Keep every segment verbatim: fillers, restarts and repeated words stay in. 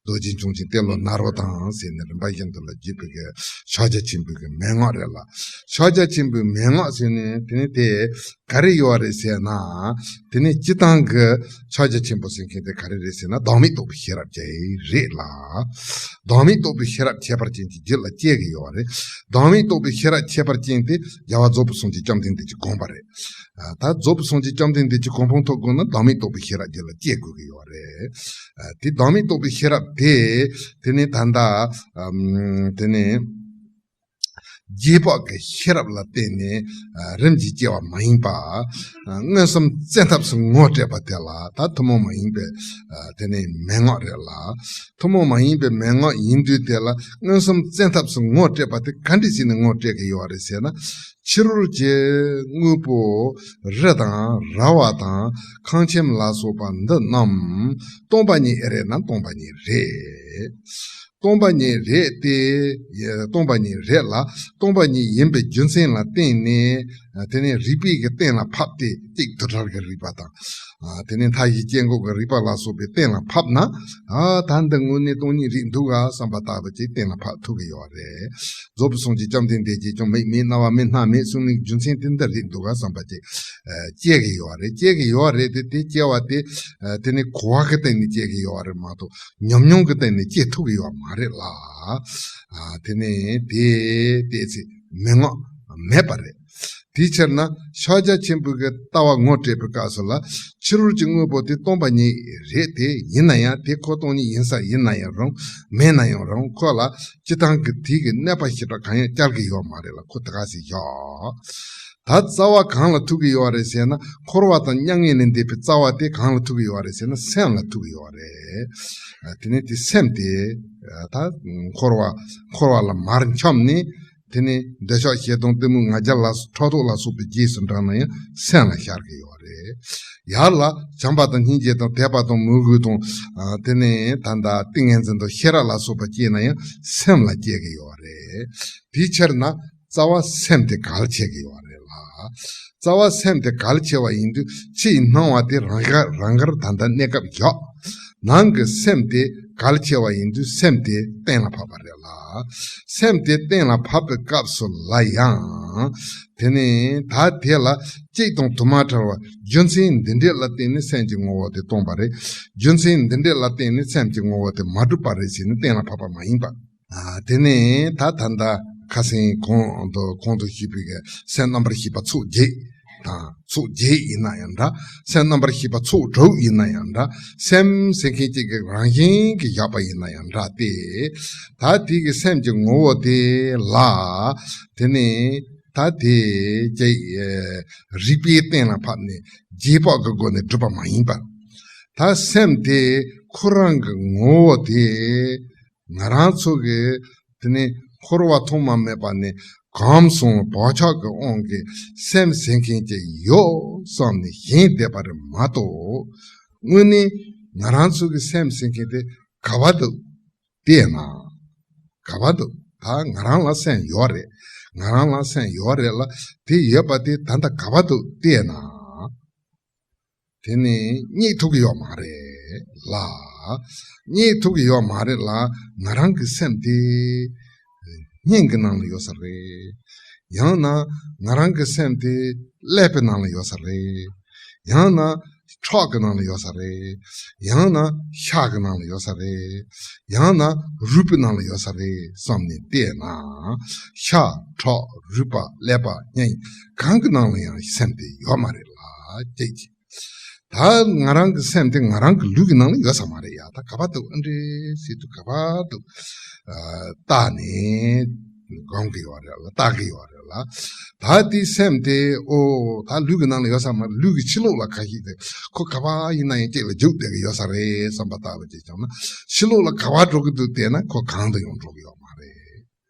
རྡོ་རྗེ་འཆང་ཆེན་ཏེ་ལོ་ནཱ་རོ་དང་ཟེར་ནས་རིམ་པ་བཞིན་དུ་ལ་བརྒྱུད་པའི་གི་ཕྱག་རྒྱ་ཆེན་པོའི་གི་མན་ངག་རེད་ལ། ཕྱག་རྒྱ་ཆེན་པོའི་མན་ངག་ཟེར་ནས་དེ་ནི་དེ་ག་རེ་ཡོད་རེད་ཟེར་ན། དེ་ནི་སྤྱི་བཏང་གི་ཕྱག་རྒྱ་ཆེན་པོ་ཟེར་མཁན་དེ་ག་རེ་རེད་ཟེར་ན། བདག་མེད་རྟོགས་པའི་ཤེས་རབ་ཀྱི་རེད་ལ། བདག་མེད་རྟོགས་པའི་ཤེས་རབ་ཁྱད་པར་ཅན་གྱི་རྒྱུད་ལ་སྐྱེ་གི་ཡོད་རེད། བདག་མེད་རྟོགས་པའི་ཤེས་རབ་ཁྱད་པར་ཅན་དེ་རྒྱལ་བ་རྫོགས་པའི་སངས་རྒྱས་བཅོམ་ལྡན་འདས་ཀྱི་དགོངས་པ་རེད། ད་རྫོགས་པའི་སངས་རྒྱས་བཅོམ་ལྡན་འདས་ཀྱི་གོ་འཕང་ཐོབ་དགོས་ན་བདག་མེད་རྟོགས་པའི་ཤེས་རབ་རྒྱུད་ལ་སྐྱེ་དགོས་ཀྱི་ཡོད་རེད། དེ་བདག་མེད་རྟོགས་པའི་ཤེས་རབ་དེ། དེ་ནི་ད་ལྟ་དེ་ནི་རྗེས་དཔག་གི་ཤེས་རབ་ལ་བརྟེན་ནས་རིམ་གྱིས་སྐྱེ་བ་མ་ཡིན་པ། མངོན་སུམ་བཙན་ཐབས་སུ་ངོ་སྤྲད་པ་དེ་ལ་ད་ཐུན་མོང་མ་ཡིན་པའི་དེ་ནི་མན་ངག་རེད་ལ། ཐུན་མོང་མ་ཡིན་པའི་མན་ངག་ཡིན་དུས་དེ་ལ་མངོན་སུམ་བཙན་ཐབས་སུ་ངོ་སྤྲད་པ་དེ་ག་འདྲ་བྱས་ནས་ངོ་སྤྲད་ཀྱི་ཡོད་རེད་ཟེར་ན། ཕྱི་རོལ་གྱི་དངོས་པོ་རི་དང་ར་བ་དང་ཁང་ཁྱིམ་ལ་སོགས་པ་འདི་རྣམས་སྟོང་པ་ཉིད་ཨེ་རེད་ན། སྟོང་པ་ཉིད་རེད། སྟོང་པ་ཉིད་རེད་དེ། སྟོང་པ་ཉིད་རེད་ལ། སྟོང་པ་ཉིད་ཡིན་པའི་རྒྱུ་མཚན་ལ་བརྟེན་ནས། དེ་ནས་རིགས་པས་ཀྱི་གཏན་ལ་ཕབ་སྟེ་གཅིག་དུ་བྲལ་གྱི་རིགས་པ་དང་། དེ་ནས་མཐའ་བཞི་སྐྱེ་འགོག་གི་རིགས་པ་ལ་སོགས་པའི་གཏན་ལ་ཕབ་ན། ཨ་ད་འདི་དངོས་གནས་སྟོང་ཉིད་རེད་འདུག་ག་བསམ་པ་ལྟ་བུ་ཅིག་གཏན་ལ་ཕབ་ཐུབ་ཀྱི་ཡོད་རེད། རྫོགས་པའི་སངས་རྒྱས་བཅོམ་ལྡན་འདས་ཀྱིས་ཀྱང་མིག་མེད་རྣ་བ་མེད་སྣ་མེད་གསུངས་ནས་རྒྱུ་མཚན་དེ་འདི་རེད་འདུག་ག་བསམ་པ་ཅིག་སྐྱེ་གི་ཡོད་རེད། སྐྱེ་གི་ཡོད་རེད་དེ། དེ་སྐྱེ་བ་དེ་དེ་ནི་གོ་བ་གི་སྟེང་ནས་སྐྱེ་གི་ཡོད་རེད་མ་གཏོགས་ཉམས་མྱོང་གི་སྟེང་ནས་སྐྱེ་ཐུབ་ཀྱི་ཡོད་མ་རེད་ལ། དེ་ནི་དེ་ཏོག་ཙམ་མན་ངག་མེད་པ་རེད། དེའི་ཕྱིར་ན་ཕྱག་རྒྱ་ཆེན་པོའི་གི་ལྟ་བ་ངོ་སྤྲད་པའི་སྐབས་སུ་ལ། ཕྱི་རོལ་གྱི་དངོས་པོ་དེ་སྟོང་པ་ཉིད་རེད་དེ། ཡིན་ན་ཡང་དེ་ཁོ་སྟོང་ཉིད་ཡིན་ས་ཡིན་ན་ཡང་རུང་། མེད་ན་ཡང་རུང་། ཁོ་ལ་སྤྱི་བཏང་གི་དེ་གི་གནས་པ་ཞེ་དྲག་གང་ཡང་སྐྱེ་གི་ཡོད་མ་རེད་ལ། ཁོ་དེ་ག་ཟིག་བཞག་ད་རྩ་བ་གང་ལ་ཐུག་གི་ཡོད་རེད་ཟེར་ན། འཁོར་བ་དང་མྱ་ངན་ལས་འདས་པའི་རྩ་བ་དེ་གང་ལ་ཐུག་གི་ཡོད་རེད་ཟེར་ན། སེམས་ལ་ཐུག་གི་ཡོད་རེད། དེ་ནས་དེ་སེམས་དེ་ད་འཁོར་བ་འཁོར་བ་ལ་མར་འཁྱམས་ནས། དེ་ནས་འདོད་ཆགས་ཞེ་སྡང་གཏི་མུག་ང་རྒྱལ་ལ་ཕྲག་དོག་ལ་སོགས་པའི་རྗེས་སུ་འབྲངས་ན་ཡང་སེམས་ལ་ཤར་གི་ཡོད་རེད། ཡར་ལ་བྱམས་པ་དང་སྙིང་རྗེ་དང་དད་པ་དང་མོས་གུས་དང་། དེ་ནས་ད་ལྟ་ཏིང་ངེ་འཛིན་དང་ཤེས་རབ་ལ་སོགས་པ་སྐྱེས་ན་ཡང་སེམས་ལ་སྐྱེ་གི་ཡོད་རེད། དེའི་ཕྱིར་ན་རྩ་བ་སེམས་དེ་གལ་ཆེ་གི་ཡོད་རེད་ལ། རྩ་བ་སེམས་དེ་གལ་ཆེ་བ་ཡིན་དུས་ཕྱི་ཡི་སྣང་བ་དེ་རང་ག་རང་གར་ད་ལྟ་གནས་སྐབས་བཞག་ནང་གི་སེམས་དེ་གལ་ཆེ་བ་ཡིན་དུས་སེམས་དེ་གཏན་ལ་ཕབ་པ་རེད་ལ། སེམས་དེ་གཏན་ལ་ཕབ་པའི་སྐབས་སུ་ལ་ཡང་། དེ་ནས་ད་དེ་ལ་གཅིག་དང་དུ་མ་བྲལ་བ་རྒྱུ་མཚན་འདི་འདྲས་ལ་བརྟེན་ནས་སེམས་ཀྱི་ངོ་བོ་དེ་སྟོང་པ་རེད། རྒྱུ་མཚན་འདི་འདྲས་ལ་བརྟེན་ནས་སེམས་ཀྱི་ངོ་བོ་དེ་མ་གྲུབ་པ་རེད་ཟེར་ནས་གཏན་ལ་ཕབ་པ་མ་ཡིན་པ། ཨ། དེ་ནས་ད་ད་ལྟ་ཁ་སང་གོང་དུ་གོང་དུ་ཞུས་པའི་གི་སེམས་རྣམ་པར་ཤེས་པ་ཚོགས་བརྒྱད་དང་། ཚོགས་བརྒྱད་ཡིན་ན་ཡང་འདྲ། སེམས་རྣམ་པར་ཤེས་པ་ཚོགས་དྲུག་ཡིན་ན་ཡང་འདྲ། སེམས་ཟེར་མཁན་གཅིག་གི་རང་བཞིན་གྱིས་བཞག་པ་ཡིན་ན་ཡང་འདྲ་སྟེ། ད་དེ་གི་སེམས་ཀྱི་ངོ་བོ་དེ་ལ། དེ་ནས་ད་དེ་ཀྱི་རིགས་པས་གཏན་ལ་ཕབ་ནས་རྗེས་དཔག་གི་སྒོ་ནས་གྲུབ་པ་མ་ཡིན་པར། ད་སེམས་དེ་ཁོ་རང་གི་ངོ་བོ་དེ། ང་རང་ཚོ་གི་དེ་ནི་འཁོར་བ་ཐོག་མ་མེད་པ་ནས་གོམས་སོང་བག་ཆགས་ཀྱི་དབང་གིས་སེམས་ཟེར་མཁན་ཅིག་ཡོད་བསམ་ནས་ཞེན་བསྡད་པ་རེད་མ་གཏོགས། དངོས་གནས་ང་རང་ཚོ་གི་སེམས་ཟེར་མཁན་དེ་ག་བ་འདུག་བལྟས་ན། ག་བ་འདུག་ད་ང་རང་ལ་སེམས་ཡོད་རེད། ང་རང་ལ་སེམས་ཡོད་རེད་ལ། དེ་ཡོད་པ་དེ་ད་ལྟ་ག་བ་འདུག་བལྟས་ན། དེ་ནི་རྙེད་ཐུབ་ཀྱི་ཡོད་མ་རེད་ལ། རྙེད་ཐུབ་ཀྱི་ཡོད་མ་རེད་ལ། ང་རང་གི་སེམས་དེ་སྙིང་གི་ནང་ལ་ཡོད་ས་རེད། ཡང་ན་ང་རང་གི་སེམས་དེ་ཀླད་པའི་ནང་ལ་ཡོད་ས་རེད། ཡང་ན་ཁྲག་གི་ནང་ལ་ཡོད་ས་རེད། ཡང་ན་ཤ་གི་ནང་ལ་ཡོད་ས་རེད། ཡང་ན་རུས་པའི་ནང་ལ་ཡོད་ས་རེད་བསམ་ནས་བལྟས་ན། ཤ་ཁྲག་རུས་པ་ཀླད་པ་སྙིང་གང་གི་ནང་ལ་ཡང་སེམས་དེ་ཡོད་མ་རེད་ལ་ཅེས། ད་ང་རང་གི་སེམས་དེ་ང་རང་གི་ལུས་ཀྱི་ནང་ལ་ཡོད་ས་མ་རེད་ཡ། ད་ག་པར་འདུག་ཨ་འདྲས་ཟེར་དུས་ག་པར་འདུག་ཨ། བལྟས་ནས་སྒོམ་གྱི་ཡོད་རེད་ལ། བལྟ་གི་ཡོད་རེད་ལ། ད་དེ་སེམས་དེ་ཨོ་ད་ལུས་ཀྱི་ནང་ལ་ཡོད་ས་མ་རེད། ལུས་ཀྱི་ཕྱི་ལོགས་ལ་ཁ་ཤས་དེ་ཁོ་ག་པར་ཡིན་ན་ཡང་གཅིག་ལ་རྒྱུག་བསྡད་ཀྱི་ཡོད་ས་རེད་བསམ་པ་ལྟ་བུ་ཅིག་བྱུང་ན། ཕྱི་ལོགས་ལ་ག་པར་འགྲོ་གི་འདུག་བལྟས་ན་ཁོ་གང་དུ་ཡང་འགྲོ་གི་ཡོད་མ་རེད།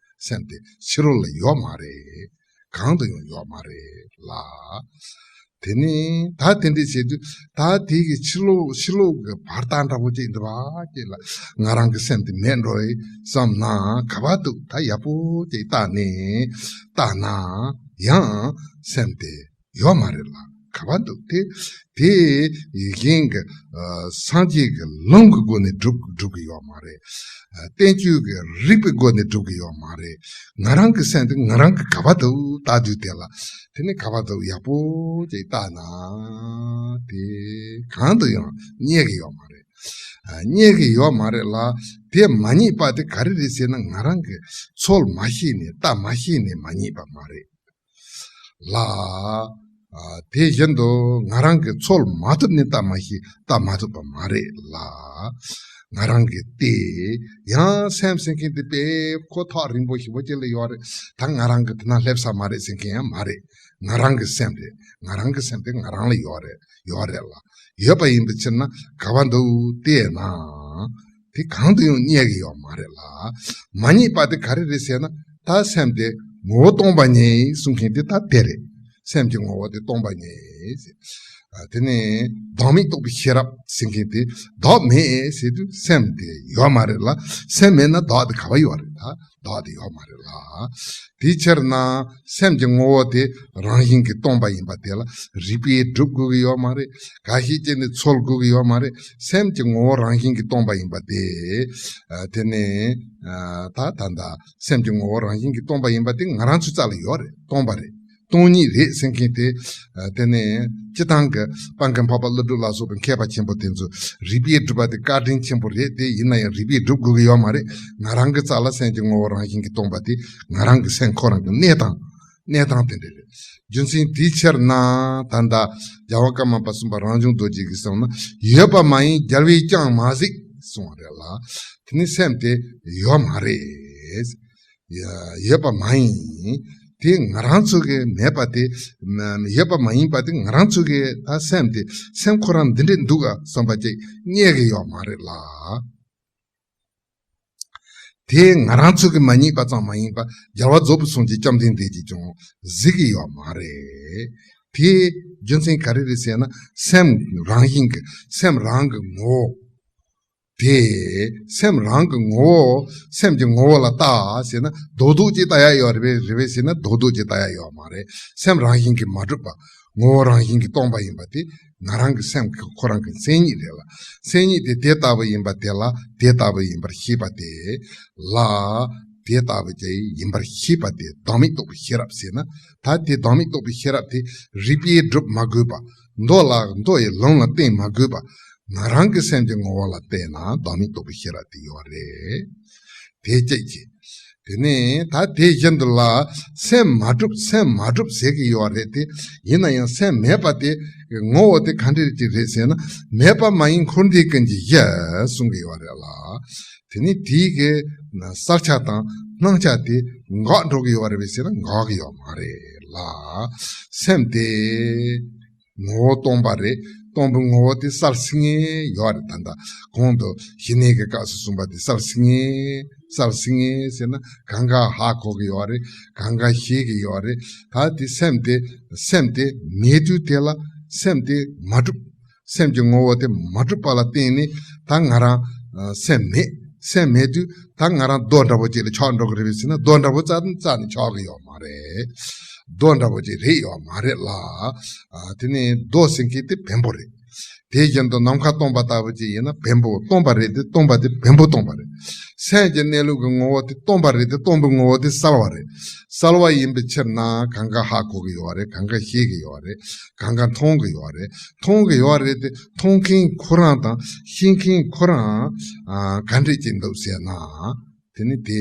སེམས་དེ་ཕྱི་རོལ་ལ་ཡོད་མ་རེད། གང་དུ་ཡང་ཡོད་མ་རེད་ལ། དེ་ནས་ད་དེ་འདྲ་བྱེད་དུས་ད་དེ་གི་ཕྱི་ལོགས་ཕྱི་ལོགས་ཀྱི་བར་ཐག་འདྲ་པོ་ཅིག་འདུག་པ་ཅིག་ལ་ང་རང་གི་སེམས་དེ་མེད་འགྲོ་ཡི་བསམ་ན་ག་པར་འདུག་ད་ཡག་པོ་ཅིག་བལྟས་ནས་བལྟས་ན་ཡང་སེམས་དེ་ཡོད་མ་རེད་ལ། ག་པར་འདུག་དེ་དེ་གཞན་གྱི་ཨ་སངས་རྒྱས་ཀྱི་ལུང་གི་སྒོ་ནས་སྒྲུབ་སྒྲུབ་གི་ཡོད་མ་རེད། ཨ་བསྟན་བཅོས་ཀྱི་རིགས་པའི་སྒོ་ནས་སྒྲུབ་གི་ཡོད་མ་རེད། ང་རང་གི་སེམས་དེ་ང་རང་གི་ག་པར་འདུག་ལྟ་དུས་དེ་ལ། དེ་ནི་ག་པར་འདུག་ཡག་པོ་ཅིག་བལྟས་ན་དེ་གང་དུ་ཡང་རྙེད་གི་ཡོད་མ་རེད། ཨ་རྙེད་གི་ཡོད་མ་རེད་ལ། དེ་མ་རྙེད་པ་དེ་ག་རེ་རེད་ཟེར་ན། ང་རང་གི་ཚོལ་མ་ཤེས་ནས་བལྟ་མ་ཤེས་ནས་མ་རྙེད་པ་མ་རེད་ལ། ཨ་དེ་བཞིན་དུ་ང་རང་གི་ཚོལ་མ་ཐུབ་ནས་བལྟ་མ་ཤེས་བལྟ་མ་ཐུབ་པ་མ་རེད་ལ། ང་རང་གི་དེ་ཡང་སེམས་ཟེར་མཁན་དེ་དཔེ་ཁོ་ཐག་རིང་པོ་ཞེ་པོ་ཅིག་ལ་ཡོད་རེད། ད་ང་རང་གི་དེ་ན་སླེབས་ས་མ་རེད་ཟེར་མཁན་ཡང་མ་རེད། ང་རང་གི་སེམས་རེད། ང་རང་གི་སེམས་དེ་ང་རང་ལ་ཡོད་རེད། ཡོད་རེད་ལ། ཡོད་པ་ཡིན་པའི་ཕྱིར་ན་ག་པར་འདུག་བལྟས་ན། དེ་གང་དུ་ཡང་རྙེད་ཀྱི་ཡོད་མ་རེད་ལ། མ་རྙེད་པ་དེ་ག་རེ་རེད་ཟེར་ན། ད་སེམས་དེ་ངོ་བོ་སྟོང་པ་ཉིད་གསུང་མཁན་དེ་ད་དེ་རེད། སེམས་ཀྱི་ངོ་བོ་དེ་སྟོང་པ་ཉིད་ཟེར། ཨ་དེ་ནས་བདག་མེད་རྟོགས་པའི་ཤེས་རབ་ཟེར་མཁན་དེ། བདག་མེད་ཟེར་དུས་སེམས་དེ་ཡོད་མ་རེད་ལ། སེམས་མེད་ན་བདག་དེ་ག་པར་ཡོད་རེད། ད་བདག་དེ་ཡོད་མ་རེད་ལ། དེའི་ཕྱིར་ན་སེམས་ཀྱི་ངོ་བོ་དེ་རང་བཞིན་གྱིས་སྟོང་པ་ཡིན་པ་དེ་ལ་རིགས་པས་སྒྲུབ་དགོས་ཀྱི་ཡོད་མ་རེད། འགའ་ཞིག་ཅིག་ནས་ཚོལ་དགོས་ཀྱི་ཡོད་མ་རེད། སེམས་ཀྱི་ངོ་བོ་རང་བཞིན་གྱིས་སྟོང་པ་ཡིན་པ་དེ། ཨ་དེ་ནས་ཨ་ད་ད་ལྟ་སེམས་ཀྱི་ངོ་བོ་རང་བཞིན་གྱིས་སྟོང་པ་ཡིན་པ་དེ་ང་རང་ཚོའི་རྩ་ལ་ཡོད་རེད། སྟོང་པ་རེད། སྟོང་ཉིད་རེད་ཟེར་མཁན་དེ། ཨ་དེ་ནས་སྤྱིར་བཏང་གི་སྤང་གི་འཕགས་པ་ཀླུ་སྒྲུབ་ལ་སོགས་པའི་མཁས་པ་ཆེན་པོ་དེ་ཚོ་རིགས་པས་སྒྲུབ་པ་དེ་བཀའ་དྲིན་ཆེན་པོ་རེད། དེ་ཡིན་ན་ཡང་རིགས་པས་སྒྲུབ་དགོས་ཀྱི་ཡོད་མ་རེད། ང་རང་གི་རྩ་ལ་སེམས་ཀྱི་ངོ་བོ་རང་བཞིན་གྱིས་སྟོང་པ་དེ་ང་རང་གི་སེམས་ཁོ་རང་གི་གནས་སྟངས། གནས་སྟངས་དེ་འདྲ་རེད། རྒྱུ་མཚན་དེའི་ཕྱིར་ན་ད་ལྟ་རྒྱལ་བ་ཀརྨ་པ་གསུམ་པ་རང་བྱུང་རྡོ་རྗེ་གིས་གསུངས་ན། ཡོད་པ་མ་ཡིན་རྒྱལ་བས་ཀྱང་མ་གཟིགས་གསུངས་པ་རེད་ལ། དེ་ནི་སེམས་དེ་ཡོད་མ་རེད། ཡ་ཡོད་པ་མ་ཡིན། དེ་ང་རང་ཚོ་གི་མེད་པ་དེ། མ་ཡོད་པ་མ་ཡིན་པ་དེ་ང་རང་ཚོ་གི་ད་སེམས་དེ་སེམས་ཁོ་རང་འདི་འདྲས་འདུག་ག་བསམ་པ་ཅིག་རྙེད་གི་ཡོད་མ་རེད་ལ། དེ་ང་རང་ཚོ་གི་མ་རྙེད་པ་ཙམ་མ་ཡིན་པར་རྒྱལ་བ་རྫོགས་པའི་སངས་རྒྱས་བཅོམ་ལྡན་འདས་ཀྱིས་ཀྱང་གཟིགས་ཀྱི་ཡོད་མ་རེད། དེ་རྒྱུ་མཚན་ག་རེ་རེད་ཟེར་ན། སེམས་རང་བཞིན་གྱི་སེམས་རང་གི་ངོ་བོ་དེ། སེམས་རང་གི་ངོ་བོ། སེམས་ཀྱི་ངོ་བོ་ལ་ལྟ་ཟེར་ན་རྡོག་རྡོག་ཅིག་ལྟ་ཡ་ཡོད་རེད་པས། རེད་པས་ཟེར་ན་རྡོག་རྡོག་ཅིག་ལྟ་ཡ་ཡོད་མ་རེད། སེམས་རང་བཞིན་གྱིས་མ་གྲུབ་པ། ངོ་བོ་རང་བཞིན་གྱིས་སྟོང་པ་ཡིན་པ་དེ་ང་རང་གི་སེམས་ཁོ་རང་གི་མཚན་ཉིད་རེད་ལ། མཚན་ཉིད་དེ་དེ་ལྟ་བུ་ཡིན་པ་དེ་ལ་དེ་ལྟ་བུ་ཡིན་པར་ཤེས་པ་དེ་ལ། དེ་ལྟ་བུ་ཅིག་ཡིན་པར་ཤེས་པ་དེ་བདག་མེད་རྟོགས་པའི་ཤེས་རབ་ཟེར་ན། ད་དེ་བདག་མེད་རྟོགས་པའི་ཤེས་རབ་དེ་རིགས་པས་སྒྲུབ་མ་དགོས་པ། མདོ་ལ་མདོ་ཡི་ལུང་ལ་བརྟེན་མ་དགོས་པ། ང་རང་གི་སེམས་ཀྱི་ངོ་བོ་ལ་བལྟས་ན་བདག་མེད་རྟོགས་པའི་ཤེས་རབ་དེ་ཡོད་རེད། དེ་གཅིག་གིས། དེ་ནས་ད་དེ་བཞིན་དུ་ལ་སེམས་མ་གྲུབ་སེམས་མ་གྲུབ་ཟེར་གྱི་ཡོད་རེད་དེ། ཡིན་ན་ཡང་སེམས་མེད་པ་དེ་ངོ་བོ་དེ་ག་འདྲ་ཅིག་རེད་ཟེར་ན། མེད་པ་མ་ཡིན་འཁོར་འདས་ཀུན་གྱི་གཞི་གསུང་གི་ཡོད་རེད་ལ། དེ་ནས་དེའི་གི་གསལ་ཆ་དང་སྣང་ཆ་དེ་འགག་འགྲོ་གི་ཡོད་རེད་པས་ཟེར་ན་འགག་གི་ཡོད་མ་རེད་ལ། སེམས་དེ། ངོ་བོ་སྟོང་པ་རེད། སྟོང་པའི་ངོ་བོ་དེ་གསལ་སྲིད་ངེས་ཡོད་རེད། ད་ལྟ་གོང་དུ་ཞི་གནས་ཀྱི་སྐབས་སུ་གསུངས་པ་དེ་གསལ་སྲིད་ངེས། གསལ་སྲིད་ངེས་ཟེར་ན་གང་ག་ཧ་གོ་གི་ཡོད་རེད། གང་ག་ཤེས་ཀྱི་ཡོད་རེད། ད་དེ་སེམས་དེ་སེམས་དེ་མེད་དུས་དེ་ལ་སེམས་དེ་མ་གྲུབ། སེམས་ཀྱི་ངོ་བོ་དེ་མ་གྲུབ་པ་ལ་བརྟེན་ནས་ད་ང་རང་ཨ་སེམས་མེད། སེམས་མེད་དུས་ད་ང་རང་རྡོ་འདྲ་པོ་ཅིག་ལ་ཆགས་འགྲོ་གི་རེད་པས་ཟེར་ན་རྡོ་འདྲ་པོ་རྩ་ནས་རྩ་ནས་ཆགས་ཀྱི་ཡོད་མ་རེད། རྡོ་འདྲ་པོ་ཅིག་རེད་ཡོད་མ་རེད་ལ། ཨ་དེ་ནས་རྡོ་ཟེར་མཁན་དེ་བེམ་པོ་རེད། དེ་བཞིན་དུ་ནམ་མཁའ་སྟོང་པ་ལྟ་བུ་ཅིག་ཡིན་ན་བེམ་པོ་སྟོང་པ་རེད་དེ། སྟོང་པ་དེ་བེམ་པོ་སྟོང་པ་རེད། སེམས་ཀྱི་གནས་ལུགས་ཀྱི་ངོ་བོ་དེ་སྟོང་པ་རེད་དེ། སྟོང་པའི་ངོ་བོ་དེ་གསལ་བ་རེད། གསལ་བ་ཡིན་པའི་ཕྱིར་ན་གང་ག་ཧ་གོ་གི་ཡོད་རེད། གང་ག་ཤེས་ཀྱི་ཡོད་རེད། གང་ག་མཐོང་གི་ཡོད་རེད། མཐོང་གི་ཡོད་རེད་དེ། མཐོང་མཁན་ཁོ་རང་དང་ཤེས་མཁན་ཁོ་རང་ཨ་ག་འདྲས་ཅིག་འདུག་ཟེར་ན། དེ་ནི་དེ་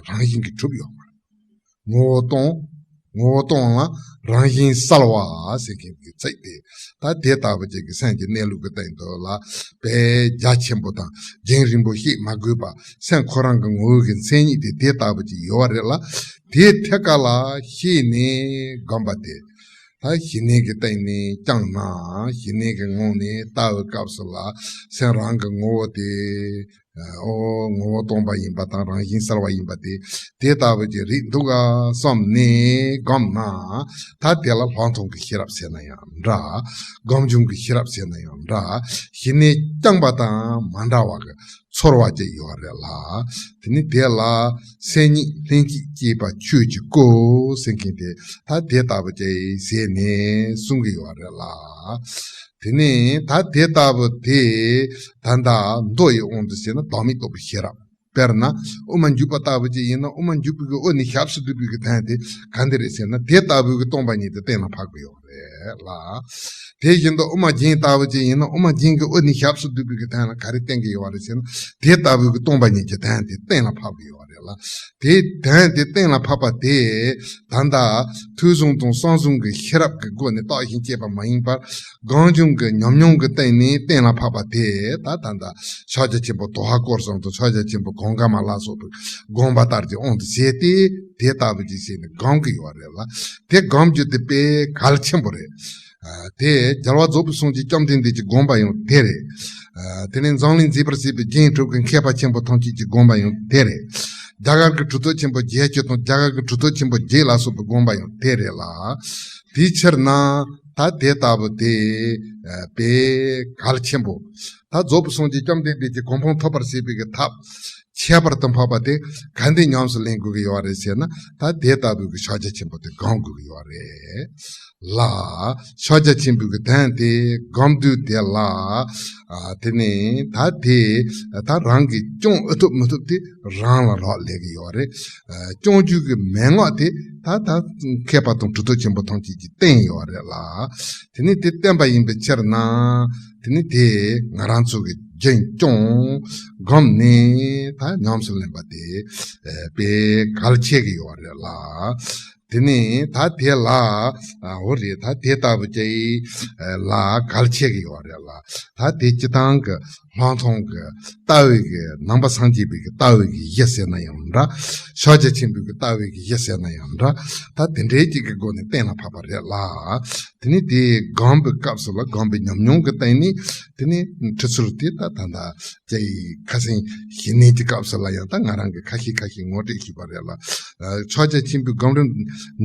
རང་བཞིན་གྱིས་གྲུབ་ཡོད་མ་རེད། ངོ་བོ་སྟོང་། ངོ་བོ་སྟོང་ལ་རང་བཞིན་གསལ་བ་ཟེར་མཁན་གྱི་ཚིག་དེ། ད་དེ་ལྟ་བུ་ཅིག་གི་སེམས་ཀྱི་གནས་ལུགས་ཀྱི་སྟེང་དུ་ལ་དཔེ་རྒྱ་ཆེན་པོ་དང་རྒྱང་རིང་པོ་བཤད་མ་དགོས་པ། སེམས་ཁོ་རང་གི་ངོ་བོ་གི་མཚན་ཉིད་དེ་དེ་ལྟ་བུ་ཅིག་ཡོད་རེད་ལ། དེ་ཐད་ཀ་ལ་ཤེས་ནས་སྒོམ་པ་དེ། ད་ཞི་གནས་ཀྱི་སྟེང་ནས་བསྐྱངས་ན། ཞི་གནས་ཀྱི་ངང་ནས་ལྟ་བའི་སྐབས་སུ་ལ་སེམས་རང་གི་ངོ་བོ་དེ། ཨོ་ངོ་བོ་སྟོང་པ་ཡིན་པ་དང་རང་བཞིན་གསལ་བ་ཡིན་པ་དེ། དེ་ལྟ་བུ་ཅིག་རེད་འདུག་ག་བསམ་ནས་སྒོམ་ན། ད་དེ་ལ་ལྷག་མཐོང་གི་ཤེས་རབ་ཟེར་ན་ཡང་འདྲ། སྒོམ་བྱུང་གི་ཤེས་རབ་ཟེར་ན་ཡང་འདྲ། ཞི་གནས་བསྐྱངས་པ་དང་མ་འདྲ་བ་གི་ ཚོར་བ་ཅིག་ཡོད་རེད་ལ། དེ་ནི་དེ་ལ་སེམས་ཉིད་ལྷན་སྐྱེས་སྐྱེས་པ་ཆོས་ཀྱི་སྐུ་ཟེར་མཁན་དེ་ད་དེ་ལྟ་བུ་ཅིག་ཟེར་ནས་གསུང་གི་ཡོད་རེད་ལ། དེ་ནི་ད་དེ་ལྟ་བུ་དེ་ད་ལྟ་མདོ་ཡི་དབང་དུ་བྱས་ན་བདག་མེད་རྟོགས་པའི་ཤེས་རབ། དཔེར་ན་དབུ་མ་འཇུག་པ་ལྟ་བུ་ཅིག་ཡིན་ན་དབུ་མ་འཇུག་པའི་དབུ་ནས་ཞབས་སུ་བསྡུས་པའི་གི་དོན་དེ་ག་འདི་རེད་ཟེར་ན་དེ་ལྟ་བུའི་གི་སྟོང་པ་ཉིད་དེ་གཏན་ལ་ཕབ་གི་ཡོད་རེད་ལ། དེ་བཞིན་དུ་དབུ་མ་རྒྱན་ལྟ་བུ་ཅིག་ཡིན་ན་དབུ་མ་རྒྱན་གྱི་དབུ་ནས་ཞབས་སུ་བསྡུས་པའི་གི་དོན་ལ་ག་རེ་བསྟན་གི་ཡོད་རེད་ཟེར་ན་དེ་ལྟ་བུའི་གི་སྟོང་པ་ཉིད་ཀྱི་དོན་དེ་གཏན་ལ་ཕབ་གི་ཡོད་རེད་ལ། དེའི་དོན་དེ་གཏན་ལ་ཕབ་པ་དེ་ད་ལྟ་ཐོས་བྱུང་དང་བསམ་བྱུང་གི་ཤེས་རབ་ཀྱི་སྒོ་ནས་བརྟགས་ཤིང་དཔྱད་པ་མ་ཡིན་པར་སྒོམ་བྱུང་གི་ཉམས་མྱོང་གི་སྟེང་ནས་གཏན་ལ་ཕབ་པ་དེ་ད་ད་ལྟ་ཕྱག་རྒྱ་ཆེན་པོ་དོ་ཧ་སྐོར་གསུམ་དང་ཕྱག་རྒྱ་ཆེན་པོ་གོང་ཁ་མ་ལ་སོགས་པའི་དགོངས་པ་ལྟར་གྱི་དབང་དུ་བྱས་ཏེ་དེ་ལྟ་བུ་ཅིག་བྱས་ནས་སྒོམ་གྱི་ཡོད་རེད་ལ། དེ་སྒོམ་རྒྱུ་དེ་དཔེ་གལ་ཆེན་པོ་རེད། ཨ། དེ་རྒྱལ་བ་རྫོགས་པའི་སངས་རྒྱས་བཅོམ་ལྡན་འདས་ཀྱི་དགོངས་པ་ཡང་དེ་རེད། ཨ། དེ་ནས་འཛམ་གླིང་མཛེས་པར་བྱེད་པའི་རྒྱན་གྲུབ་ཀྱི་མཁས་པ་ཆེན་པོ་ཐམས་ཅད་ཀྱི་དགོངས་པ་ཡང་དེ་རེད། རྒྱ་གར་གྱི་གྲུབ་ཐོབ་ཆེན་པོ་བརྒྱད་ཅུ་དང་རྒྱ་གར་གྱི་གྲུབ་ཐོབ་ཆེན་པོ་བརྒྱད་ལ་སོགས་པའི་དགོངས་པ་ཡང་དེ་རེད་ལ། དེའི་ཕྱིར་ན་ད་དེ་ལྟ་བུ་དེ་ཨ་དཔེ་གལ་ཆེན་པོ། ད་རྫོགས་པའི་སངས་རྒྱས་བཅོམ་ལྡན་འདས་ཀྱི་གོ་འཕང་ཐོབ་པར་བྱེད་པའི་གི་ཐབས་ཁྱད་པར་དུ་འཕགས་པ་དེ་ག་འདི་ཉམས་སུ་ལེན་དགོས་ཀྱི་ཡོད་རེད་ཟེར་ན་ད་དེ་ལྟ་བུའི་གི་ཕྱག་རྒྱ་ཆེན་པོ་དེ་སྒོམ་དགོས་ཀྱི་ཡོད་རེད། ལ། ཕྱག་རྒྱ་ཆེན་པོའི་གི་དོན་དེ་སྒོམ་དུས་དེ་ལ། ཨ། དེ་ནི་ད་དེ་ད་རང་གིས་སྐྱོང་ཨེ་ཐུབ་མི་ཐུབ་དེ་རང་ལ་རག་ལས་ཀྱི་ཡོད་རེད། ཨ། སྐྱོང་རྒྱུ་གི་མན་ངག་དེ་ད་ད་མཁས་པ་དང་གྲུབ་ཐོབ་ཆེན་པོ་ཐམས་ཅད་ཀྱིས་བསྟན་ཡོད་རེད་ལ། དེ་ནི་དེ་བསྟན་པ་ཡིན་པའི་ཕྱིར་ན་དེ་ནི་དེ་ང་རང་ཚོ་གི་རྒྱུན་སྐྱོང་སྒོམ་ནས་ད་ཉམས་སུ་ལེན་པ་དེ་ཨ་དཔེ་གལ་ཆེ་གི་ཡོད་རེད་ལ། དེ་ནས་ད་དེ་ལ། ཨ། འོ་རེད། ད་དེ་ལྟ་བུ་ཅིག་ལ་གལ་ཆེ་གི་ཡོད་རེད་ལ། ད་དེ་སྤྱི་བཏང་གི་ལྷག་མཐོང་གི་ལྟ་བའི་གི་ནང་པ་སངས་རྒྱས་པའི་གི་ལྟ་བའི་གི་གཞི་ཟེར་ན་ཡང་འདྲ། ཕྱག་རྒྱ་ཆེན་པོའི་གི་ལྟ་བའི་གི་གཞི་ཟེར་ན་ཡང་འདྲ། ད་དེ་འདྲའི་ཅིག་གི་སྒོ་ནས་གཏན་ལ་ཕབ་པ་རེད་ལ། དེ་ནས་དེ་སྒོམ་པའི་སྐབས་སུ་ལ་སྒོམ་པའི་ཉམས་མྱོང་གི་སྟེང་ནས་དེ་ནས་ཁྲིད་ཚུལ་དེ་ད་ད་ད། ཅེས་ཁ་སེང་ཞི་གནས་ཀྱི་སྐབས་སུ་ལ་ཡང་ད་ང་རང་གིས་ཁ་ཤས་ཁ་ཤས་ངོ་སྤྲོད་ཞུས་པ་རེད་ལ། ཨ། ཕྱག་རྒྱ་ཆེན་པོའི་སྒོམ་རིམ་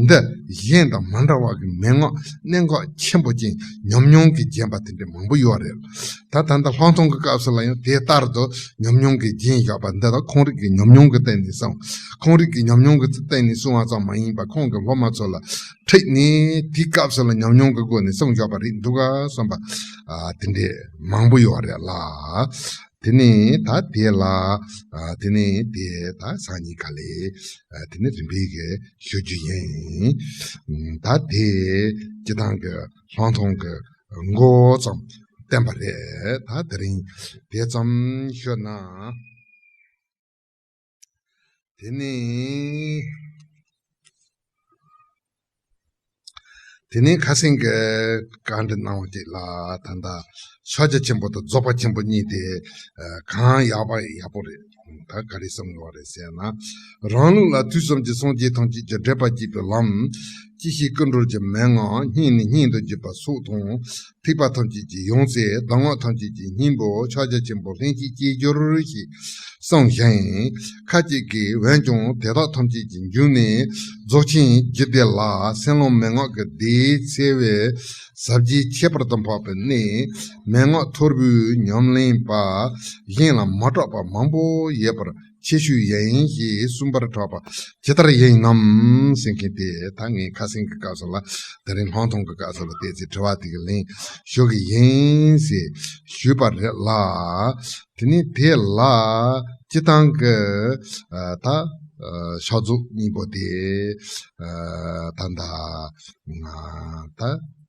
འདི་གཞན་དང་མ་འདྲ་བ་གི་མན་ངག་གནད་འགག་ཆེན་པོ་ཅན་ཉམས་མྱོང་གིས་རྒྱན་པ་དེ་འདྲ་མང་པོ་ཡོད་རེད། ད་ད་ལྟ་ལྷག་མཐོང་གི་སྐབས་སུ་ལ་ཡང་དེ་ལྟར་དུ་ཉམས་མྱོང་གིས་རྒྱན་བཞག་པ་འདི་དག་ཁོང་རིག་གི་ཉམས་མྱོང་གི་སྟེང་ནས་གསུངས། ཁོང་རིག་གི་ཉམས་མྱོང་གི་སྟེང་ནས་གསུངས་པ་ཙམ་མ་ཡིན་པར་ཁོང་གི་སློབ་མ་ཚོ་ལ་ཁྲིད་ནས་དེའི་སྐབས་སུ་ལ་ཉམས་མྱོང་གི་སྒོ་ནས་གསུངས་བཞག་པ་རེད་འདུག་ག་བསམ་པ། ཨ། དེ་འདྲས་མང་པོ་ཡོད་རེད་ལ། དེ་ནས་ད་དེ་ལ། ཨ། དེ་ནས་དེ་ད་སང་ཉིན་ག་ལེ། ཨ། དེ་ནས་རིམ་པས་གི་ཞུ་རྒྱུ་ཡིན། ད་དེ་སྤྱི་བཏང་གི་ལྷག་མཐོང་གི་མགོ་ཙམ་བསྟན་པ་རེད། ད་དེ་རིང་དེ་ཙམ་ཞུས་ན། དེ་ནས། དེ་ནས་ཁ་སེང་གིས་བཀའ་འདྲི་གནང་བ་ཅིག་ལ་ད་ལྟ་ཕྱག་རྒྱ་ཆེན་པོ་དང་རྫོགས་པ་ཆེན་པོ་གཉིས་དེ་གང་ཡག་པ་ཡག་པོ་རེད། ད་ག་རེ་གསུངས་ཡོད་རེད་ཟེར་ན། རང་ལུགས་ལ་དུས་གསུམ་གྱི་སངས་རྒྱས་ཐམས་ཅད་ཀྱི་བགྲོད་པ་བགྱིད་པའི་ལམ། ཅི་ཞིག་ཀུན་འགྲོར་གྱུར་མན་ངག་སྙིང་ནས་སྙིང་དུ་བརྒྱུད་པ་སོགས་དང་། ཐེག་པ་ཐམས་ཅད་ཀྱི་ཡང་རྩེ་གདམས་ངག་ཐམས་ཅད་ཀྱི་སྙིང་པོ་ཕྱག་རྒྱ་ཆེན་པོ་ལྷན་ཅིག་སྐྱེས་སྦྱོར་ཞེས་གསུངས་ཤིང་། ཁ་ཅིག་གིས་འོན་ཀྱང་དེ་དག་ཐམས་ཅད་ཀྱི་འབྱུང་གནས་རྫོགས་ཆེན་རྒྱུད་སྡེ་ལ་སེམས་ལམ་མན་ངག་གི་སྡེའི་འཚེ་བའི་ཟབ་རྒྱས་ཁྱད་པར་དུ་འཕགས་པའི་གནས་མན་ངག་ཐོར་བུའི་ཉམས་ལེན་པ་གཞན་ལ་མ་གྲགས་པ་མང་པོ་ཡོད་པར། ཁྱད་ཆོས་ཡིན་ཞེས་གསུངས་པར་གྲགས་པ་ཇི་ལྟར་ཡིན་ནམ་ཟེར་མཁན་དེ་ད་ངས་ཁ་སེང་གི་སྐབས་སུ་ལ་དེ་རིང་ལྷག་མཐོང་གི་སྐབས་སུ་ལ་བལྟས་ཚེ་དྲི་བ་དེ་གི་ལན་ཞུ་གི་ཡིན་ཞེས་ཞུས་པ་རེད་ལ། དེ་ནས་དེ་ལ་སྤྱི་བཏང་གི་ཨ་ད་ཨ་ཕྱག་རྫོགས་སྙིང་པོ་དེ་ཨ་ད་ད་ད་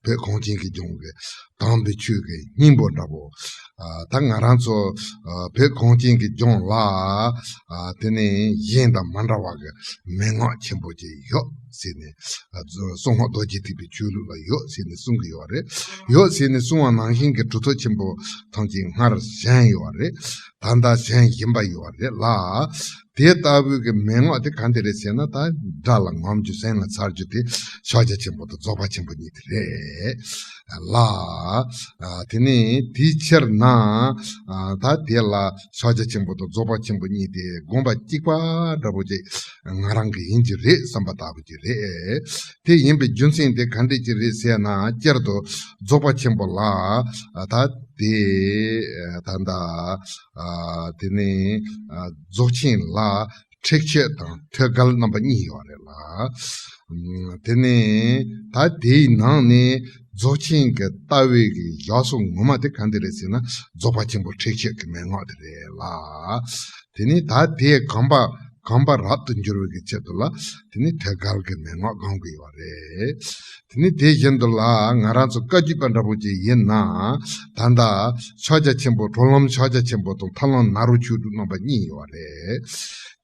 བོད་གངས་ཅན་གྱི་ལྗོངས་ཀྱི་དམ་པའི་ཆོས་ཀྱི་སྙིང་པོ་འདྲ་པོ། ཨ་ད་ང་རང་ཚོ་ཨ་བོད་གངས་ཅན་གྱི་ལྗོངས་ལ་ཨ་དེ་ནས་གཞན་དང་མ་འདྲ་བ་གི་མན་ངག་ཆེན་པོ་ཅིག་ཡོད་ཟེར་ནས། ཨ་གསང་སྔགས་རྡོ་རྗེ་ཐེག་པའི་ཆོས་ལུགས་ལ་ཡོད་ཟེར་ནས་གསུང་གི་ཡོད་རེད། ཡོད་ཟེར་ནས་གསུང་བ་ནང་བཞིན་གྱི་གྲུབ་ཐོབ་ཆེན་པོ་ཐམས་ཅད་སྔར་བྱོན་ཡོད་རེད། ད་ལྟ་བྱོན་བཞིན་པ་ཡོད་རེད་ལ། དེ་ལྟ་བུའི་གི་མན་ངག་དེ་ག་འདི་རེད་ཟེར་ན། ད་དགྲ་ལ་ངོམ་རྒྱུ་ཟིང་ལ་ཚར་རྒྱུ་དེ་ཕྱག་རྒྱ་ཆེན་པོ་དང་རྫོགས་པ་ཆེན་པོ་གཉིས་དེ་རེད་ལ། ཨ་དེ་ནས་དེའི་ཕྱིར་ན་ཨ་ད་དེ་ལ་ཕྱག་རྒྱ་ཆེན་པོ་དང་རྫོགས་པ་ཆེན་པོ་གཉིས་དེ་དགོངས་པ་གཅིག་པ་འདྲ་པོ་ཅིག་ང་རང་གི་ཡིན་གྱི་རེད་བསམ་པ་ལྟ་བུ་ཅིག་རེད། དེ་ཡིན་པའི་རྒྱུ་མཚན་དེ་ག་འདྲས་ཅིག་རེད་ཟེར་ན། སྤྱིར་དུ་རྫོགས་པ་ཆེན་པོ་ལ་ཨ་ད་དེ་ད་ལྟ་ཨ་དེ་ནས་ཨ་རྫོགས་ཆེན་ལ་ཁྲེགས་ཆོད་དང་ཐོད་རྒལ་རྣམ་པ་གཉིས་ཡོད་རེད་ལ། ཨམ་དེ་ནས་ད་དེའི་ནང་ནས་རྫོགས་ཆེན་གྱི་ལྟ་བའི་གི་བཞག་སོ་ངོ་མ་དེ་ག་འདི་རེད་ཟེར་ན། རྫོགས་པ་ཆེན་པོ་ཁྲེགས་ཆོད་ཀྱི་མན་ངག་དེ་རེད་ལ། དེ་ནས་ད་དེ་གོམས་པ་གོམས་པ་རབ་ཏུ་འགྱུར་བའི་གི་ཆེད་དུ་ལ། དེ་ནས་ཐོད་རྒལ་གྱི་མན་ངག་སྒོམ་གྱི་ཡོད་རེད། དེ་ནས་དེ་བཞིན་དུ་ལ་ང་རང་ཚོ་བཀའ་བརྒྱུད་པ་འདྲ་པོ་ཅིག་ཡིན་ན། ད་ལྟ་ཕྱག་རྒྱ་ཆེན་པོ། གྲོལ་ལམ་ཕྱག་རྒྱ་ཆེན་པོ་དང་ཐར་ལམ་ནཱ་རོ་ཆོས་དྲུག་རྣམ་པ་གཉིས་ཡོད་རེད།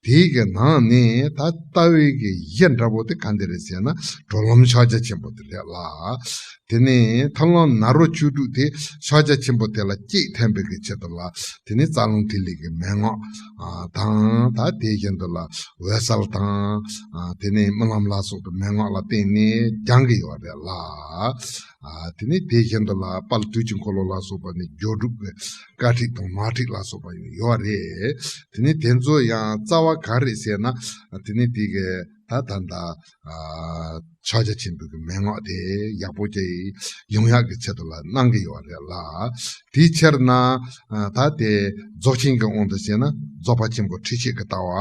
དེའི་གི་ནང་ནས་ད་ལྟ་བའི་གི་གཞི་འདྲ་པོ་དེ་ག་འདི་རེད་ཟེར་ན། གྲོལ་ལམ་ཕྱག་རྒྱ་ཆེན་པོ་དེ་རེད་ལ། དེ་ནས་ཐར་ལམ་ནཱ་རོ་ཆོས་དྲུག་དེ་ཕྱག་རྒྱ་ཆེན་པོ་དེ་ལ་གཅིག་ཐེམ་པའི་གི་ཆེད་དུ་ལ། དེ་ནས་རྩ་རླུང་ཐིག་ལེ་གི་མན་ངག་ཨ་དང་། ད་དེ་བཞིན་དུ་ལ་འོད་གསལ་དང་། ཨ་དེ་ནས་རྨི་ལམ་ལ་སོགས་པའི་མན་ངག་ལ་བརྟེན་ནས་སྦྱང་གི་ཡོད་རེད་ལ། ཨ་དེ་ནས་དེ་བཞིན་དུ་ལ་དཔལ་དུས་ཀྱི་འཁོར་ལོ་ལ་སོགས་པ་ནས་སྦྱོར་དྲུག་གི་དཀའ་ཁྲིད་དང་མར་ཁྲིད་ལ་སོགས་པ་ཡང་ཡོད་རེད། དེ་ནས་དེ་ཚོ་ཡང་རྩ་བ་ག་རེ་ཟེར་ན། དེ་ནས་དེ་གི་ད་ད་ད་ཨ་ཕྱག་རྒྱ་ཆེན་པོའི་གི་མན་ངག་དེ་ཡག་པོ་ཅིག་ཡོང་ཡག་གི་ཆེད་དུ་ལ་གནང་གི་ཡོད་རེད་ལ། དེའི་ཕྱིར་ན་ཨ་ད་དེ་རྫོགས་ཆེན་གྱི་དབང་དུ་བྱས་ན་རྫོགས་པ་ཆེན་པོ་ཁྲེགས་ཆོད་ཀྱི་ལྟ་བ།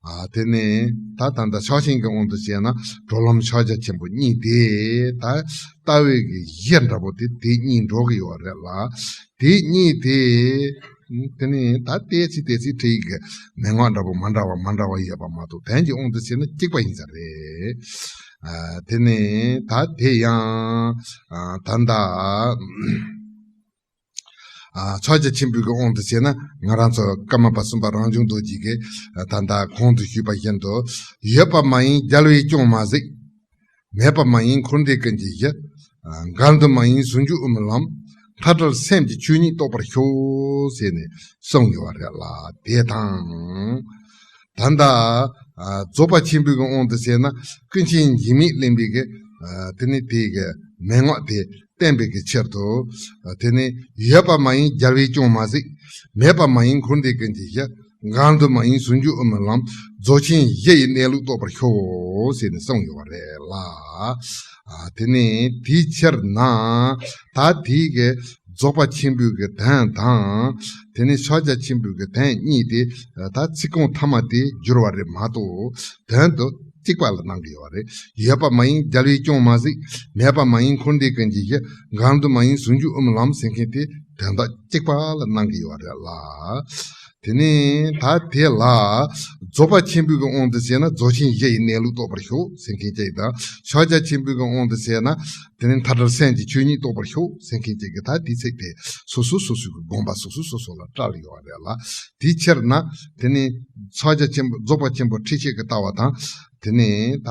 ཨ་དེ་ནས་ད་ད་ལྟ་ཕྱག་ཆེན་གྱི་དབང་དུ་བྱས་ན་གྲོལ་ལམ་ཕྱག་རྒྱ་ཆེན་པོ་གཉིས་དེ་ད་ལྟ་བའི་གི་གཞི་འདྲ་པོ་དེ་དེ་གཉིས་འགྲོ་གི་ཡོད་རེད་ལ། དེ་གཉིས་དེ་དེ་ནས་ད་ལྟའི་ཚིག་དེ་ཚིག་ཁྲིད་ཡིག་གི་མན་ངག་འདྲ་པོ་མ་འདྲ་བ་མ་འདྲ་བ་ཡོད་པ་མ་གཏོགས། དོན་གྱི་དབང་དུ་བྱས་ན་གཅིག་པ་ཡིན་ས་རེད། ཨ་དེ་ནས་ད་དེ་ཡང་ཨ་ད་ལྟ་ཨ་ཕྱག་རྒྱ་ཆེན་པོའི་གི་དབང་དུ་བྱས་ན། ང་རང་ཚོ་ཀརྨ་པ་གསུམ་པ་རང་བྱུང་རྡོ་རྗེ་གིས་ཨ་ད་ལྟ་གོང་དུ་ཞུས་པ་བཞིན་དུ། ཡོད་པ་མ་ཡིན་རྒྱལ་བས་ཀྱང་མ་གཟིགས། མེད་པ་མ་ཡིན་འཁོར་འདས་ཀུན་གྱི་གཞི། འགལ་འདུ་མ་ཡིན་ཟུང་འཇུག་དབུ་མའི་ལམ། མཐའ་བྲལ་སེམས་ཀྱི་ཆོས་ཉིད་རྟོགས་པར་ཤོག་ཟེར་ནས་གསུངས་ཡོད་པ་རེད་ལ། དེ་དང་། ད་ལྟ་རྫོགས་པ་ཆེན་པོའི་གི་དབང་དུ་བྱས་ན། ཀུན་མཁྱེན་འཇིགས་མེད་གླིང་པའི་གི་དེ་ནི་དེའི་གི་མན་ངག་དེ་བསྟན་པའི་གི་ཕྱིར་དུ། དེ་ནི་ཡོད་པ་མ་ཡིན་རྒྱལ་བས་ཀྱང་མ་གཟིགས། མེད་པ་མ་ཡིན་འཁོར་འདས་ཀུན་གྱི་གཞི། འགལ་འདུ་མ་ཡིན་ཟུང་འཇུག་དབུ་མའི་ལམ། རྫོགས་ཆེན་གཞི་ཡི་གནས་ལུགས་རྟོགས་པར་ཤོག་ཟེར་ནས་གསུངས་ཡོད་པ་རེད་ལ། ཨ་དེ་ནས་དེའི་ཕྱིར་ན་ད་དེའི་གི་རྫོགས་པ་ཆེན་པོའི་གི་དོན་དང་། དེ་ནས་ཕྱག་རྒྱ་ཆེན་པོའི་གི་དོན་གཉིས་དེ་ད་ཚིག་རྐང་ཐ་མ་དེ་བསྒྱུར་བ་རེད་མ་གཏོགས། དོན་དུ་གཅིག་པ་ལ་གནང་གི་ཡོད་རེད། ཡོད་པ་མ་ཡིན་རྒྱལ་བས་ཀྱང་མ་གཟིགས། མེད་པ་མ་ཡིན་འཁོར་འདས་ཀུན་གྱི་གཞི། འགལ་འདུ་མ་ཡིན་ཟུང་འཇུག་དབུ་མའི་ལམ་ཟེར་མཁན་དེ་དོན་དག་གཅིག་པ་ལ་གནང་གི་ཡོད་རེད་ལ། དེ་ནས་ད་དེ་ལ་རྫོགས་པ་ཆེན་པོའི་གི་དབང་དུ་བྱས་ན་རྫོགས་ཆེན་གཞི་ཡི་གནས་ལུགས་རྟོགས་པར་ཤོག་ཟེར་མཁན་གཅིག་དང་། ཕྱག་རྒྱ་ཆེན་པོའི་གི་དབང་དུ་བྱས་ན་དེ་ནི་མཐའ་བྲལ་སེམས་ཀྱི་ཆོས་ཉིད་རྟོགས་པར་ཤོག་ཟེར་མཁན་གཅིག་གི། ད་དེའི་ཚིག་དེ་སོ་སོ་སོ་སོའི་གི་དགོངས་པ་སོ་སོ་སོ་སོ་ལ་བཀྲལ་ཡོད་རེད་ལ། དེའི་ཕྱིར་ན་དེ་ནི་ཕྱག་རྒྱ་ཆེན་པོ་རྫོགས་པ་ཆེན་པོ་ཁྲེགས་ཆོད་ཀྱི་ལྟ་བ་དང་། དེ་ནས་ད་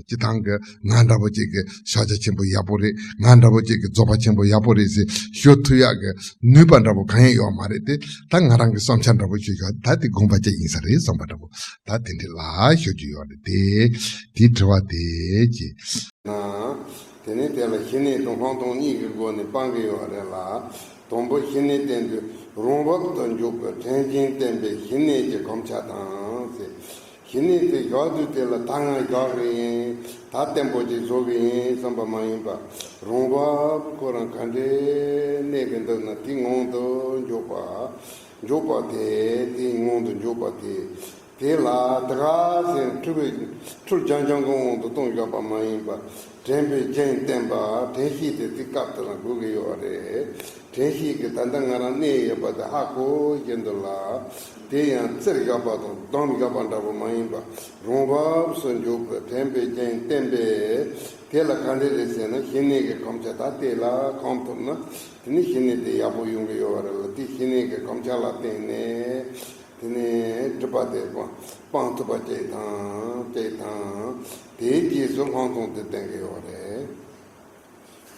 སྤྱིར་བཏང་གི་ང་འདྲ་པོ་ཅིག་གི་ཕྱག་རྒྱ་ཆེན་པོ་ཡག་པོ་རེད། ང་འདྲ་པོ་ཅིག་གི་རྫོགས་པ་ཆེན་པོ་ཡག་པོ་རེད་ཟེར་ཞུ་ཐུབ་ཡག་གི་ནུས་པ་འདྲ་པོ་གང་ཡང་ཡོད་མ་རེད་དེ། ད་ང་རང་གི་བསམ་འཆར་འདྲ་པོ་ཞུ་ཞོག་ད་དེ་དགོངས་པ་ཅིག་ཡིན་ས་རེད་བསམ་པ་འདྲ་པོ། ད་དེ་འདྲ་ལ་ཞུ་རྒྱུ་ཡོད་རེད་དེ། དེའི་དྲི་བ་དེ་ཅི། དེ་ནས་དེ་ལ་ཞི་གནས་དང་ལྷག་མཐོང་གཉིས་ཀྱི་སྒོ་ནས་སྤང་གི་ཡོད་རེད་ལ། དང་པོ་ཞི་གནས་བསྟན་དུས་རང་བབས་སུ་འཇོག་པའི་དྲན་ཅིང་བརྟན་པའི་ཞི་གནས་ཀྱི་གོམས་ཆ་དང་ཟེར། ཞི་གནས་དེ་བཞག་དུས་དེ་ལ་ད་ང་བཞག་གི་ཡིན། ད་བརྟན་པོ་ཅིག་བཟོ་གི་ཡིན་བསམ་པ་མ་ཡིན་པ། རང་བབས་ཁོ་རང་ག་འདྲའི་གནས་ཀྱི་འདུག་ན་དེའི་ངང་དུ་འཇོག་པ། འཇོག་པ་དེ་དེའི་ངང་དུ་འཇོག་པ་དེ། དེ་ལ་དེ་ག་ཟེར་འཁྲུལ་པའི་འཁྲུལ་རྐྱང་རྐྱང་གི་དབང་དུ་གཏོང་བཞག་པ་མ་ཡིན་པ། དྲན་པའི་རྒྱན་བསྟན་པ། དྲན་ཤེས་དེ་དེ་སྐབས་དེ་ལ་དགོས་ཀྱི་ཡོད་རེད། དྲན་ཤེས་ཀྱིས་ད་ལྟ་ང་རང་གནས་ཡོད་པ་དེ་ཧ་གོ་བཞིན་དུ་ལ། དེ་ཡང་བཙིར་བཞག་པ་དང་བསྡམས་བཞག་པ་འདྲ་པོ་མ་ཡིན་པ། རང་བབས་སུ་འཇོག་པའི་དྲན་པའི་རྒྱན་བསྟན་པས། དེ་ལ་ག་འདྲ་རེད་ཟེར་ན་ཞི་གནས་ཀྱི་གོམས་ཆ་ད་དེ་ལ་གང་ཐུབ་ན་དེ་ནི་ཞི་གནས་དེ་ཡག་པོ་ཡོང་གི་ཡོད་རེད་ལ། དེ་ཞི་གནས་ཀྱི་གོམས་ཆ་ལ་བརྟེན་ནས། དེ་ནས་སྒྲིབ་པ་དེ་སྤང་སྤང་ཐུབ་པ་གཅིག་དང་གཅིག་དང་། དེའི་རྗེས་སུ་ལྷག་མཐོང་དེ་ལྡན་གྱི་ཡོད་རེད།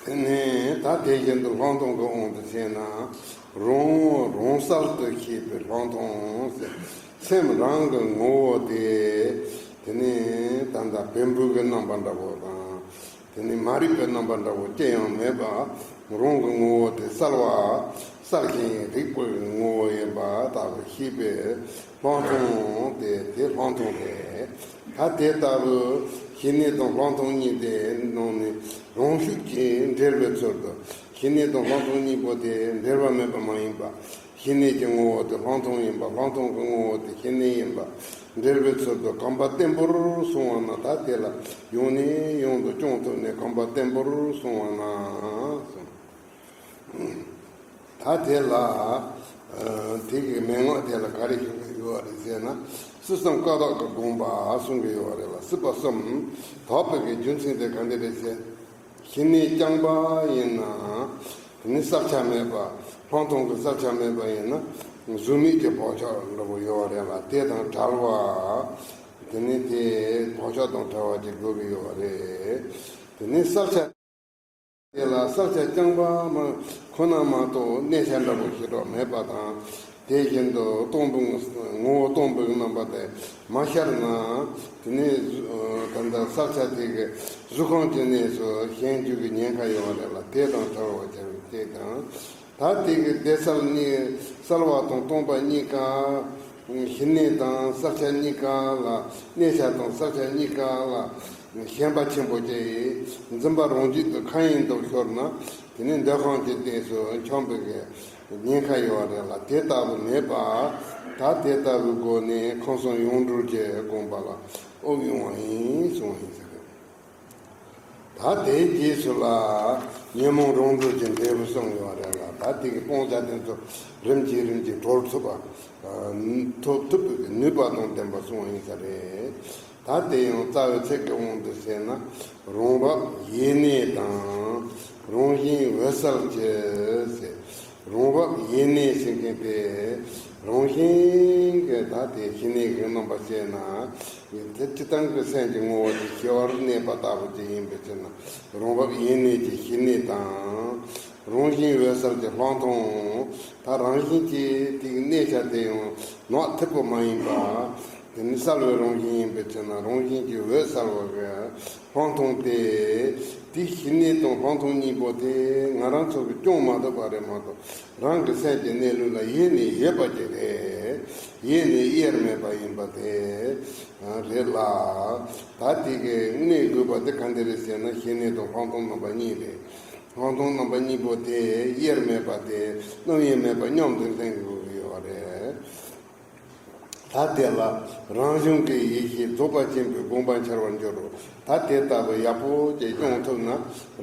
དེ་ནས་ད་དེ་བཞིན་དུ་ལྷག་མཐོང་གི་དབང་དུ་བྱས་ན། རང་རང་གསལ་དུ་ཤེས་པའི་ལྷག་མཐོང་ཟེར། སེམས་རང་གི་ངོ་བོ་དེ། དེ་ནི་ད་ལྟ་བེམ་པོ་གི་རྣམ་པ་འདྲ་བོ་དང་། དེ་ནི་མ་རིག་པའི་རྣམ་པ་འདྲ་བོ་ཅི་ཡང་མེད་པ། རང་གི་ངོ་བོ་དེ་གསལ་བ། གསལ་ཞིང་རིག་པའི་ངོ་བོ་ཡིན་པ་ལྟ་བུ་ཤེས་པའི་ལྷག་མཐོང་དེ། དེ་ལྷག་མཐོང་རེད། ད་དེ་ལྟ་བུ་ཞི་གནས་དང་ལྷག་མཐོང་གཉིས་དེ་ནང་ནས་རང་ཤུགས་ཀྱིས་འབྲེལ་བའི་ཚུལ་དུ། ཞི་གནས་དང་ལྷག་མཐོང་གཉིས་པོ་དེ་འབྲེལ་བ་མེད་པ་མ་ཡིན་པ། ཞི་གནས་ཀྱི་ངོ་བོ་དེ་ལྷག་མཐོང་ཡིན་པ། ལྷག་མཐོང་གི་ངོ་བོ་དེ་ཞི་གནས་ཡིན་པ། འབྲེལ་བའི་ཚུལ་དུ་གོམས་པ་བརྟན་པོར་སོང་བ་ན། ད་དེ་ལ་ཡང་ནས་ཡང་དུ་སྐྱོང་ཐུབ་ནས་གོམས་པ་བརྟན་པོར་སོང་བ་ན་གསུངས། ད་དེ་ལ། ཨ། དེ་གི་མན་ངག་དེ་ལ་ག་རེ་ཞུ་གི་ཡོད་རེད་ཟེར་ན། སྲིད་གསུམ་ཀ་དག་གི་དགོངས་པ་གསུང་གི་ཡོད་རེད་ལ། སྲིད་པ་གསུམ་དག་པའི་གི་རྒྱུ་མཚན་དེ་ག་འདྲ་རེད་ཟེར། ཞི་གནས་རྐྱང་པ་ཡིན་ན། དེ་ནི་བསལ་བྱ་མེད་པ། ལྷག་མཐོང་གི་བསལ་བྱ་མེད་པ་ཡིན་ན། གཟུགས་མེད་ཀྱི་བག་ཆགས་འདྲ་པོ་ཡོད་རེད་ལ། དེ་དང་བྲལ་བ། དེ་ནི་དེ་བག་ཆགས་དང་བྲལ་བ་ཅིག་དགོས་ཀྱི་ཡོད་རེད། དེ་ནི་བསལ་བྱ། དེ་ལ་བསལ་བྱ་རྐྱང་པ་མ་ཁོ་ན་མ་གཏོགས་གནས་བྱ་འདྲ་པོ་ཞིག་མེད་པ་དང་། དེ་བཞིན་དུ་སྟོང་པའི་ངོ་བོ་སྟོང་པའི་རྣམ་པ་དེ་མ་ཤར་ན། དེ་ནས་ད་ལྟ་བསལ་བྱ་དེ་གི་གཟུགས་ཁམས་ཀྱི་གནས་སུ་ཞེན་རྒྱུ་གི་ཉེན་ཁ་ཡོད་རེད་ལ། དེ་དང་བྲལ་བར་བྱ་བའི་ཚེ་དང་། ད་དེ་གི་བདེ་གསལ་གཉིས། གསལ་བ་དང་སྟོང་པ་གཉིས་ཀ། ཞི་གནས་དང་བསལ་བྱ་གཉིས་ཀ་ལ། གནས་བྱ་དང་བསལ་བྱ་གཉིས་ཀ་ལ་ཞེན་པ་ཆེན་པོ་སྐྱེས། འཛིན་པ་རང་རྒྱུད་དུ་མཁའ་དབྱིངས་དུ་ཤོར་ན། དེ་ནས་འདོད་ཁམས་ཀྱི་གནས་སུ་འཁྱམས་པའི་གི་ཉེན་ཁ་ཡོད་རེད་ལ། དེ་ལྟ་བུ་མེད་པ། ད་དེ་ལྟ་བུའི་སྒོ་ནས་ཁམས་གསུམ་ཡོངས་གྲོལ་གྱི་དགོངས་པ་ལ་དབུགས་དབྱུང་བ་ཡིན་གསུངས་ཡིན་ཟེར། ད་དེའི་རྗེས་སུ་ལ་ཉོན་མོངས་རང་གྲོལ་གྱི་འབྲས་བུ་གསུངས་ཡོད་རེད་ལ། ད་དེ་གི་སྤང་བྱ་དེ་ཚོ་རིམ་གྱིས་རིམ་གྱིས་གྲོལ་ཐུབ་པ། ཐོབ་ཐུབ་པའི་ནུས་པ་དང་ལྡན་པ་གསུངས་ཡིན་ས་རེད། ད་དེ་ཡང་རྩ་བའི་ཚིག་གི་དབང་དུ་བྱས་ན། རང་བབས་ཡེ་གནས་དང་། རང་བཞིན་འོད་གསལ་གྱི་ཟེར། རང་བབས་ཡེ་གནས་ཟེར་མཁན་དེ། རང་བཞིན་གྱི་ད་དེ་ཞི་གནས་ཀྱི་རྣམ་པ་བཤད་ན། དེ་སྤྱིར་བཏང་གི་སེམས་ཀྱི་ངོ་བོ་དེ་ཞི་བར་གནས་པ་ལྟ་བུ་ཅིག་ཡིན་པའི་ཕྱིར་ན། རང་བབས་ཡེ་གནས་ཀྱི་ཞི་གནས་དང་། རང་བཞིན་འོད་གསལ་གྱི་ལྷག་མཐོང་། ད་རང་བཞིན་གྱིས་དེའི་གནས་ཆ་དེ་ཡང་ནག་ཐིབས་པོ་མ་ཡིན་པ། དེ་ནི་གསལ་བའི་རང་བཞིན་ཡིན་པའི་ཕྱིར་ན། རང་བཞིན་གྱི་འོད་གསལ་བ་གི་ལྷག་མཐོང་དེ། དེའི་ཞི་གནས་དང་ལྷག་མཐོང་གཉིས་པོ་དེ་ང་རང་ཚོ་གིས་སྐྱོང་མ་ཐུབ་པ་རེད་མ་གཏོགས། རང་གི་སེམས་ཀྱི་གནས་ལུགས་ལ་ཡེ་ནས་ཡོད་པ་ཅིག་རེད། ཡེ་ནས་དབྱེར་མེད་པ་ཡིན་པ་དེ་རེད་ལ། ད་དེ་གི་གནས་དགོས་པ་དེ་ག་འདྲ་རེད་ཟེར་ན། ཞི་གནས་དང་ལྷག་མཐོང་རྣམ་པ་གཉིས་རེད། ལྷག་མཐོང་རྣམ་པ་གཉིས་པོ་དེ་དབྱེར་མེད་པ་དེ་རྣམ་དབྱེ་མེད་པ་མཉམ་དུ་ལེན་དགོས་ཀྱི་ཡོད་རེད། ད་དེ་ལ་རང་བྱུང་གི་ཡེ་ཤེས་རྫོགས་པ་ཆེན་པོའི་དགོངས་པ་འཆར་བར་འགྱུར་རོ། ད་དེ་ལྟ་བུ་ཡག་པོ་ཅིག་སྐྱོང་ཐུབ་ན།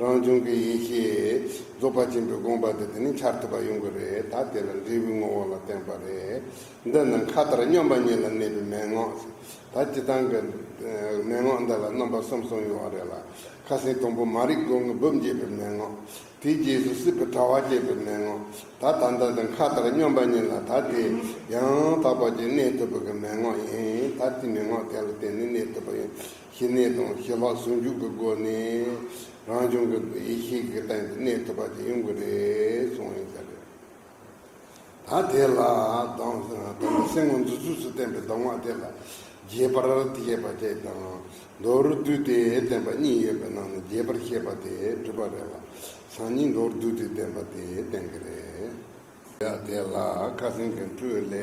རང་བྱུང་གི་ཡེ་ཤེས་རྫོགས་པ་ཆེན་པོའི་དགོངས་པ་དེ་དེ་ནི་འཆར་ཐུབ་པ་ཡོང་གི་རེད། ད་དེ་ལ་འབྲས་བུའི་ངོ་བོ་ལ་བརྟེན་པ་རེད། འདི་ནི་མཁའ་ལྟར་སྙོམས་པ་ཉིད་ལ་གནས་པའི་མན་ངག་ཟེར། ད་སྤྱིར་བཏང་གི་མན་ངག་འདི་ལ་རྣམ་པ་གསུམ་གསུམ་ཡོད་རེད་ལ། ཁ་སང་དང་པོ་མ་རིག་སྒོ་ངའི་སྦུབས་འབྱེད་པའི་མན་ངག་དེའི་རྗེས་སུ་སྲིད་པའི་དྲ་བ་བཅད་པའི་མན་ངག་ད་ད་ལྟ་འདི་མཁའ་ལྟར་སྙོམས་པ་ཉིད་ལ། ད་དེ་ཡང་དག་པ་ཅིག་གནས་ཐུབ་པའི་གི་མན་ངག་ཡིན། ད་དེའི་མན་ངག་དེ་ལ་བརྟེན་ནས་གནས་ཐུབ་པ་ཡིན། ཞི་གནས་དང་ཞི་ལྷག་ཟུང་འཇུག་གི་སྒོ་ནས་རང་བྱུང་གི་ཡེ་ཤེས་ཀྱི་སྟེང་དུ་གནས་ཐུབ་པ་ཅིག་ཡོང་གི་རེད་གསུངས་ཡིན་ས་རེད། ད་དེ་ལ་གདམས། ད་ནི་སེམས་ངོ་འཛིན་ཚུལ་སུ་བསྟན་པའི་གདམས་ངག་དེ་ལ་རྒྱས་པར་བཤད་པ་བཅས་དང་། མདོར་བསྡུས་ཏེ་བསྟན་པ་གཉིས་ཡོད་པའི་ནང་ནས་རྒྱས་པར་བཤད་པ་དེ་གྲུབ་པ་རེད་ལ། སང་ཉིན་མདོར་བསྡུས་ཏེ་བསྟན་པ་དེ་བསྟན་གྱི་རེད། ཡ། དེ་ལ་ཁ་སང་གི་འཕྲོས་ལས།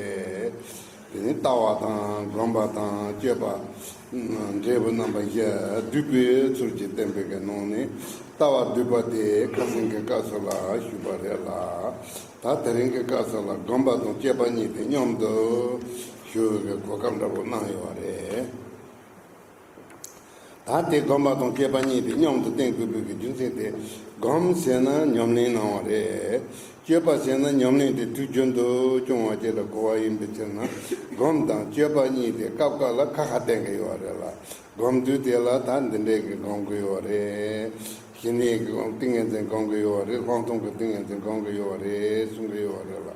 དེ་ནི་ལྟ་བ་དང་སྒོམ་པ་དང་སྤྱོད་པ། འབྲས་བུ་རྣམ་པ་བཞི་བསྡུས་པའི་ཚུལ་གྱིས་བསྟན་པའི་གི་ནང་ནས། ལྟ་བ་བསྡུས་པ་དེ་ཁ་སང་གི་སྐབས་སུ་ལ་ཞུས་པ་རེད་ལ། ད་དེ་རིང་གི་སྐབས་སུ་ལ་སྒོམ་པ་དང་སྤྱོད་པ་གཉིས་དེ་མཉམ་དུ་ཞུ་བའི་གོ་སྐབས་འདྲ་པོ་གནང་ཡོད་པ་རེད། ད་དེ་སྒོམ་པ་དང་སྤྱོད་པ་གཉིས་དེ་མཉམ་དུ་བསྟན་དགོས་པའི་གི་རྒྱུ་མཚན་དེ། སྒོམ་ཟེར་ན་ཉམས་ལེན་གནང་བ་རེད། སྤྱོད་པ་ཟེར་ན་ཉམས་ལེན་དེ་དུས་རྒྱུན་དུ་སྐྱོང་བ་བཅས་ལ་གོ་བ་ཡིན་པའི་ཕྱིར་ན། སྒོམ་དང་སྤྱོད་པ་གཉིས་དེ་སྐབས་སྐབས་ལ་ཁ་ཁ་བསྟན་གི་ཡོད་པ་རེད་ལ། སྒོམ་དུས་དེ་ལ་ད་འདི་འདྲས་ཀྱི་སྒོམ་གི་ཡོད་རེད། ཞི་གནས་ཀྱི་སྒོམ་ཏིང་ངེ་འཛིན་སྒོམ་གི་ཡོད་རེད། ལྷག་མཐོང་གི་ཏིང་ངེ་འཛིན་སྒོམ་གི་ཡོད་རེད་གསུང་གི་ཡོད་རེད་ལ།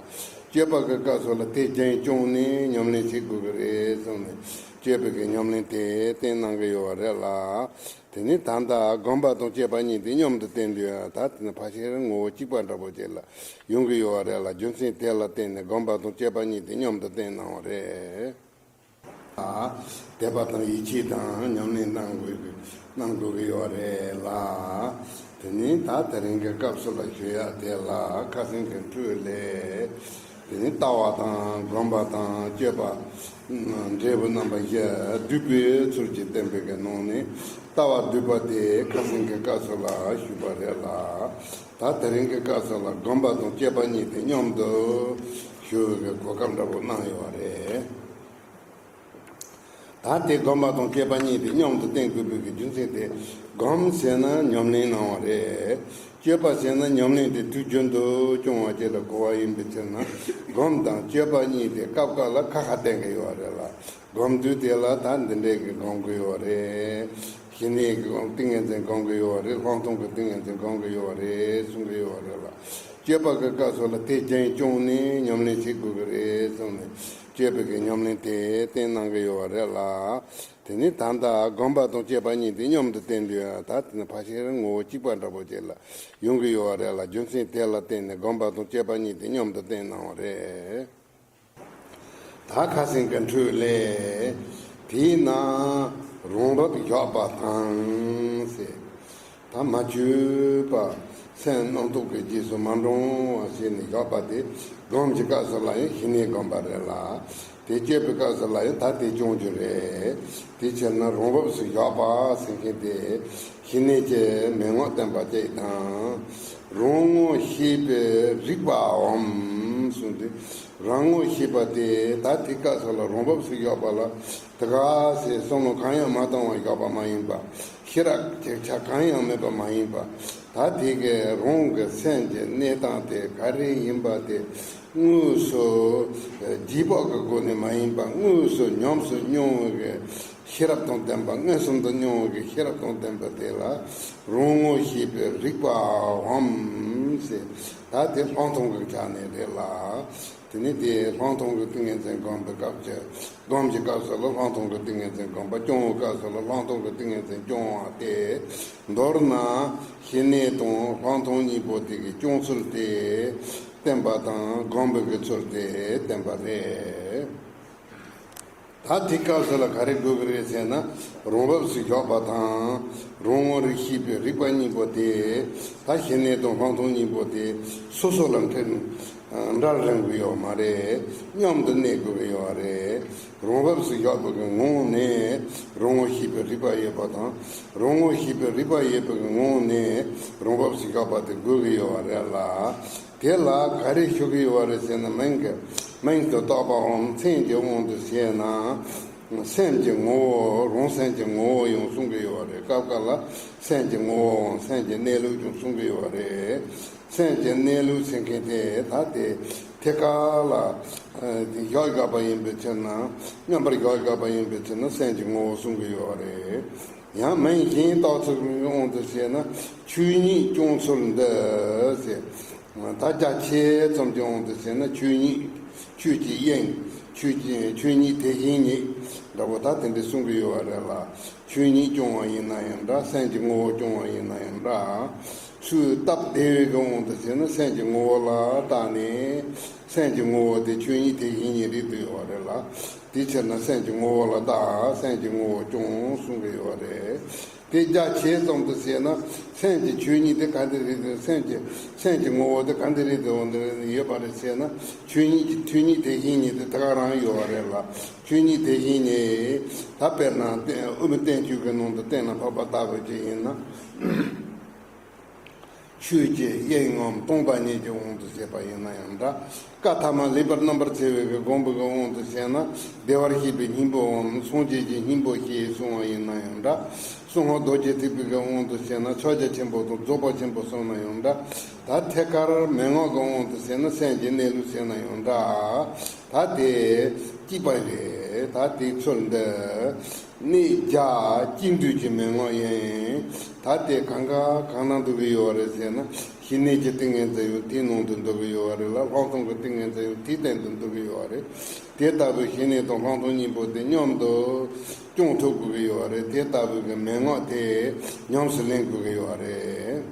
སྤྱོད་པ་གི་སྐབས་སུ་ལ་དེ་རྒྱུན་སྐྱོང་ནས་ཉམས་ལེན་བྱེད་དགོས་ཀྱི་རེད་གསུངས་ནས། སྤྱོད་པའི་གི་ཉམས་ལེན་དེ་བསྟན་གནང་གི་ཡོད་རེད་ལ། དེ་ནས་ད་ལྟ་སྒོམ་པ་དང་སྤྱོད་པ་གཉིས་དེ་མཉམ་དུ་བསྟན་དུས། ད་དེ་ནི་ཕལ་ཆེར་ངོ་བོ་གཅིག་པ་འདྲ་པོ་ཅིག་ལ་ཡོང་གི་ཡོད་རེད་ལ། རྒྱུ་མཚན་དེ་ལ་བརྟེན་ནས་སྒོམ་པ་དང་སྤྱོད་པ་གཉིས་དེ་མཉམ་དུ་བསྟན་གནང་བ་རེད། དད་པ་དང་ཡིད་ཆེས་དང་ཉམས་ལེན་གནང་དགོས་ཀྱི་གནང་དགོས་ཀྱི་ཡོད་རེད་ལ། དེ་ནི་ད་དེ་རིང་གི་སྐབས་སུ་ལ་ཞུ་ཡག་དེ་ལ་ཁ་སེང་གི་འཕྲོས་ལས། དེ་ནི་ལྟ་བ་དང་སྒོམ་པ་དང་སྤྱོད་པ། འབྲས་བུ་རྣམ་པ་བཞི་བསྡུས་པའི་ཚུལ་གྱིས་བསྟན་པའི་གི་ནང་ནས་ལྟ་བ་བསྡུས་པ་དེ་ཁ་སེང་གི་སྐབས་སུ་ལ་ཞུས་པ་རེད་ལ། ད་དེ་རིང་གི་སྐབས་སུ་ལ་སྒོམ་པ་དང་སྤྱོད་པ་གཉིས་དེ་མཉམ་དུ་ཞུ་བའི་གི་གོ་སྐབས་འདྲ་པོ་གནང་ཡོད་རེད། ད་དེ་སྒོམ་པ་དང་སྤྱོད་པ་གཉིས་དེ་མཉམ་དུ་བསྟེན་དགོས་པའི་གི་རྒྱུ་མཚན་དེ། སྒོམ་ཟེར་ན་ཉམས་ལེན་གནང་བ་རེད། སྤྱོད་པ་ཟེར་ན་ཉམས་ལེན་དེ་དུས་རྒྱུན་དུ་སྐྱོང་བ་བཅས་ལ་གོ་བ་ཡིན་པའི་ཕྱིར་ན། སྒོམ་དང་སྤྱོད་པ་གཉིས་དེ་སྐབས་འགའ་ལ་ཁ་ཁ་བསྟན་གི་ཡོད་རེད་ལ། སྒོམ་དུས་དེ་ལ་ད་འདི་འདྲའི་གི་སྒོམ་གི་ཡོད་རེད། ཞི་གནས་ཀྱི་སྒོམ་ཏིང་ངེ་འཛིན་སྒོམ་གི་ཡོད་རེད། ལྷག་མཐོང་གི་ཏིང་ངེ་འཛིན་སྒོམ་གི་ཡོད་རེད་གསུང་གི་ཡོད་རེད་ལ། སྤྱོད་པ་གི་སྐབས་སུ་ལ་དེ་རྒྱུན་སྐྱོང་ནས་ཉམས་ལེན་བྱེད་དགོས་ཀྱི་རེད་གསུངས་ནས། སྤྱོད་པའི་གི་ཉམས་ལེན་དེ་བསྟན་གནང་གི་ཡོད་རེད་ལ། དེ་ནས་ད་ལྟ་སྒོམ་པ་དང་སྤྱོད་པ་གཉིས་དེ་མཉམ་དུ་བསྟེན་དུས་ད་དེ་ནི་ཕལ་ཆེར་ངོ་བོ་གཅིག་པ་འདྲ་པོ་ཅིག་ལ་ཡོང་གི་ཡོད་རེད་ལ། རྒྱུ་མཚན་དེ་ལ་བརྟེན་ནས་སྒོམ་པ་དང་སྤྱོད་པ་གཉིས་དེ་མཉམ་དུ་བསྟེན་གནང་བ་རེད། ད་ཁ་སེང་གི་འཕྲོས་ལས། དེས་ན་རང་བབས་བཞག་པ་དང་ཟེར། ད་མ་བཅོས་པ་སེམས་རྣམ་རྟོག་གི་རྗེས་སུ་མ་འབྲང་བ་བྱས་ནས་བཞག་པ་དེ་སྒོམ་གྱི་སྐབས་སུ་ལ་ཡང་ཞི་གནས་སྒོམ་པ་རེད་ལ། དེ་སྤྱོད་པའི་སྐབས་སུ་ལ་ཡང་ད་དེ་སྐྱོང་རྒྱུ་རེད། དེའི་ཕྱིར་ན་རང་བབས་སུ་བཞག་པ་ཟེར་མཁན་དེ་ཞི་གནས་ཀྱི་མན་ངག་བསྟན་པ་གཅིག་དང་། རང་ངོ་ཤེས་པའི་རིག་པའམ་གསུངས་ཏེ། རང་ངོ་ཤེས་པ་དེ་ད་དེ་སྐབས་སུ་ལ་རང་བབས་སུ་བཞག་པ་ལ། དེ་ག་ཟེར་བསམ་བློ་གང་ཡང་མ་བཏང་བར་བཞག་པ་མ་ཡིན་པ། ཤེས་རབ་ཀྱི་ཆ་གང་ཡང་མེད་པ་མ་ཡིན་པ། ད་དེ་གའི་རང་གི་སེམས་ཀྱི་གནས་སྟངས་དེ་ག་རེ་ཡིན་པ་དེ་དངོས་སུ་རྗེས་དཔག་གི་སྒོ་ནས་མ་ཡིན་པ། དངོས་སུ་ཉམས་སུ་མྱོང་བའི་གི་ཤེས་རབ་དང་ལྡན་པ། མངོན་སུམ་དུ་མྱོང་བའི་གི་ཤེས་རབ་དང་ལྡན་པ་དེ་ལ་རང་ངོ་ཤེས་པའི་རིག་པའམ་ཟེར། ད་དེ་ལྷག་མཐོང་གི་ཆ་ནས་རེད་ལ། དེ་ནི་དེ་ལྷག་མཐོང་གི་ཏིང་ངེ་འཛིན་སྒོམ་པའི་སྐབས་ཀྱི། སྒོམ་གྱི་སྐབས་སུ་ལ་ལྷག་མཐོང་གི་ཏིང་ངེ་འཛིན་སྒོམ་པ། སྐྱོང་བའི་སྐབས་སུ་ལ་ལྷག་མཐོང་གི་ཏིང་ངེ་འཛིན་སྐྱོང་བ་སྟེ། མདོར་ན་ཞི་གནས་དང་ལྷག་མཐོང་གཉིས་པོ་དེ་གི་སྐྱོང་ཚུལ་དེ་བསྟན་པ་དང་། སྒོམ་པའི་གི་ཚུལ་དེ་བསྟན་པ་རེད། ད་དེ་སྐབས་སུ་ལ་ག་རེ་དགོས་ཀྱི་རེད་ཟེར་ན། རང་བབས་སུ་བཞག་པ་དང་རང་ངོ་རིག་ཤེས་པའི་རིག་པ་གཉིས་པོ་དེ། ད་ཞི་གནས་དང་ལྷག་མཐོང་གཉིས་པོ་དེ་སོ་སོ་ལ་འཕྲད་འདྲ་རན་གྱི་ཡོད་མ་རེད། མཉམ་དུ་གནས་དགོས་ཀྱི་ཡོད་རེད། རང་བབས་སུ་བཞག་པའི་གི་ངང་ནས་རང་ངོ་ཤེས་པའི་རིག་པ་ཡོད་པ་དང་། རང་ངོ་ཤེས་པའི་རིག་པ་ཡོད་པའི་གི་ངང་ནས་རང་བབས་སུ་བཞག་པ་དེ་དགོས་ཀྱི་ཡོད་རེད་ལ། དེ་ལ་ག་རེ་ཞུ་གི་ཡོད་རེད་ཟེར་ན། མིང་གི་མིང་དུ་བཏགས་པའམ་མཚན་གྱི་དབང་དུ་བྱས་ན། སེམས་ཀྱི་ངོ་བོ། རང་སེམས་ཀྱི་ངོ་བོ་ཡང་གསུང་གི་ཡོད་རེད། སྐབས་འགའ་ལ་སེམས་ཀྱི་ངོ་བོའམ་སེམས་ཀྱི་གནས་ལུགས་ཀྱང་གསུང་གི་ཡོད་རེད། སེམས་ཀྱི་གནས་ལུགས་ཟེར་མཁན་དེ་ད་དེ་ཐད་ཀར་ལ་ཨ་བཞག་བཞག་པ་ཡིན་པའི་ཕྱིར་ན། མཉམ་པར་བཞག་བཞག་པ་ཡིན་པའི་ཕྱིར་ན་སེམས་ཀྱི་ངོ་བོ་གསུང་གི་ཡོད་རེད། ཡང་མིང་གཞན་བཏགས་ཚུལ་གྱི་དབང་དུ་བྱས་ན། ཆོས་ཉིད་སྐྱོང་ཚུལ་འདི་ཟེར། ད་རྒྱ་ཆེ་ཙམ་གྱི་དབང་དུ་བྱས་ན། ཆོས་ཉིད། ཆོས་ཀྱི་དབྱིངས། ཆོས་ཀྱི་ཆོས་ཉིད་དེ་བཞིན་ཉིད། འདྲ་པོ་ད་དེ་འདྲ་གསུང་གི་ཡོད་པ་རེད་ལ། ཆོས་ཉིད་སྐྱོང་བ་ཡིན་ན་ཡང་འདྲ། སེམས་ཀྱི་ངོ་བོ་སྐྱོང་བ་ཡིན་ན་ཡང་འདྲ། ཚུལ་སྟབས་བདེ་བའི་གི་དབང་དུ་བྱས་ན། སེམས་ཀྱི་ངོ་བོ་ལ་བརྟེན་ནས། སེམས་ཀྱི་ངོ་བོ་དེ་ཆོས་ཉིད་དེ་བཞིན་ཉིད་རེད་འདུག་ཡོད་པ་རེད་ལ། དེའི་ཕྱིར་ན་སེམས་ཀྱི་ངོ་བོ་ལ་བརྟེན། སེམས་ཀྱི་ངོ་བོ་སྐྱོང་གསུང་གི་ཡོད་པ་རེད། དེ་རྒྱ་ཆེ་ཙམ་དུ་བྱས་ན། སེམས་ཀྱི་ཆོས་ཉིད་དེ་ག་འདྲ་རེད་དེ། སེམས་ཀྱི་སེམས་ཀྱི་ངོ་བོ་དེ་ག་འདྲ་རེད་དེ། འོ་འདི་ཡོད་པ་རེད་ཟེར་ན། ཆོས་ཉིད་ཀྱི་ཆོས་ཉིད་དེ་བཞིན་ཉིད་དེ་དེ་ག་རང་ཡོད་པ་རེད་ལ། ཆོས་ཉིད་དེ་བཞིན་ཉིད་ད་དཔེར་ན་བསྟན་དབུ་མའི་བསྟན་བཅོས་ཀྱི་ནང་དུ་གཏན་ལ་ཕབ་པ་ལྟ་བུ་ཅིག་ཡིན་ན། ཆོས་ཀྱི་དབྱིངས་ངམ་སྟོང་པ་ཉིད་ཀྱི་དབང་དུ་བྱས་པ་ཡིན་ན་ཡང་འདྲ། བཀའ་ཐ་མ་ལེགས་པར་རྣམ་པར་ཕྱེ་བའི་གི་དགོངས་པའི་གི་དབང་དུ་བྱས་ན། བདེ་བར་གཤེགས་པའི་སྙིང་པོའམ་སངས་རྒྱས་ཀྱི་སྙིང་པོ་ཞེས་གསུངས་པ་ཡིན་ན་ཡང་འདྲ། གསང་སྔགས་རྡོ་རྗེ་ཐེག་པའི་གི་དབང་དུ་བྱས་ན། ཕྱག་རྒྱ་ཆེན་པོ་དང་རྫོགས་པ་ཆེན་པོ་གསུངས་ན་ཡང་འདྲ། ད་ཐད་ཀར་མན་ངག་གི་དབང་དུ་བྱས་ན། སེམས་ཀྱི་གནས་ལུགས་བྱས་ན་ཡང་འདྲ། ད་དེ་གཅིག་པ་རེད། ད་དེའི་ཚུལ་འདི་ནི་རྒྱ་སྐྱེ་འགྲོས་ཀྱི་མན་ངག་ཡིན། ད་དེ་གང་ག་གང་ན་འདུ་གི་ཡོད་རེད་ཟེར་ན། ཞི་གནས་ཀྱི་ཏིང་ངེ་འཛིན་ཡང་དེའི་ནང་དུ་འདུ་གི་ཡོད་རེད་ལ། ལྷག་མཐོང་གི་ཏིང་ངེ་འཛིན་ཡང་དེའི་སྟེང་དུ་འདུ་གི་ཡོད་རེད། དེ་ལྟ་བུའི་ཞི་གནས་དང་ལྷག་མཐོང་གཉིས་པོ་དེ་མཉམ་དུ་སྐྱོང་ཐུབ་དགོས་ཀྱི་ཡོད་རེད། དེ་ལྟ་བུའི་གི་མན་ངག་དེ་ཉམས་སུ་ལེན་དགོས་ཀྱི་ཡོད་རེད།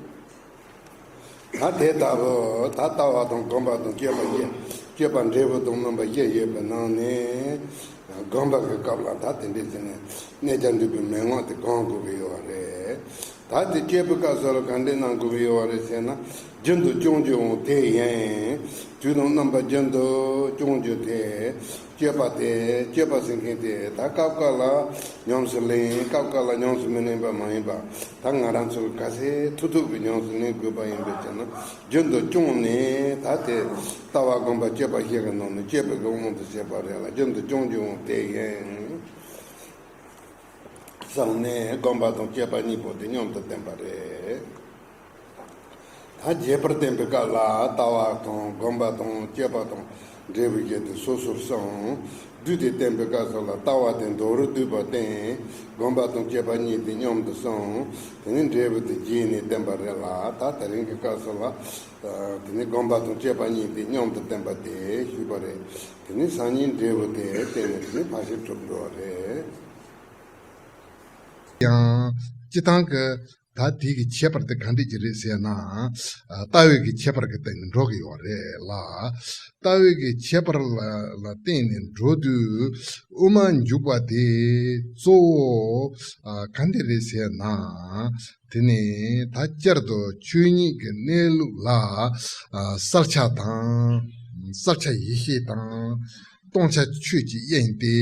ད་དེ་ལྟ་བུ་ད་ལྟ་བ་དང་སྒོམ་པ་དང་སྤྱོད་པ་བཞི། སྤྱོད་པ་འབྲས་བུ་དང་སྨོན་པ་བཞི་ཡོད་པའི་ནང་ནས། སྒོམ་པ་གི་སྐབས་ལ་ད་དེ་འདྲའི་ཟེར་ནས་གནས་བཅས་འདུས་པའི་མན་ངག་དེ་སྒོམ་དགོས་ཀྱི་ཡོད་རེད། ད་དེ་སྤྱད་པའི་སྐབས་སུ་ལ་ག་འདྲས་གནང་དགོས་ཀྱི་ཡོད་རེད་ཟེར་ན། རྒྱུན་དུ་སྐྱོང་རྒྱུ་འོང་དེ་ཡིན། དུས་དང་རྣམ་པ་རྒྱུན་དུ་སྐྱོང་རྒྱུ་དེ། སྤྱད་པ་དེ་སྤྱད་པ་ཟེར་མཁན་དེ་ད་སྐབས་འགའ་ལ་ཉམས་སུ་ལེན། སྐབས་འགའ་ལ་ཉམས་སུ་མི་ལེན་པ་མ་ཡིན་པ། ད་ང་རང་ཚོས་ག་ཚད་ཐུབ་ཐུབ་ཀྱིས་ཉམས་སུ་ལེན་དགོས་པ་ཡིན་པའི་ཕྱིར་ན། རྒྱུན་དུ་སྐྱོང་ནས་ད་དེ་ལྟ་བ་སྒོམ་པ་སྤྱད་པ་བཞི་གི་ནང་ནས་སྤྱད་པའི་དབང་དུ་བྱས་པ་རེད་ལ། རྒྱུན་དུ་སྐྱོང་རྒྱུ་འོང་དེ་ཡིན། བསམ་ནས་སྒོམ་པ་དང་སྤྱད་པ་གཉིས་པོ་དེ་མཉམ་དུ་བསྟན་པ་རེད། ད་རྒྱས་པར་བསྟན་པའི་སྐབས་ལ་ལྟ་བ་དང་སྒོམ་པ་དང་སྤྱད་པ་དང་འབྲས་བུ་བཞི་དེ་སོ་སོར་གསུངས། བསྡུས་ཏེ་བསྟན་པའི་སྐབས་སུ་ལ་ལྟ་བ་དེ་མདོ་རུ་བསྡུས་པ་བསྟན། སྒོམ་པ་དང་སྤྱད་པ་གཉིས་དེ་མཉམ་དུ་གསུངས། དེ་ནས་འབྲས་བུ་དེ་རྒྱས་ནས་བསྟན་པ་རེད་ལ། ད་དེ་རིང་གི་སྐབས་སུ་ལ་དེ་ནས་སྒོམ་པ་དང་སྤྱད་པ་གཉིས་དེ་མཉམ་དུ་བསྟན་པ་དེ་ཞུས་པ་རེད། དེ་ནས་སང་ཉིན་འབྲས་བུ་དེ་བསྟན་ནས་དེ་ནས་ཕར་ཕྱིན་གྲུབ་འགྲོ་བ་རེད། ཡང་སྤྱི་བཏང་གི་ད་དེ་གི་ཁྱད་པར་དེ་ག་འདྲས་ཀྱི་རེད་ཟེར་ན། ལྟ་བའི་གི་ཁྱད་པར་གི་སྟེང་ནས་འགྲོ་གི་ཡོད་རེད་ལ། ལྟ་བའི་གི་ཁྱད་པར་ལ་ལ་བརྟེན་ནས་འགྲོ་དུས་དབུ་མ་འཇུག་པ་དེ་གཙོ་བོ་ག་འདྲས་རེད་ཟེར་ན། དེ་ནས་ད་བསྐྱར་དུ་ཆོས་ཉིད་ཀྱི་གནས་ལུགས་ལ་གསལ་ཆ་དང་། གསལ་ཆ་ཡེ་ཤེས་དང་། སྟོང་ཆ་ཆོས་ཀྱི་དབྱིངས་ཏེ་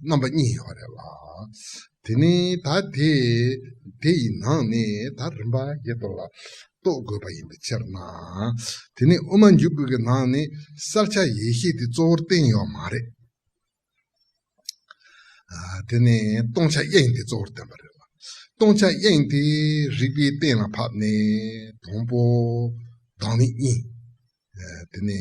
རྣམ་པ་གཉིས་ཡོད་རེད་ལ། དེ་ནས་ད་དེ་དེ་ཡི་ནང་ནས་ད་རིམ་པ་བཞིན་དུ་ལ་རྟོགས་དགོས་པ་ཡིན་པའི་ཕྱིར་ན། དེ་ནས་དབུ་མ་འཇུག་པའི་གི་ནང་ནས་གསལ་ཆ་ཡེ་ཤེས་དེ་གཙོ་བོར་བསྟན་ཡོད་མ་རེད། དེ་ནས་སྟོང་ཆ་དབྱིངས་དེ་གཙོ་བོར་བསྟན་པ་རེད་ལ། སྟོང་ཆ་དབྱིངས་དེ་རིགས་པས་གཏན་ལ་ཕབ་ནས་དང་པོ་བདག་མེད་གཉིས། དེ་ནས་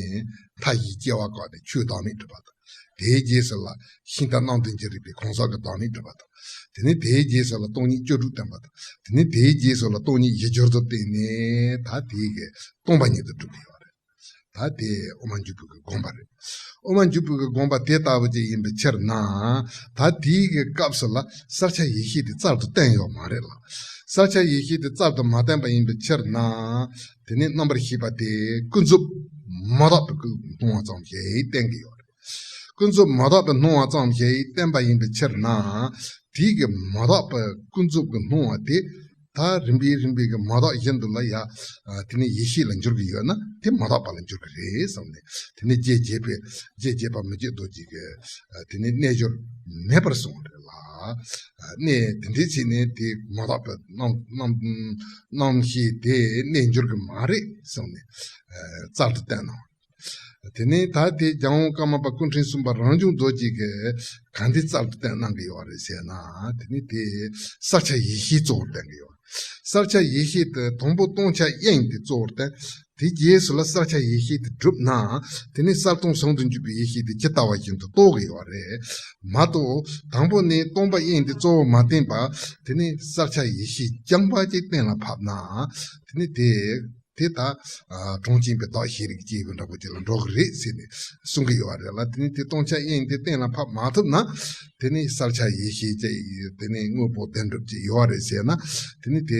མཐའ་བཞིའི་སྐྱེ་བ་བཀག་ནས་ཆོས་བདག་མེད་གྲུབ་པ་དང་། དེའི་རྗེས་སུ་ལ་ཤིང་རྟ་རྣམ་བདུན་གྱི་རིགས་པས་གང་ཟག་གི་བདག་མེད་གྲུབ་པ་དང་། དེ་ནས་དེའི་རྗེས་སུ་ལ་སྟོང་ཉིད་བཅུ་དྲུག་བསྟན་པ་དང་། དེ་ནས་དེའི་རྗེས་སུ་ལ་སྟོང་ཉིད་བཞི་སྦྱོར་དུ་བསྟན་ནས་ད་དེའི་གི་སྟོང་པ་ཉིད་དུ་གྲུབ་པ་ཡོད་རེད། ད་དེ་དབུ་མ་འཇུག་པའི་གི་དགོངས་པ་རེད། དབུ་མ་འཇུག་པའི་གི་དགོངས་པ་དེ་ལྟ་བུ་ཅིག་ཡིན་པའི་ཕྱིར་ན། ད་དེའི་གི་སྐབས་སུ་ལ་གསལ་ཆ་ཡེ་ཤེས་དེ་རྩལ་དུ་བསྟན་ཡོད་མ་རེད་ལ། གསལ་ཆ་ཡེ་ཤེས་དེ་རྩལ་དུ་མ་བསྟན་པ་ཡིན་པའི་ཕྱིར་ན། དེ་ནས་རྣམ་པར་ཤེས་པ་དེ་ཀུན་རྫོབ་མ་དག་པའི་ཀུན་སྣང་བ་ཙམ་ཞིག་བསྟན་གྱི་ཡོད་རེད། ཀུན་རྫོབ་མ་དག་པའི་སྣང་བ་ཙམ་ཞིག་བསྟན་པ་ཡིན་པའི་ཕྱིར་ན། དེའི་གི་མ་དག་པའི་ཀུན་རྫོབ་ཀྱི་སྣང་བ་དེ། ད་རིམ་པས་རིམ་པས་ཀྱི་མ་དག་བཞིན་དུ་ལ་ཡ། དེ་ནས་ཡེ་ཤེས་ལ་འགྱུར་གྱི་ཡོད་ན་དེ་མ་དག་པ་ལ་འགྱུར་གྱི་རེད་བསམ་ནས། དེ་ནས་རྗེ་བརྒྱད་པས་རྗེ་བརྒྱད་པ་མི་བསྐྱོད་རྡོ་རྗེ་གིས། དེ་ནས་རྣལ་འབྱོར་མེད་པར་གསུངས་རེད་ལ། གནས་དེ་འདྲའི་ཚེ་ནས་དེ་མ་དག་པའི་རྣམ་རྣམ་རྣམ་ཤེས་དེ་གནས་འགྱུར་གྱི་མ་རེད་བསམ་ནས། རྩལ་དུ་བསྟན་གནང་། དེ་ནས་ད་དེ་རྒྱལ་དབང་ཀརྨ་པ་སྐུ་ཕྲེང་གསུམ་པ་རང་བྱུང་རྡོ་རྗེ་གིས་ག་འདྲ་རྩལ་དུ་བསྟན་གནང་གི་ཡོད་རེད་ཟེར་ན། དེ་ནི་དེ་གསལ་ཆ་ཡེ་ཤེས་གཙོ་བོར་བསྟན་གྱི་ཡོད། གསལ་ཆ་ཡེ་ཤེས་དེ་དང་པོ་སྟོང་ཆ་དབྱིངས་དེ་གཙོ་བོར་བསྟན། དེ་རྗེས་སུ་ལ་གསལ་ཆ་ཡེ་ཤེས་དེ་གྲུབ་ན། དེ་ནི་གསལ་སྟོང་ཟུང་དུ་འཇུག་པའི་ཡེ་ཤེས་དེ་ཇི་ལྟ་བ་བཞིན་དུ་རྟོགས་ཀྱི་ཡོད་རེད། མ་གཏོགས་དང་པོ་ནས་སྟོང་པ་དབྱིངས་དེ་གཙོ་བོར་མ་བསྟན་པ། དེ་ནི་གསལ་ཆ་ཡེ་ཤེས་རྐྱང་པ་ཅིག་གཏན་ལ་ཕབ་ན། དེ་ནི་དེ། དེ་ལྟ། གྲངས་ཅན་པའི་བདག་ཤེས་རིག་ཅེས་པའི་འདྲ་པོ་ཅིག་ལ་འགྲོ་གི་རེད་ཟེར་ནས་གསུང་གི་ཡོད་རེད་ལ། དེ་ནི་དེ་སྟོང་ཆ་དབྱིངས་དེ་གཏན་ལ་ཕབ་མ་ཐུབ་ན། དེ་ནི་གསལ་ཆ་ཡེ་ཤེས་ཅེས་དེ་ནི་དངོས་པོ་བདེན་གྲུབ་ཅིག་ཡོད་རེད་ཟེར་ན། དེ་ནི་དེ་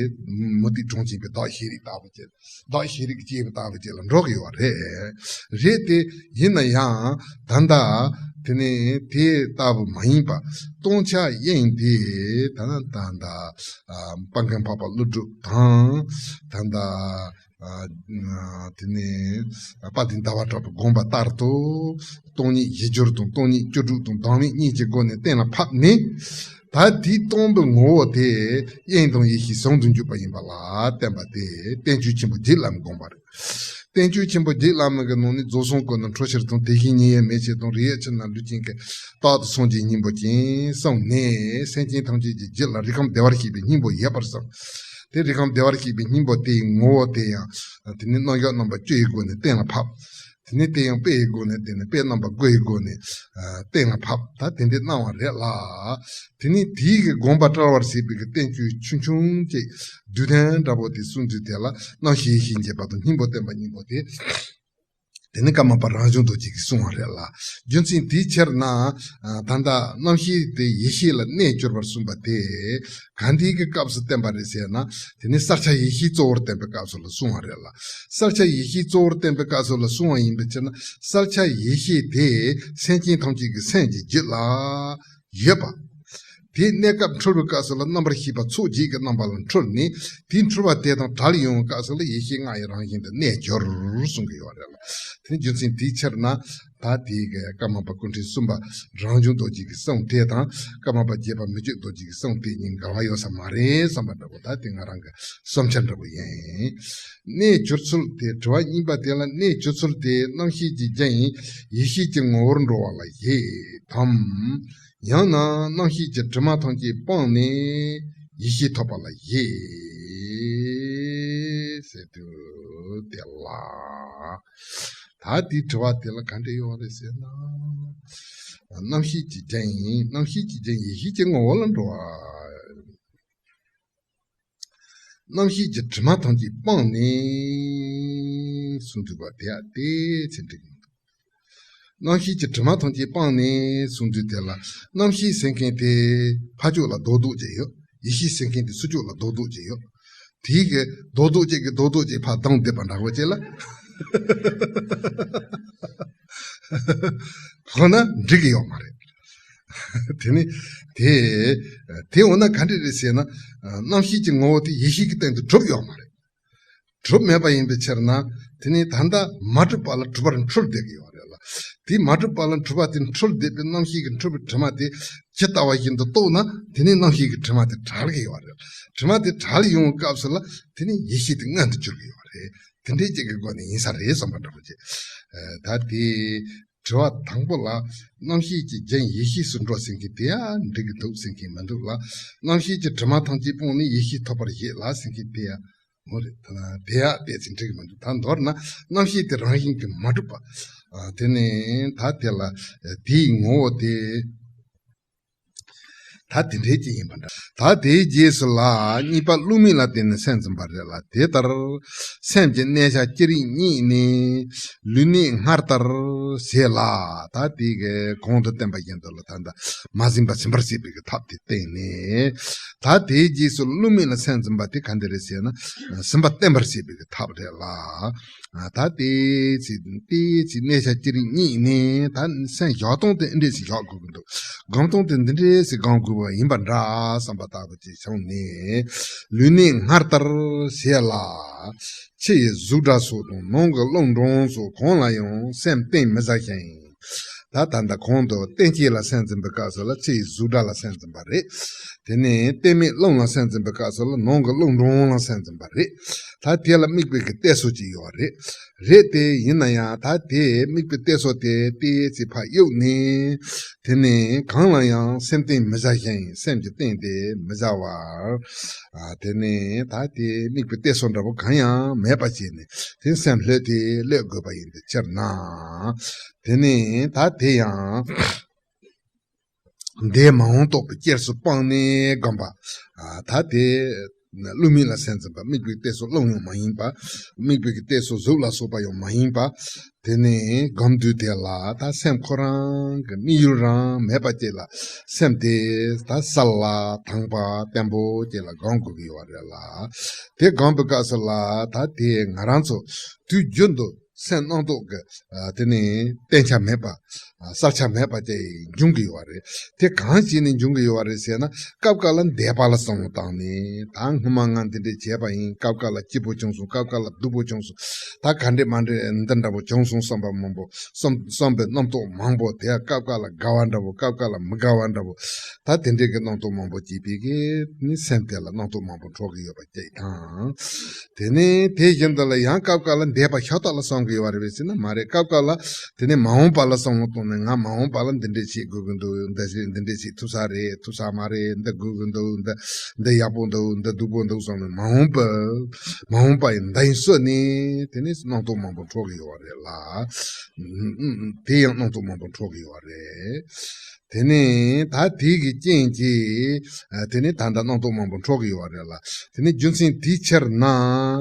མུ་སྟེགས་གྲངས་ཅན་པའི་བདག་ཤེས་རིག་ལྟ་བུ་ཅིག་བདག་ཤེས་རིག་ཅེས་པའི་ལྟ་བུ་ཅིག་ལ་འགྲོ་གི་ཡོད་རེད། རེད་དེ་ཡིན་ན་ཡང་ད་ལྟ་དེ་ནི་དེ་ལྟ་བུ་མ་ཡིན་པ་སྟོང་ཆ་དབྱིངས་དེ་ད་ལྟ་ད་ལྟ་དཔལ་མགོན་འཕགས་པ་ཀླུ་སྒྲུབ་དང་ད་ལྟ། དེ་ནས་དཔལ་ལྡན་ཟླ་བ་གྲགས་པའི་དགོངས་པ་ལྟར་དུ། སྟོང་ཉིད་བཞི་སྦྱོར་དང་སྟོང་ཉིད་བཅུ་དྲུག་དང་བདག་མེད་གཉིས་ཀྱི་སྒོ་ནས་གཏན་ལ་ཕབ་ནས། ད་དེའི་སྟོང་པའི་ངོ་བོ་དེ་དབྱིངས་དང་ཡེ་ཤེས་ཟུང་དུ་འཇུག་པ་ཡིན་པ་ལ་བསྟན་པ་དེ་བསྟན་བཅོས་ཆེན་པོ་བརྒྱུད་ལམ་དགོངས་པ་རེད། བསྟན་བཅོས་ཆེན་པོ་བརྒྱུད་ལམ་གྱི་ནང་ནས་རྫོགས་སངས་སྐུ་ནི་འཕྲོ་ཕྱིར་དང་། དེ་བཞིན་ཉིད་ཡོད་མེད་ཕྱིར་དང་། རིགས་དབྱེ་ཕྱིར་ན་ལུས་ཅན་གྱི། རྟག་ཏུ་སངས་རྒྱས་སྙིང་པོ་ཅན་གསུངས་ནས། སེམས་ཅན་ཐམས་ཅད་ཀྱི་རྒྱུད་ལ་རིགས་ཁམས་བདེ་བར་གཤེགས་པའི་སྙིང་པོ་ཡོད་པར་བསམ། དེ་རིགས་ཁམས་བདེ་བར་གཤེགས་པའི་སྙིང་པོ་དེའི་ངོ་བོ་དེ་ཡང་། དེ་ནི་རྣམ་གཞག་རྣམ་པ་བཅུ་ཡི་སྒོ་ནས་གཏན་ལ་ཕབ། དེ་ནི་དེ་ཡང་དཔེ་ཡི་སྒོ་ནས། དེ་ནི་དཔེ་རྣམ་པ་དགུ་ཡི་སྒོ་ནས་གཏན་ལ་ཕབ། ད་དེ་འདྲ་གནང་བ་རེད་ལ། དེ་ནི་དེའི་གི་དགོངས་པ་བཀྲལ་བར་བྱེད་པའི་གི་བསྟན་བཅོས་ཆུང་ཆུང་ཅིག་བསྡུས་དོན་འདྲ་པོ་དེ་གསུངས་དུས། དེ་ལ་རྣམ་ཤེས་ཡེ་ཤེས་འབྱེད་པ་དང་སྙིང་པོ་བསྟན་པ་གཉིས་པོ་དེ། དེ་ནི་ཀརྨ་པ་རང་བྱུང་རྡོ་རྗེ་གིས་གསུངས་པ་རེད་ལ། རྒྱུ་མཚན་དེའི་ཕྱིར་ན། ད་ལྟ་རྣམ་ཤེས་དེ་ཡེ་ཤེས་ལ་གནས་གྱུར་པར་གསུངས་པ་དེ། ག་འདི་གི་སྐབས་སུ་བསྟན་པ་རེད་ཟེར་ན། དེ་ནི་གསལ་ཆ་ཡེ་ཤེས་གཙོ་བོར་བསྟན་པའི་སྐབས་སུ་ལ་གསུངས་པ་རེད་ལ། གསལ་ཆ་ཡེ་ཤེས་གཙོ་བོར་བསྟན་པའི་སྐབས་སུ་ལ་གསུངས་པ་ཡིན་པའི་ཕྱིར་ན། གསལ་ཆ་ཡེ་ཤེས་དེ་སེམས་ཅན་ཐམས་ཅད་ཀྱི་སེམས་ཀྱི་རྒྱུད་ལ་ཡོད་པ། དེའི་གནས་སྐབས་འཁྲུལ་བའི་སྐབས་སུ་ལ་རྣམ་པར་ཤེས་པ་ཚོགས་བརྒྱད་ཀྱི་རྣམ་པ་ལ་འཁྲུལ་ནས། དེའི་འཁྲུལ་བ་དེ་དང་བྲལ་ཡོང་བའི་སྐབས་སུ་ལ་ཡེ་ཤེས་ལྔ་ཡི་རང་བཞིན་དུ་གནས་གྱུར་གསུང་གི་ཡོད་རེད་ལ། དེ་ནི་རྒྱུ་མཚན་དེའི་ཕྱིར་ན། ད་དེའི་གི་ཀརྨ་པ་སྐུ་ཕྲེང་གསུམ་པ་རང་བྱུང་རྡོ་རྗེ་གི་གསུང་དེ་དང་། ཀརྨ་པ་བརྒྱད་པ་མི་བསྐྱོད་རྡོ་རྗེ་གི་གསུང་དེ་གཉིས་འགལ་བ་ཡོད་ས་མ་རེད་བསམ་པ་འདྲ་པོ། ད་དེ་ང་རང་གི་བསམ་འཆར་འདྲ་པོ་ཡིན། གནས་གྱུར་ཚུལ་དེ། དྲི་བ་གཉིས་པ་དེ་ལ། གནས་གྱུར་ཚུལ་དེ་རྣམ་ཤེས་ཀྱི་རྒྱན་ཡིན་ཡེ་ཤེས་ཀྱི་ངོ་བོར་འགྲོ་བ་ལ་བཞེད་དམ། ཡང་ན་རྣམ་ཤེས་ཀྱི་དྲི་མ་ཐམས་ཅད་སྤངས་ནས་ཡེ་ཤེས་ཐོབ་པ་ལ་བཞེད་ཟེར་དུས་དེ་ལ། ད་དེའི་དྲི་བ་དེ་ལ་ག་འདྲ་ཡོང་རེད་ཟེར་ན། རྣམ་ཤེས་ཀྱི་རྒྱན་ཡིན། རྣམ་ཤེས་ཀྱི་རྒྱན་ཡེ་ཤེས་ཀྱི་ངོ་བོ་ལ་འགྲོ་བ། རྣམ་ཤེས་ཀྱི་དྲི་མ་ཐམས་ཅད་སྤངས་ནས་གསུངས་འདུག་པ་དེ་ཡང་དེ་ཚེ་འགྲིག་མི་འདུག་རྣམ་ཤེས་ཀྱི་དྲི་མ་ཐམས་ཅད་སྤངས་ནས་གསུངས་དུས་དེ་ལ། རྣམ་ཤེས་ཟེར་མཁན་དེ་ཕར་ཕྱོགས་ལ་རྡོག་རྡོག་ཅིག་ཡོད། ཡེ་ཤེས་ཟེར་མཁན་དེ་ཚུར་ཕྱོགས་ལ་རྡོག་རྡོག་ཅིག་ཡོད། དེའི་གི་རྡོག་རྡོག་ཅིག་གི་རྡོག་རྡོག་ཅིག་ཕར་བསྡམས་བསྡད་པ་འདྲ་བོ་ཅིག་ལ། འོ་ན་འགྲིག་གི་ཡོད་མ་རེད། དེ་ནི་དེ། དེ་འོ་ན་ག་འདྲ་རེད་ཟེར་ན། རྣམ་ཤེས་ཀྱི་ངོ་བོ་དེ་ཡེ་ཤེས་ཀྱི་སྟེང་དུ་གྲུབ་ཡོད་མ་རེད། གྲུབ་མེད་པ་ཡིན་པའི་ཕྱིར་ན། དེ་ནི་ད་ལྟ་མ་གྲུབ་པ་ལ་གྲུབ་པར་འཁྲུལ་བསྡད་ཀྱི་ཡོད་རེད་ལ། དེ་མ་གྲུབ་པ་ལ་གྲུབ་པ་དེ་འཁྲུལ་བསྡད་པའི་རྣམ་ཤེས་ཀྱི་འཁྲུལ་པའི་དྲི་མ་དེ་ཇི་ལྟ་བ་བཞིན་དུ་རྟོགས་ན། དེ་ནི་རྣམ་ཤེས་ཀྱི་དྲི་མ་དེ་བྲལ་གྱི་ཡོད་རེད། དྲི་མ་དེ་བྲལ་ཡོང་བའི་སྐབས་སུ་ལ། དེ་ནི་ཡེ་ཤེས་དེ་མངོན་དུ་གྱུར་གྱི་ཡོད་རེད། དེ་འདྲའི་ཅིག་གི་སྒོ་ནས་ཡིན་ས་རེད་བསམ་པ་འདྲ་པོ་ཅིག་ད་དེ། དྲི་བ་དང་པོ་ལ། རྣམ་ཤེས་ཀྱི་རྒྱན་ཡེ་ཤེས་སུ་འགྲོ་ཟེར་མཁན་དེ་ཡང་འགྲིག་གི་འདུག་ཟེར་མཁན་མི་འདུག་ལ། རྣམ་ཤེས་ཀྱི་དྲི་མ་ཐམས་ཅད་སྤངས་ནས་ཡེ་ཤེས་ཐོབ་པར་བཞེད་ལ་ཟེར་མཁན་དེ་ཡང་། འོ་རེད། ད་དེ་ཡང་དེ་ཚེ་འགྲིག་གི་མི་འདུག་ད་མདོར་ན་རྣམ་ཤེས་དེ་རང་བཞིན་གྱིས་མ་གྲུབ་པ། དེ་ནས་ད་དེ་ལ་དེའི་ངོ་བོ་དེ། ད་དེ་འདྲའི་ཅིག་ཡིན་པ་འདྲ། ད་དེའི་རྗེས་སུ་ལ་གཉིས་པ་བསླུ་མེད་ལ་བརྟེན་ནས་སེམས་ཙམ་པ་རེད་ལ། དེ་ལྟར་སེམས་ཀྱི་གནས་ཆ་ཅི་རིགས་གཉིས་ནི། ལུས་གནད་སྔར་ལྟར་བྱས་ལ། ད་དེ་གི་གོང་དུ་བསྟན་པ་བཞིན་དུ་ལ་ད་ལྟ་མ་ཟིན་པ་ཟིན་པར་བྱེད་པའི་གི་ཐབས་དེ་བསྟན་ནས། ད་དེའི་རྗེས་སུ་བསླུ་མེད་ལ་སེམས་ཙམ་པ་དེ་ག་འདྲ་རེད་ཟེར་ན། ཟིན་པ་བརྟན་པར་བྱེད་པའི་གི་ཐབས་རེད་ལ། ད་དེའི་ཚེ་དེའི་ཚེ་གནས་ཆ་ཅི་རིགས་གཉིས་ནི། ད་སེམས་བཞག་སྟངས་དེ་འདི་འདྲས་ཤིག་བཞག་དགོས་ཀྱི་འདུག་སྒོམ་སྟངས་དེ་འདི་འདྲས་ཤིག་སྒོམ་དགོས་པ་ཡིན་པ་འདྲ་བསམ་པ་ལྟ་བུ་ཅིག་བྱུང་ནས། ལུས་གནད་སྔར་ལྟར་བྱས་ལ། ཕྱི་ཡི་གཟུགས་སྒྲ་སོགས་དང་ནང་གི་རླུང་འབྲིང་སོགས་གང་ལ་ཡང་སེམས་གཏིང་མི་ཟ་ཞིང་། ད་ད་ལྟ་གོང་དུ་རྟེན་སྐྱེས་ལ་སེམས་ཙམ་པའི་སྐབས་སུ་ལ་ཕྱི་ཡི་གཟུགས་སྒྲ་ལ་སེམས་ཙམ་པ་རེད། དེ་ནས་རྟེན་མེད་རླུང་ལ་སེམས་ཙམ་པའི་སྐབས་སུ་ལ་ནང་གི་རླུང་འབྲིང་ལ་སེམས་ཙམ་པ་རེད། ད་དེ་ལ་དམིགས་པའི་གི་གཏད་སོ་ཅིག་ཡོད་རེད། རེད་དེ་ཡིན་ན་ཡང་ད་དེ་དམིགས་པའི་གཏད་སོ་དེ་ཏོག་ཙམ་ཕར་གཡུགས་ནས། དེ་ནས་གང་ལ་ཡང་སེམས་གཏིང་མི་བཟའ་ཞིང་སེམས་ཀྱི་གཏིང་དེ་མི་བཟའ་བར། ཨ་དེ་ནས་ད་དེ་དམིགས་པའི་གཏད་སོ་འདྲ་པོ་གང་ཡང་མེད་པ་བྱས་ནས་དེ་སེམས་ལྷོད་དེ་སླེབས་དགོས་པ་ཡིན་པའི་ཕྱིར་ན། དེ་ནས་ད་དེ་ཡང་འདས་མ་འོངས་རྟོགས་པའི་སྐྱེར་སུ་སྤངས་ནས་བསྒོམ་པ། ཨ་ད་དེ་བསླུ་མེད་ལ་སེམས་ཙམ་པ། དམིགས་པའི་གཏད་སོ་རླུང་ཡང་མ་ཡིན་པ། དམིགས་པའི་གཏད་སོ་གཟུགས་ལ་སོགས་པ་ཡང་མ་ཡིན་པ། དེ་ནས་སྒོམ་དུས་དེ་ལ་ད་སེམས་ཁོ་རང་གི་དམིགས་ཡུལ་རང་མེད་པ་ཅིག་ལ་སེམས་དེ་ད་གསལ་ལ་དྭངས་པ་བརྟན་པོ་ཅིག་ལ་སྒོམ་དགོས་ཀྱི་ཡོད་རེད་ལ། དེ་སྒོམ་པའི་སྐབས་སུ་ལ་ད་དེ་ང་རང་ཚོ་དུས་རྒྱུན་དུ་སེམས་རྣམ་རྟོག་གི་ཨ་དེ་ནི་བརྟན་ཆ་མེད་པ། ཨ་གསལ་ཆ་མེད་པ་ཅིག་འབྱུང་གི་ཡོད་རེད། དེ་གང་བྱས་ནས་འབྱུང་གི་ཡོད་རེད་ཟེར་ན། སྐབས་འགའ་ལ་འདས་པ་ལ་བསམ་བློ་བཏང་ནས། ད་སྔོན་མ་ང་འདི་འདྲས་བྱས་པ་ཡིན། སྐབས་འགའ་ལ་སྐྱིད་པོ་བྱུང་སོང་། སྐབས་འགའ་ལ་སྡུག་པོ་བྱུང་སོང་། ད་ག་འདྲས་མ་འདྲས་འདི་འདྲ་པོ་བྱུང་སོང་བསམ་པ་མང་པོ། བསམ་བསམ་པའི་རྣམ་རྟོག་མང་པོ་དེ། སྐབས་འགའ་ལ་དགའ་བ་འདྲ་པོ། སྐབས་འགའ་ལ་མི་དགའ་བ་འདྲ་པོ། ད་དེ་འདྲས་ཀྱི་རྣམ་རྟོག་མང་པོ་སྐྱེས་པའི་གི་ནི་སེམས་དེ་ལ་རྣམ་རྟོག་མང་པོ་འཕྲོག་གི་ཡོད་པ་ཅིག་དང་། དེ་ནས་དེ་བཞིན་དུ་ལ་ཡང་སྐབས་འགའ་ལ་འདས་པ་ཤ་སྟག་ལ་བསམ་གྱི་ཡོད་རེད་པས་ཟེར་ན་མ་རེད། སྐབས་འགའ་ལ་དེ་ནས་མ་འོངས་པ་ལ་བསམ་བློ་གཏོང་ནས། ང་མ་འོངས་པ་ལ་འདི་འདྲས་བྱེད་དགོས་ཀྱི་འདུག་འདི་ཞིག་འདི་འདྲས་བྱེད་ཐུབ་ས་རེད། ཐུབ་ས་མ་རེད། འདི་དགོས་ཀྱི་འདུག་འདི་འདི་ཡག་པོ་འདུག་འདི་སྡུག་པོ་འདུག་བསམ་ནས། མ་འོངས་པ་མ་འོངས་པ་ཡི་མདའ་ཡིན་གསོད་ནས། དེ་ནས་རྣམ་རྟོག་མང་པོ་འཕྲོག་གི་ཡོད་རེད་ལ། དེ་ཡང་རྣམ་རྟོག་མང་པོ་འཕྲོག་གི་ཡོད་རེད། དེ་ནས་ད་དེ་གི་རྐྱེན་གྱིས་ཨ་དེ་ནས་ད་ལྟ་རྣམ་རྟོག་མང་པོ་འཕྲོ་གི་ཡོད་རེད་ལ། དེ་ནས་རྒྱུ་མཚན་དེའི་ཕྱིར་ན་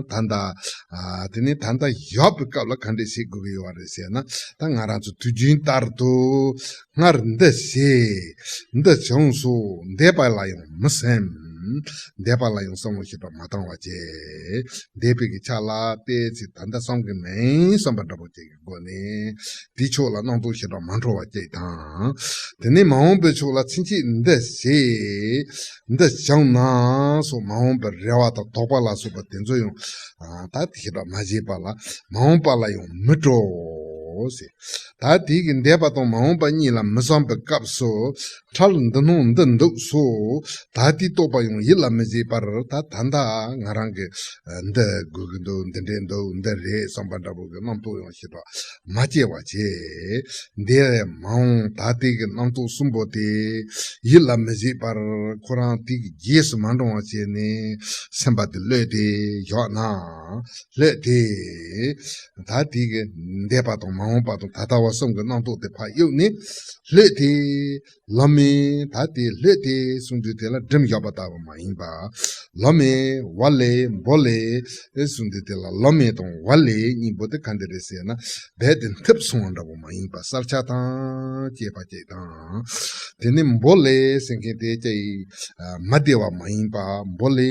ད་ལྟ་ཨ་དེ་ནས་ད་ལྟ་ཡོད་པའི་སྐབས་ལ་ག་འདྲས་བྱེད་དགོས་ཀྱི་ཡོད་རེད་ཟེར་ན། ད་ང་རང་ཚོ་དུས་རྒྱུན་ལྟར་དུ་སྔར་འདི་བྱས། འདི་བྱུང་སོང་། འདས་པ་ལ་ཡང་མི་སེམས། འདས་པ་ལ་ཡང་བསམ་བློ་ཞེ་དྲག་མ་བཏང་བ་བྱས། འདས་པའི་གི་ཆ་ལ་བལྟས་ཚེ་ད་ལྟ་བསམ་གི་མིན་བསམ་པ་འདྲ་པོ་ཅིག་གི་སྒོ་ནས་དེའི་ཕྱོགས་ལ་རྣམ་རྟོག་ཞེ་དྲག་མ་འཕྲོ་བ་ཅིག་དང་། དེ་ནས་མ་འོངས་པའི་ཕྱོགས་ལ་ཚུན་ཆད་འདི་བྱས། འདི་བྱུང་ན་སོགས་མ་འོངས་པའི་རེ་བ་དང་དོགས་པ་ལ་སོགས་པ་དེ་ཚོ་ཡང་ཨ་ད་དེ་ཞེ་དྲག་མ་བྱེད་པ་ལ། མ་འོངས་པ་ལ་ཡང་མི་སྤྲོ་ཟེར། ད་དེ་གི་འདས་པ་དང་མ་འོངས་པ་གཉིས་ལ་མི་བསམ་པའི་སྐབས་སུ། འཕྲལ་འདི་སྣང་འདི་འདུག་སོགས་ད་ལྟའི་རྟོག་པ་ཡང་ཡིད་ལ་མི་བྱེད་པར། ད་ད་ལྟ་ང་རང་གི་འདི་དགོས་ཀྱི་འདུག་འདི་འདྲས་འདུག་འདི་རེད་བསམ་པ་འདྲ་པོ་གི་རྣམ་རྟོག་ཡང་ཞེ་དྲག་མ་སྐྱེ་བ་བྱས། འདས་མ་འོངས་ད་ལྟའི་གི་རྣམ་རྟོག་གསུམ་པོ་དེ་ཡིད་ལ་མི་བྱེད་པར་ཁོ་རང་དེ་གི་རྗེས་སུ་མ་འབྲང་བ་བྱས་ནས་སེམས་པ་དེ་གློད་དེ་བཞག་ན། གློད་དེ། ད་དེ་གི་འདས་པ་དང་མ་འོངས་པ་དང་ད་ལྟ་བ་གསུམ་གི་རྣམ་རྟོག་དེ་ཕར་གཡུགས་ནས་གློད་དེ། ལམ་མེ་ད་དེ་གློད་དེ་གསུང་དུས་དེ་ལ་སྒྲིམ་བཞག་པ་ལྟ་བུ་མ་ཡིན་པ། ལམ་མེ་བ་ལས་འབོ་ལས་གསུང་དུས་དེ་ལ་ལམ་མེ་དང་བ་ལས་གཉིས་པོ་དེ་ག་འདྲ་རེད་ཟེར་ན། རྦད་དེ་མཐུད་སོང་བ་འདྲ་པོ་མ་ཡིན་པ། གསལ་ཆ་དང་བཅས་པ་གཅིག་དང་། དེ་ནས་འབོ་ལས་ཟེར་མཁན་དེ་ཅི་ཡིན། མ་བདེ་བ་མ་ཡིན་པ། འབོ་ལས་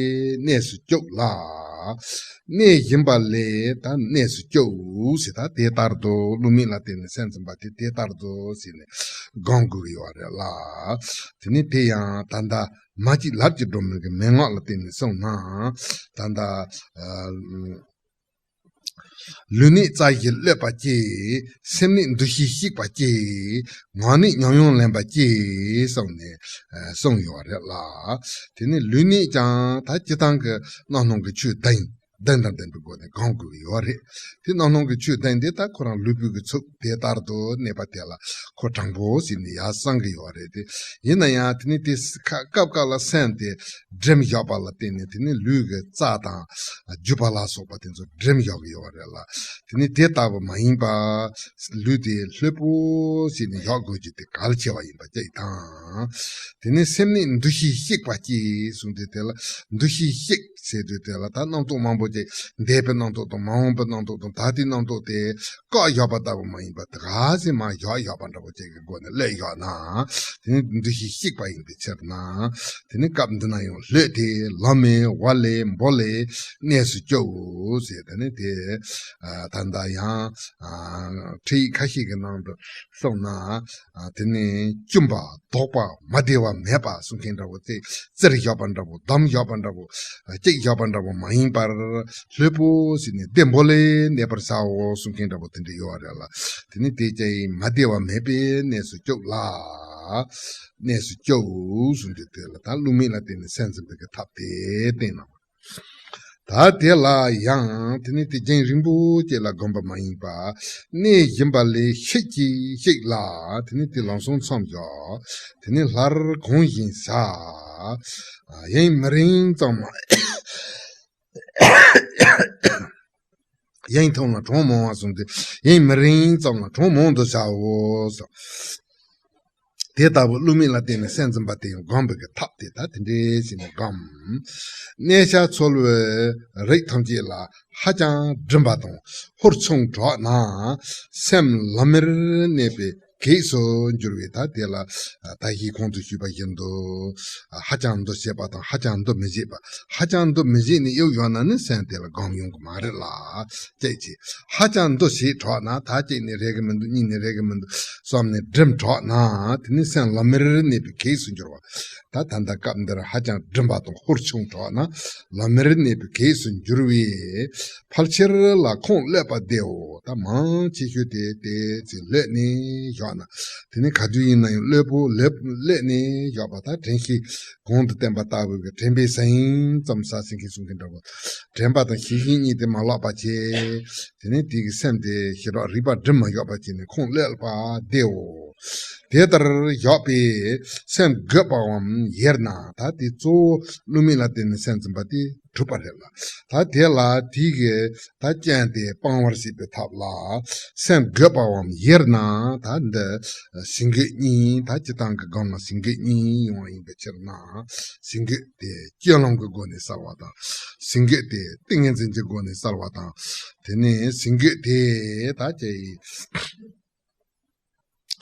གནས་སུ་བཅུག་ལ། གནས་བཞིན་པ་ལས་ད་གནས་སུ་བཅུག་ཟེར། ད་དེ་ལྟར་དུ་བསླུ་མེད་ལ་བརྟེན་ནས་སེམས་ཙམ་པ་དེ་དེ་ལྟར་དུ་ཟེར་ནས་སྒོམ་དགོས་ཀྱི་ཡོད་རེད་ལ། དེ་ནས་དེ་ཡང་ད་ལྟ་མ་གཅིག་ལབ་ཀྱི་སྒྲོན་མེ་གི་མན་ངག་ལ་བརྟེན་ནས་གསུངས་ན། ད་ལྟ་ཨ། ལུས་ནད་རྩ་བཞི་གློད་པ་གཅིག་སེམས་ནད་འདུ་ཤེས་བཤིག་པ་གཅིག་ངག་ནད་ཉམས་མྱོང་ལེན་པ་གཅིག་གསུངས་ནས་གསུངས་ཡོད་རེད་ལ། དེ་ནས་ལུས་ནད་ཀྱང་ད་སྤྱིར་བཏང་གི་རྣམ་སྣང་གི་ཆོས་བདུན་བདུན་དང་ལྡན་པའི་སྒོ་ནས་སྒོམ་དགོས་ཀྱི་ཡོད་རེད། དེ་རྣམ་སྣང་གི་ཆོས་བདུན་དེ་ད་ཁོ་རང་ལུས་པོ་གི་ཚུགས་དེ་ལྟར་དུ་གནས་པ་དེ་ལ་ཁོ་དྲང་པོ་ཟེར་ནས་ཡར་གསུང་གི་ཡོད་རེད་དེ། ཡིན་ན་ཡང་དེ་ནས་དེ་སྐབས་སྐབས་ལ་སེམས་དེ་སྒྲིམ་བཞག་པ་ལ་བརྟེན་ནས་དེ་ནས་ལུས་ཀྱི་རྩ་དང་རྒྱུ་བ་ལ་སོགས་པ་དེ་ཚོ་སྒྲིམ་བཞག་གི་ཡོད་རེད་ལ། དེ་ནས་དེ་ལྟ་བུ་མ་ཡིན་པ། ལུས་དེ་ལྷོད་པོ་བྱས་ནས་བཞག་དགོས་རྒྱུ་དེ་གལ་ཆེ་བ་ཡིན་པ་གཅིག་དང་། དེ་ནས་སེམས་ནད་འདུ་ཤེས་བཤིག་པ་གཅིག་གསུངས་དུས་དེ་ལ་འདུ་ཤེས་བཤིག་ཟེར་དུས་དེ་ལ་ད་རྣམ་རྟོག་མང་པོ་ཅིག་འདས་པའི་རྣམ་རྟོག་དང་མ་འོངས་པའི་རྣམ་རྟོག་དང་ད་ལྟའི་རྣམ་རྟོག་དེ་བཀག་བཞག་པ་ལྟ་བུ་མ་ཡིན་པ་དེ་ག་ཚོད་མར་བཞག་བཞག་པ་འདྲ་པོ་ཅིག་གི་སྒོ་ནས་གློད་བཞག་ན། དེ་ནི་འདུ་ཤེས་བཤིག་པ་ཡིན་པའི་ཕྱིར་ན། དེ་ནི་སྐབས་འདི་ན་ཡང་ལྷོད་དེ་ལམ་མེ་བ་ལས་འབོ་ལས་གནས་སུ་བཅུག་ཟེར། དེ་ནི་དེ་ཨ་ད་ལྟ་ཡང་ཨ་ཁྲིད་ཡིག་ཁ་ཤས་ཀྱི་ནང་དུ་གསུངས་ན། ཨ་དེ་ནི་བཅོམ་པ་ལྡོག་པ་མ་བདེ་བ་མེད་པ་གསུང་མཁན་འདྲ་པོ་དེ་བཙིར་བཞག་པ་འདྲ་པོ་བསྡམས་བཞག་པ་འདྲ་པོ་བཅིངས་བཞག་པ་འདྲ་པོ་མ་ཡིན་པར། ལྷོད་པོ་བྱས་ནས་བདེ་པོ་ལས་གནས་པར་བྱའོ་གསུང་མཁན་འདྲ་པོ་དེ་འདྲ་ཡོད་རེད་ལ། དེ་ནི་དེ་ཅི་ཡིན་མ་བདེ་བ་མེད་པའི་གནས་སུ་བཅུག་ལ། གནས་སུ་བཅུག་གསུངས་དུས་དེ་ལ་ད་བསླུ་མེད་ལ་བརྟེན་ནས་སེམས་ཙམ་པའི་གི་ཐབས་དེ་བསྟན་གནང་བ། ད་དེ་ལ་ཡང་དེ་ནི་དེ་རྒྱུན་རིང་པོ་ཅིག་ལ་བསྒོམ་པ་མ་ཡིན་པ། གནས་བཞིན་པ་ལས་ཤིག་ཅིག་ཤིག་ལ་དེ་ནི་དེ་ལམ་སང་མཚམས་བཞག་དེ་ནི་སླར་གོང་བཞིན་བྱ། ཡུན་མི་རིང་ཙམ་ལ། ཡུན་ཐུང་ལ་གྲངས་མང་བ་གསུངས་ཏེ། ཡུན་མི་རིང་ཙམ་ལ་གྲངས་མང་དུ་བྱའོ། དེ་ལྟ་བུ་བསླུ་མེད་ལ་བརྟེན་ནས་སེམས་ཙམ་པ་དེ་ཡང་སྒོམ་པའི་གི་ཐབས་དེ་ད་དེ་འདྲའི་བྱས་ནས་སྒོམ། གནས་ཤ་ཚོལ་བའི་རིགས་ཐམས་ཅད་ལ་ཧ་ཅང་སྒྲིམ་པ་དང་ཧུར་ཆུང་དྲགས་ན་སེམས་ལམ་མེར་གནས་པའི་གེགས་སུ་འགྱུར་བས། ད་དེ་ལ་ད་གིན་གོང་དུ་ཞུས་པ་བཞིན་དུ་ཧ་ཅང་འདུ་བྱེད་པ་དང་ཧ་ཅང་འདུ་མི་བྱེད་པ། ཧ་ཅང་འདུ་མི་བྱེད་ནས་གཡུག་ཡོང་ན་ནི་སེམས་དེ་ལ་སྒོམ་ཡོང་གི་མ་རེད་ལ། ཅེས་བྱས། ཧ་ཅང་འདུ་བྱེད་དྲགས་ན། ད་གཅིག་ནས་རེག་གི་མི་འདུག་གཉིས་ནས་རེག་གི་མི་འདུག་བསམ་ནས་སྒྲིམ་དྲགས་ན་དེ་ནི་སེམས་ལམ་མེར་གནས་པའི་གེགས་སུ་འགྱུར་བ། ད་ད་ལྟ་སྐབས་འདིར་ཧ་ཅང་སྒྲིམ་པ་དང་ཧུར་ཆུང་དྲགས་ན་ལམ་མེར་གནས་པའི་གེགས་སུ་འགྱུར་བས། ཕལ་ཆེར་ལ་ཁོང་གློད་པ་བདེའོ། ད་མང་ཆེ་ཤོས་དེ་དེ་ཚེ་གློད་ནས་བཞག་ན། དེ་ནི་ག་དུས་ཡིན་ན་ཡང་གློད་པོ་ལེབ་གློད་ནས་བཞག་པ། ད་དྲན་ཤེས་གོང་དུ་བསྟན་པ་ལྟ་བུ་གི་དྲན་པའི་ཟིང་ཙམ་ཟ་ཟིང་གིས་གསུང་གི་འདྲ་བོ། དྲན་པ་དང་ཤེས་བཞིན་གཉིས་དེ་མ་ལོག་པ་བྱས། དེ་ནས་དེ་གི་སེམས་དེ་ཞེ་དྲག་རིག་པ་སྒྲིམ་མ་བཞག་པ་བྱས་ནས་ཁོང་གློད་པ་བདེའོ། དེ་ལྟར་བཞག་པས་སེམས་རྒོད་པའམ་ཡེར་ན། ད་དེ་གཙོ་བོ་བསླུ་མེད་ལ་བརྟེན་ནས་སེམས་ཙམ་པ་དེ་གྲུབ་པ་རེད་ལ། ད་དེ་ལ་དེའི་གི་ད་རྐྱེན་དེ་སྤང་བར་བྱེད་པའི་ཐབས་ལ། སེམས་རྒོད་པའམ་ཡེར་ན། ད་འདི་ཞི་རྒོད་གཉིས། ད་སྤྱིར་བཏང་གི་སྒོམ་ལ་ཞི་རྒོད་གཉིས་ཡོང་བ་ཡིན་པའི་ཕྱིར་ན། ཞི་རྒོད་དེ་སྤྱོད་ལམ་གྱི་སྒོ་ནས་བསལ་བ་དང་། ཞི་རྒོད་དེ་ཏིང་ངེ་འཛིན་གྱི་སྒོ་ནས་བསལ་བ་དང་། དེ་ནས་ཞི་རྒོད་དེ་ད་ཅི་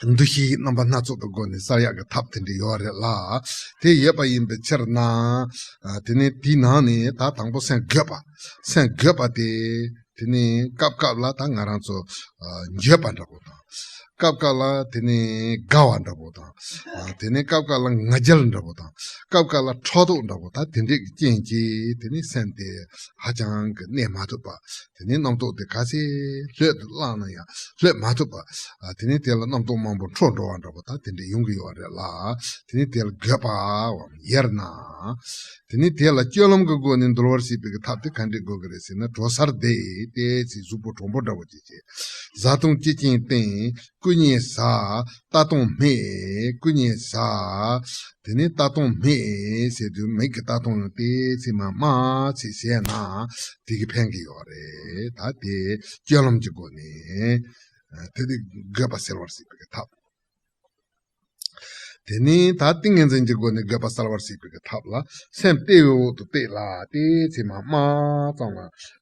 འདུ་ཤེས་རྣམ་པ་སྣ་ཚོགས་པའི་སྒོ་ནས་བསལ་ཡག་གི་ཐབས་དེ་འདྲ་ཡོད་རེད་ལ། དེ་ཡོད་པ་ཡིན་པའི་ཕྱིར་ན། ཨ། དེ་ནས་དེའི་ནང་ནས་ད་དང་པོ་སེམས་རྒོད་པ། སེམས་རྒོད་པ་དེ། དེ་ནས་སྐབས་སྐབས་ལ་ད་ང་རང་ཚོ། ཨ། འགྱོད་པ་འདྲ་པོ་དང་། སྐབས་སྐབས་ལ་དེ་ནས་དགའ་བ་འདྲ་པོ་དང་། ཨ། དེ་ནས་སྐབས་སྐབས་ལ་ང་རྒྱལ་འདྲ་པོ་དང་། སྐབས་སྐབས་ལ་ཕྲག་དོག་འདྲ་པོ། ད་དེ་འདྲས་ཀྱི་རྐྱེན་གྱིས་དེ་ནས་སེམས་དེ་ཧ་ཅང་གི་གནས་མ་ཐུབ་པ། དེ་ནས་རྣམ་རྟོག་དེ་ག་ཚད་ལྷོད་དུ་བླངས་ན་ཡང་ལྷོད་མ་ཐུབ་པ། ཨ། དེ་ནས་དེ་ལ་རྣམ་རྟོག་མང་པོ་འཕྲོ་འགྲོ་བ་འདྲ་པོ་ད་དེ་འདྲ་ཡོང་གི་ཡོད་རེད་ལ། དེ་ནས་དེ་ལ་རྒོད་པའམ་ཡེར་ན། དེ་ནས་དེ་ལ་སྤྱོད་ལམ་གྱི་སྒོ་ནས་འདུལ་བར་བྱེད་པའི་གི་ཐབས་དེ་ག་འདྲས་དགོས་ཀྱི་རེད་ཟེར་ན། དྲོ་སར་བདེ་སྟེ་ཚེ་གཟུགས་པོ་དྲོན་པོ་འདྲ་པོ་ཅིག་བྱེད། བཟའ་བཏུང་ཅི་བྱིན་བསྟེན། སྐུ་མཉེ་བྱ། ལྟ་སྟངས་སྨྲས། སྐུ་མཉེ་བྱ། དེ་ནས་ལྟ་སྟངས་སྨྲས་ཟེར་དུས་མིག་གི་ལྟ་སྟངས་ཡང་ཏོག་ཙམ་མ་དམར་ཙམ་བྱས་ན་དེ་གི་ཕན་གི་ཡོད་རེད། ད་དེ་སྤྱོད་ལམ་གྱི་སྒོ་ནས། ཨ། དེ་དེ་རྒོད་པ་སེལ་བར་བྱེད་པའི་གི་ཐབས། དེ་ནས་ད་ཏིང་ངེ་འཛིན་གྱི་སྒོ་ནས་རྒོད་པ་སེལ་བར་བྱེད་པའི་གི་ཐབས་ལ། སེམས་ལྟེ་བའི་འོག་ཏུ་གཏད་ལ། ཏོག་ཙམ་མ་དམར་ཙམ་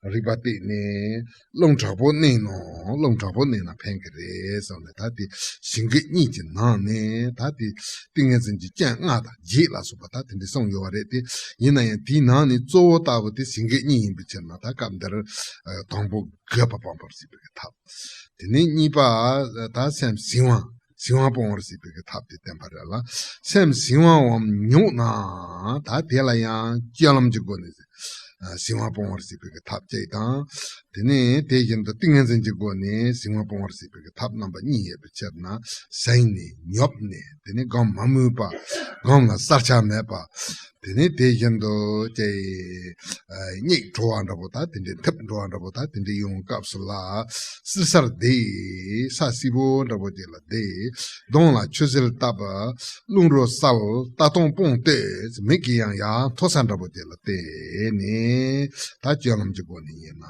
ལ་རིག་པ་གཏད་ནས། རླུང་དྲག་པོ་མནན་ནོ། རླུང་དྲག་པོ་མནན་ན་ཕན་གི་རེད་གསུངས་ནས། ད་དེ་ཞི་རྒོད་གཉིས་ཀྱི་ནང་ནས་ད་དེ་ཏིང་ངེ་འཛིན་གྱི་རྐྱེན་ལྔ་དང་བརྒྱད་ལ་སོགས་པ་ད་དེ་འདྲ་གསུངས་ཡོད་པ་རེད་དེ། ཡིན་ན་ཡང་དེའི་ནང་ནས་གཙོ་བོ་ལྟ་བུ་དེ་ཞི་རྒོད་གཉིས་ཡིན་པའི་ཕྱིར་ན། ད་སྐབས་འདིར། ཨ། དང་པོ་རྒོད་པ་སྤང་བར་བྱེད་པའི་གི་ཐབས། དེ་ནས་གཉིས་པ་ད་སེམས་བྱིང་བ། བྱིང་བ་སྤོང་བར་བྱེད་པའི་གི་ཐབས་དེ་བསྟན་པ་རེད་ལ། སེམས་བྱིང་བའམ་ཉོག་ན། ད་དེ་ལ་ཡང་སྤྱོད་ལམ་གྱི་སྒོ་ནས། ཨ། བྱིང་བ་སྤོང་བར་བྱེད་པའི་གི་ཐབས་གཅིག་དང་། དེ་ནས་དེ་བཞིན་དུ་ཏིང་ངེ་འཛིན་གྱི་སྒོ་ནས་བྱིང་བ་སྤོང་བར་བྱེད་པའི་གི་ཐབས་རྣམ་པ་གཉིས་ཡོད་པའི་ཕྱིར་ན། བྱིང་ནས་ཉོབ་ནས། དེ་ནས་སྒོམ་མ་མོས་པ། སྒོམ་ལ་བསལ་བྱ་མེད་པ། དེ་ནས་དེ་བཞིན་དུ་ཅི། ཨ། སྙིགས་བྲོ་བ་འདྲ་པོ་ད་དེ་འདྲའི་འཐིབས་འགྲོ་བ་འདྲ་པོ་ད་དེ་འདྲའི་ཡོང་སྐབས་སུ་ལ། བསིལ་སར་བདེ། ས་བསིལ་པོ་འདྲ་པོ་ཅིག་ལ་བདེ། གདོང་ལ་ཆུ་ཟེར་བཏབ། རླུང་རོ་བསལ། ལྟ་སྟངས་སྤོང་ལྟོས། མིག་གིས་ཡང་ཡར་མཐོ་ས་འདྲ་པོ་ཅིག་ལ་བལྟས་ནས། ད་སྤྱོད་ལམ་གྱི་སྒོ་ནས་ཡིན་ན།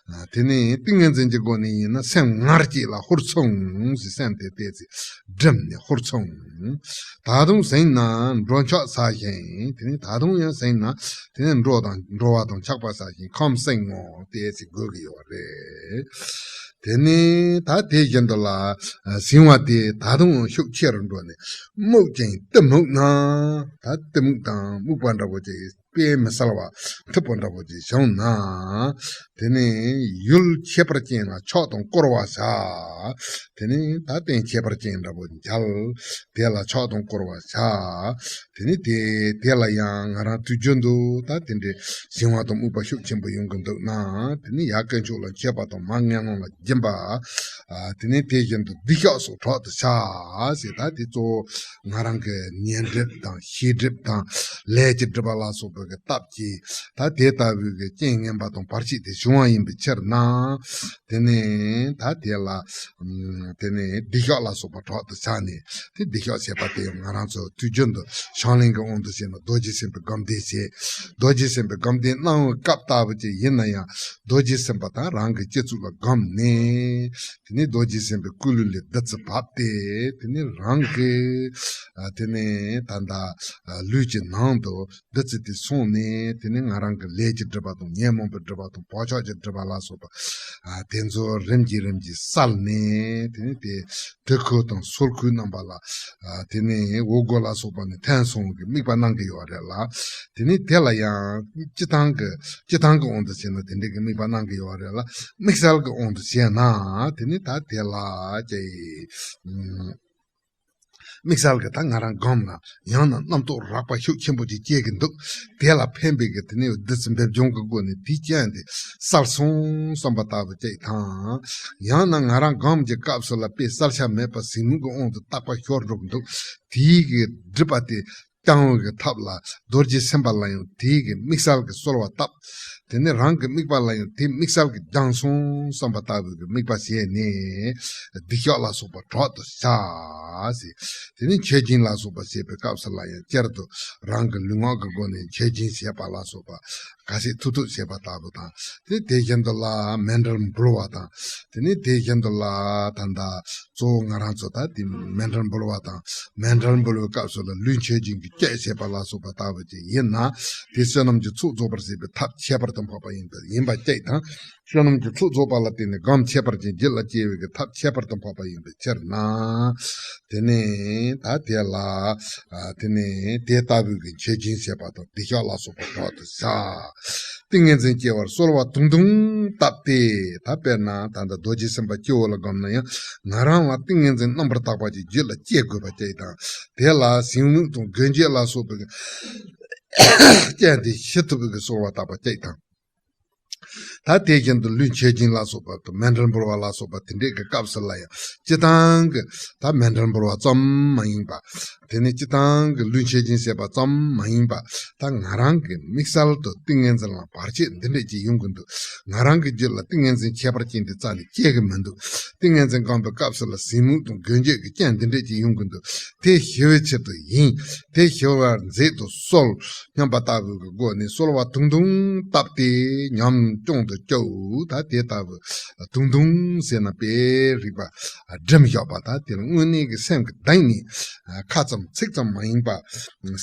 ཨ། དེ་ནས་ཏིང་ངེ་འཛིན་གྱི་སྒོ་ནས་ཡིན་ན། སེམས་ངར་གྱིས་ལ་ཧུར་མཚུངས་ཟེར། སེམས་དེ་ཏོག་ཙམ་བསྒྲིམས་ནས་ཧུར་མཚུངས། ད་དུང་བྱིང་ན་འགྲོ་འཆག་བྱ་ཞིང་། དེ་ནས་ད་དུང་ཡང་བྱིང་ན། དེ་ནས་འགྲོ་དང་འགྲོ་བ་དང་འཆག་པ་བྱ་ཞིང་ཁམས་སེང་ངོ་ཏོག་ཙམ་དགོས་ཀྱི་ཡོད་རེད། དེ་ནས་ད་དེ་བཞིན་དུ་ལ། ཨ། བྱིང་བ་དེ་ད་དུང་ཤུགས་ཆེ་རུ་འགྲོ་ནས། རྨུགས་ཅིང་གཏི་མུག་ན། ད་གཏི་མུག་དང་རྨུགས་པ་འདྲ་པོ་ཅིག་དཔེ་མི་གསལ་བ་འཐིབས་པོ་འདྲ་པོ་ཅིག་བྱུང་ན། དེ་ནས་ཡུལ་ཁྱད་པར་ཅན་ལ་ཕྱག་དང་བསྐོར་བ་བྱ། དེ་ནས་ད་རྟེན་ཁྱད་པར་ཅན་འདྲ་པོ་མཇལ། དེ་ལ་ཕྱག་དང་བསྐོར་བ་བྱ། དེ་ནས་དེ་དེ་ལ་ཡང་ང་རང་དུས་རྒྱུན་དུ་ད་དེ་འདྲའི་བྱིང་བ་དང་རྨུགས་པ་ཤུགས་ཆེན་པོ་ཡོང་གི་འདུག་ན། དེ་ནས་ཡར་དཀོན་མཆོག་ལ་མཆོད་པ་དང་མར་ངན་སློང་ལ་སྦྱིན་པ། ཨ། དེ་ནས་དེ་བཞིན་དུ་སྡིག་བཤགས་སོགས་གྲོགས་སུ་བྱ། ཟེར། ད་དེ་གཙོ་བོ་ང་རང་གི་ཉོན་སྒྲིབ་དང་ཤེས་སྒྲིབ་དང་ལས་ཀྱི་སྒྲིབ་པ་ལ་སོགས་པའི་གི་སྟབས་ཀྱིས། ད་དེ་ལྟ་བུའི་གི་རྐྱེན་ངན་པ་དང་བར་ཆད་དེ་བྱུང་བ་ཡིན་པའི་ཕྱིར་ན། དེ་ནས་ད་དེ་ལ། ཨམ། དེ་ནས་སྡིག་བཤགས་ལ་སོགས་པ་གྲོགས་སུ་བྱ་ནས། དེ་སྡིག་བཤགས་བྱེད་པ་དེ་ཡང་ང་རང་ཚོ་དུས་རྒྱུན་དུ་བྱང་གླིང་གི་དབང་དུ་བྱས་ན་རྡོ་རྗེ་སེམས་དཔའི་སྒོམ་བཟླས་བྱེད། རྡོ་རྗེ་སེམས་དཔའི་སྒོམ་བཟླས་གནང་བའི་སྐབས་ལྟ་བུ་ཅིག་ཡིན་ན་ཡང་། རྡོ་རྗེ་སེམས་དཔའ་དང་རང་གི་སྤྱི་གཙུག་ལ་བསྒོམས་ནས། དེ་ནས་རྡོ་རྗེ་སེམས་དཔའི་སྐུ་ལུས་ལ་བདུད་རྩི་བབས་ཏེ། དེ་ནས་རང་གི། ཨ། དེ་ནས་ད་ལྟ། ཨ། ལུས་ཀྱི་ནང་དུ་བདུད་རྩི་དེ་སོང་ནས། དེ་ནས་ང་རང་གི་ལས་ཀྱི་སྒྲིབ་པ་དང་ཉོན་མོངས་པའི་སྒྲིབ་པ་དང་བག་ཆགས་ཀྱི་སྒྲིབ་པ་ལ་སོགས་པ། ཨ། དེ་ཚོ་རིམ་གྱིས་རིམ་གྱིས་བསལ་ནས། དེ་ནས་དེ་དྲི་ཁུང་དང་སོལ་ཁུང་རྣམ་པ་ལ། ཨ། དེ་ནས་འོག་སྒོ་ལ་སོགས་པ་ནས་ཐོན་སོང་གི་དམིགས་པ་གནང་གི་ཡོད་རེད་ལ། དེ་ནས་དེ་ལ་ཡང་སྤྱི་བཏང་གི་སྤྱི་བཏང་གི་དབང་དུ་བྱས་ན་དེ་འདྲའི་གི་དམིགས་པ་གནང་གི་ཡོད་རེད་ལ། དམིགས་བསལ་གྱི་དབང་དུ་བྱས་ན། དེ་ནས་ད་དེ་ལ་ཅི། ཨུམ། དམིགས་བསལ་གྱི་ད་ང་རང་སྒོམ་ན་ཡང་ན་རྣམ་རྟོག་རགས་པ་ཤུགས་ཆེན་པོ་ཅིག་སྐྱེ་གི་འདུག་དེ་ལ་ཕན་པའི་གི་དེ་ནས་བདུད་རྩི་འབེབས་སྦྱོང་གི་སྒོ་ནས་དེའི་རྐྱེན་དེ་བསལ་སོང་བསམ་པ་ལྟ་བུ་ཅིག་དང་། ཡང་ན་ང་རང་སྒོམ་གྱི་སྐབས་སུ་ལ་དཔེ་བསལ་བྱ་མེད་པ་གཟིགས་མོད་ཀྱི་དབང་དུ་རྟག་པ་ཤོར་འགྲོ་གི་འདུག་དེའི་གི་སྒྲིབ་པ་དེ། བསྐྱང་བའི་གི་ཐབས་ལ་རྡོ་རྗེ་སེམས་དཔའ་ལ་ཡང་དེའི་གི་དམིགས་བསལ་གྱི་གསོལ་བ་བཏབ། དེ་ནས་རང་གི་དམིགས་པ་ལ་ཡང་དེའི་དམིགས་བསལ་གྱི་སྦྱངས་སོང་བསམ་པ་ལྟ་བུའི་གི་དམིགས་པ་བྱས་ནས་སྡིག་བཤགས་ལ་སོགས་པ་གྲོགས་སུ་བྱ། ཟེར། དེ་ནས་མཆོད་སྦྱིན་ལ་སོགས་པ་བྱེད་པའི་སྐབས་སུ་ལ་ཡང་བསྐྱར་དུ་རང་གི་ལུས་ངག་གི་སྒོ་ནས་མཆོད་སྦྱིན་བྱེད་པ་ལ་སོགས་པ། ག་ཤེད་ཐུབ་ཐུབ་བྱེད་པ་ལྟ་བུ་དང་། དེ་དེ་བཞིན་དུ་ལ་མཎྜལ་འབུལ་བ་དང་། དེ་ནས་དེ་བཞིན་དུ་ལ་ད་ལྟ་གཙོ་བོ་ང་རང་ཚོ་ད་དེ་མཎྜལ་འབུལ་བ་དང་། མཎྜལ་འབུལ་བའི་སྐབས་སུ་ལ་ལུས་མཆོད་སྦྱིན་གྱི་སྤྱད་བྱེད་པ་ལ་སོགས་པ་ལྟ་བུ་ཅིག་ཡིན་ན། དེ་བསོད་ནམས་ཀྱི་ཚོགས་རྫོགས་པར་བྱེད་པའི་ཐབས་ཁྱད་པར་དུ་འཕགས་པ་ཡིན་པ་ཡིན་པ་གཅིག་དང་། བསོད་ནམས་ཀྱི་ཚོགས་རྫོགས་པ་ལ་བརྟེན་ནས་སྒོམ་ཁྱད་པར་ཅན་རྒྱུད་ལ་སྐྱེ་བའི་གི་ཐབས་ཁྱད་པར་དུ་འཕགས་པ་ཡིན་པའི་ཕྱིར་ན། དེ་ནས་ད་དེ་ལ། ཨ། དེ་ནས་དེ་ལྟ་བུའི་གི་མཆོད་སྦྱིན་བྱེད་པ་དང་སྡིག་བཤགས་ལ་སོགས་པ་གྲོགས་སུ་བྱ། ཏིང་ངེ་འཛིན་སྐྱེ་བར་གསོལ་བ་དུང་དུང་བཏབ་སྟེ། ད་དཔེར་ན་ད་ལྟ་རྡོ་རྗེ་སེམས་དཔའ་སྐྱེ་བོ་ལ་བསྒོམས་ན་ཡང་ང་རང་ལ་ཏིང་ངེ་འཛིན་རྣམ་པར་དག་པ་ཅིག་རྒྱུད་ལ་སྐྱེ་དགོས་པ་ཅིག་དང་། དེ་ལ་གཟིགས་མོ་དང་མགོན་སྐྱབས་ལ་སོགས་པའི་གི་རྐྱེན་དེ་ཞི་ཐུབ་པའི་གི་གསོལ་བ་བཏབ་པ་ཅིག་དང་། ད་དེ་བཞིན་དུ་ལུས་མཆོད་སྦྱིན་ལ་སོགས་པ་དང་མཎྜལ་འབུལ་བ་ལ་སོགས་པ་དེ་འདྲའི་གི་སྐབས་སུ་ལ་ཡང་སྤྱིར་བཏང་གི་ད་མཎྜལ་འབུལ་བ་ཙམ་མ་ཡིན་པ། དེ་ནི་སྤྱིར་བཏང་གི་ལུས་མཆོད་སྦྱིན་བྱེད་པ་ཙམ་མ་ཡིན་པ། ད་ང་རང་གི་དམིགས་བསལ་དུ་ཏིང་ངེ་འཛིན་ལ་བར་ཆད་འདི་འདྲས་ཅིག་ཡོང་གི་འདུག་ང་རང་གི་རྒྱུད་ལ་ཏིང་ངེ་འཛིན་ཁྱད་པར་ཅན་དེ་རྩ་ནས་སྐྱེ་གི་མི་འདུག་ཏིང་ངེ་འཛིན་སྒོམ་པའི་སྐབས་སུ་ལ་གཟིགས་མོ་དང་མགོན་སྐྱབས་ཀྱི་རྐྱེན་འདི་འདྲས་ཅིག་ཡོང་གི་འདུག་དེ་ཞི་བའི་ཆེད་དུ་ཡིན། དེ་ཞི་བར་མཛད་དུ་གསོལ། སྙམ་པ་ལྟ་བུའི་གི་སྒོ་ནས་གསོལ་བ་དུང་དུང་བཏབ་སྟེ་ཉམས་སྐྱོང་དུ་བཅུག་ད་དེ་ལྟ་བུ་དུང་དུང་ཟེར་ན་དཔེ་རིག་པ་སྒྲིམ་བཞག་པ། ད་དེ་ལ་དངོས་གནས་ཀྱི་སེམས་ཀྱི་གདེང་ནས་ཁ་ཙམ་ཚིག་ཙམ་མ་ཡིན་པ།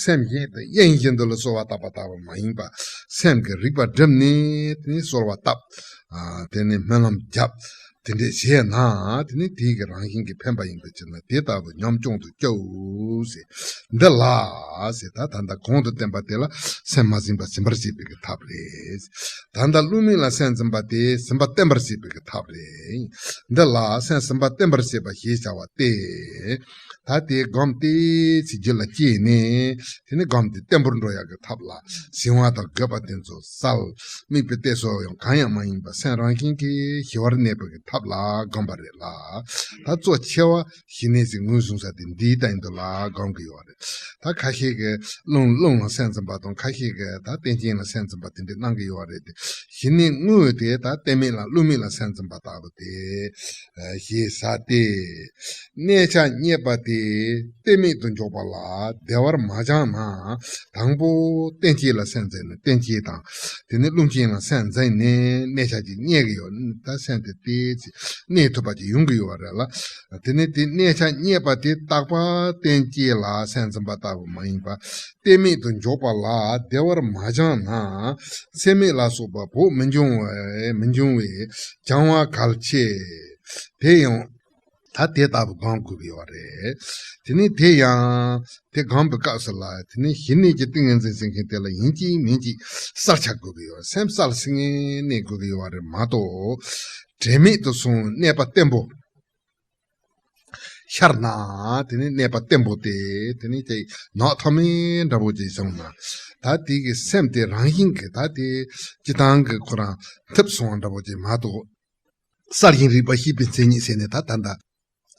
སེམས་བཞིན་དུ་དབྱིངས་བཞིན་དུ་ལ་གསོལ་བ་བཏབ་པ་ལྟ་བུ་མ་ཡིན་པ། སེམས་ཀྱི་རིག་པ་བསྒྲིམས་ནས་དེ་ནས་གསོལ་བ་བཏབ། ཨ། དེ་ནས་སྨོན་ལམ་བརྒྱབ། དེ་འདྲས་བྱས་ན་དེ་ནི་དེའི་གི་རང་བཞིན་གྱིས་འཕེན་པ་ཡིན་པའི་ཕྱིར་ན་དེ་ལྟ་བུ་ཉམས་སྐྱོང་དུ་བཅུག་ཟེར། འདི་ལ་ཟེར། ད་ད་ལྟ་གོང་དུ་བསྟན་པ་དེ་ལ་སེམས་མ་ཟིན་པ་ཟིན་པར་བྱེད་པའི་གི་ཐབས་རེད། ད་ལྟ་བསླུ་མེད་ལ་སེམས་འཛིན་པ་དེ་ཟིན་པ་བརྟན་པར་བྱེད་པའི་གི་ཐབས་རེད། འདི་ལ་སེམས་ཟིན་པ་བརྟན་པར་བྱེད་པ་ཞེས་བྱ་བ་སྟེ། ད་དེ་སྒོམ་སྟེ་ཚེ་རྒྱུད་ལ་སྐྱེས་ནས་དེ་ནི་སྒོམ་དེ་བརྟན་པོར་འགྲོ་ཡག་གི་ཐབས་ལ་གཟིང་བ་དང་རྒོད་པ་དེ་ཚོ་བསལ། དམིགས་པའི་གཏད་སོ་ཡང་གང་ཡང་མ་ཡིན་པ་སེམས་རང་བཞིན་གྱིས་ཞི་བར་གནས་པའི་གི་ཐབས་ལ་སྒོམ་པ་རེད་ལ། ད་གཙོ་ཆེ་བ་ཞི་གནས་ཀྱི་ངོས་བཟུང་ས་དེ་འདིའི་སྟེང་དུ་ལ་སྒོམ་གི་ཡོད་རེད། ད་ཁ་ཤས་ཀྱིས་རླུང་རླུང་ལ་སེམས་འཛིན་པ་དང་ཁ་ཤས་ཀྱིས་ད་རྟེན་ཅན་ལ་སེམས་འཛིན་པ་དེ་འདྲ་གནང་གི་ཡོད་རེད་དེ། ཞི་གནས་དངོས་དེ་ད་རྟེན་མེད་ལ་བསླུ་མེད་ལ་སེམས་འཛིན་པ་ལྟ་བུ་དེ། ཞེས་བྱ་སྟེ། གནས་ཆ་རྙེད་པ་དེ་རྟེན་མེད་དུ་འཇོག་པ་ལ་བདེ་བར་མ་སྦྱངས་ན། དང་པོ་རྟེན་ཅན་ལ་སེམས་འཛིན་ནས་རྟེན་ཅན་དང་། དེ་ནས་བསླུ་ཅན་ལ་སེམས་འཛིན་ནས་གནས་ཆ་ཅིག་རྙེད་ཀྱི་ཡོད། ད་སེམས་དེ་ཏོག་ཙམ་གནས་ཐུབ་པ་ཅིག་ཡོང་གི་ཡོད་རེད་ལ། དེ་ནས་དེ་གནས་ཆ་རྙེད་པ་དེ་རྟག་པར་རྟེན་ཅན་ལ་སེམས་འཛིན་པ་ལྟ་བུ་མ་ཡིན་པ། རྟེན་མེད་དུ་འཇོག་པ་ལ་བདེ་བར་མ་སྦྱངས་ན། ཚད་མེད་ལ་སོགས་པ་བོགས་མི་འབྱུང་བས་མི་འབྱུང་བས་སྦྱང་བ་གལ་ཆེ། དེ་ཡང་ད་དེ་ལྟ་བུ་སྒོམ་དགོས་ཀྱི་ཡོད་རེད། དེ་ནས་དེ་ཡང་དེ་སྒོམ་པའི་སྐབས་སུ་ལ་དེ་ནས་ཞི་གནས་ཀྱི་ཏིང་ངེ་འཛིན་ཟེར་མཁན་དེ་ལ་ཡིན་གཅིག་མིན་གཅིག་གསལ་ཆ་དགོས་ཀྱི་ཡོད། སེམས་གསལ་སེ་ངེས་གནས་དགོས་ཀྱི་ཡོད་རེད་མ་གཏོགས། དྲན་མེད་དུ་སོང་གནས་པ་བརྟན་པོ། ཤར་ན་དེ་ནི་གནས་པ་བརྟན་པོ་སྟེ། དེ་ནི་ཅིག་ནགས་མཐོ་དམན་འདྲ་པོ་ཅིག་བྱུང་ན། ད་དེ་གི་སེམས་དེ་རང་བཞིན་གྱིས་ད་དེ་སྤྱིར་བཏང་གི་ཁོ་རང་འཐིབས་སོང་བ་འདྲ་པོ་ཅིག་མ་གཏོགས། གསལ་ཞིང་རིག་པ་ཤེས་པའི་མཚན་ཉིད་ཟེར་ནས་ད་ད་ལྟ་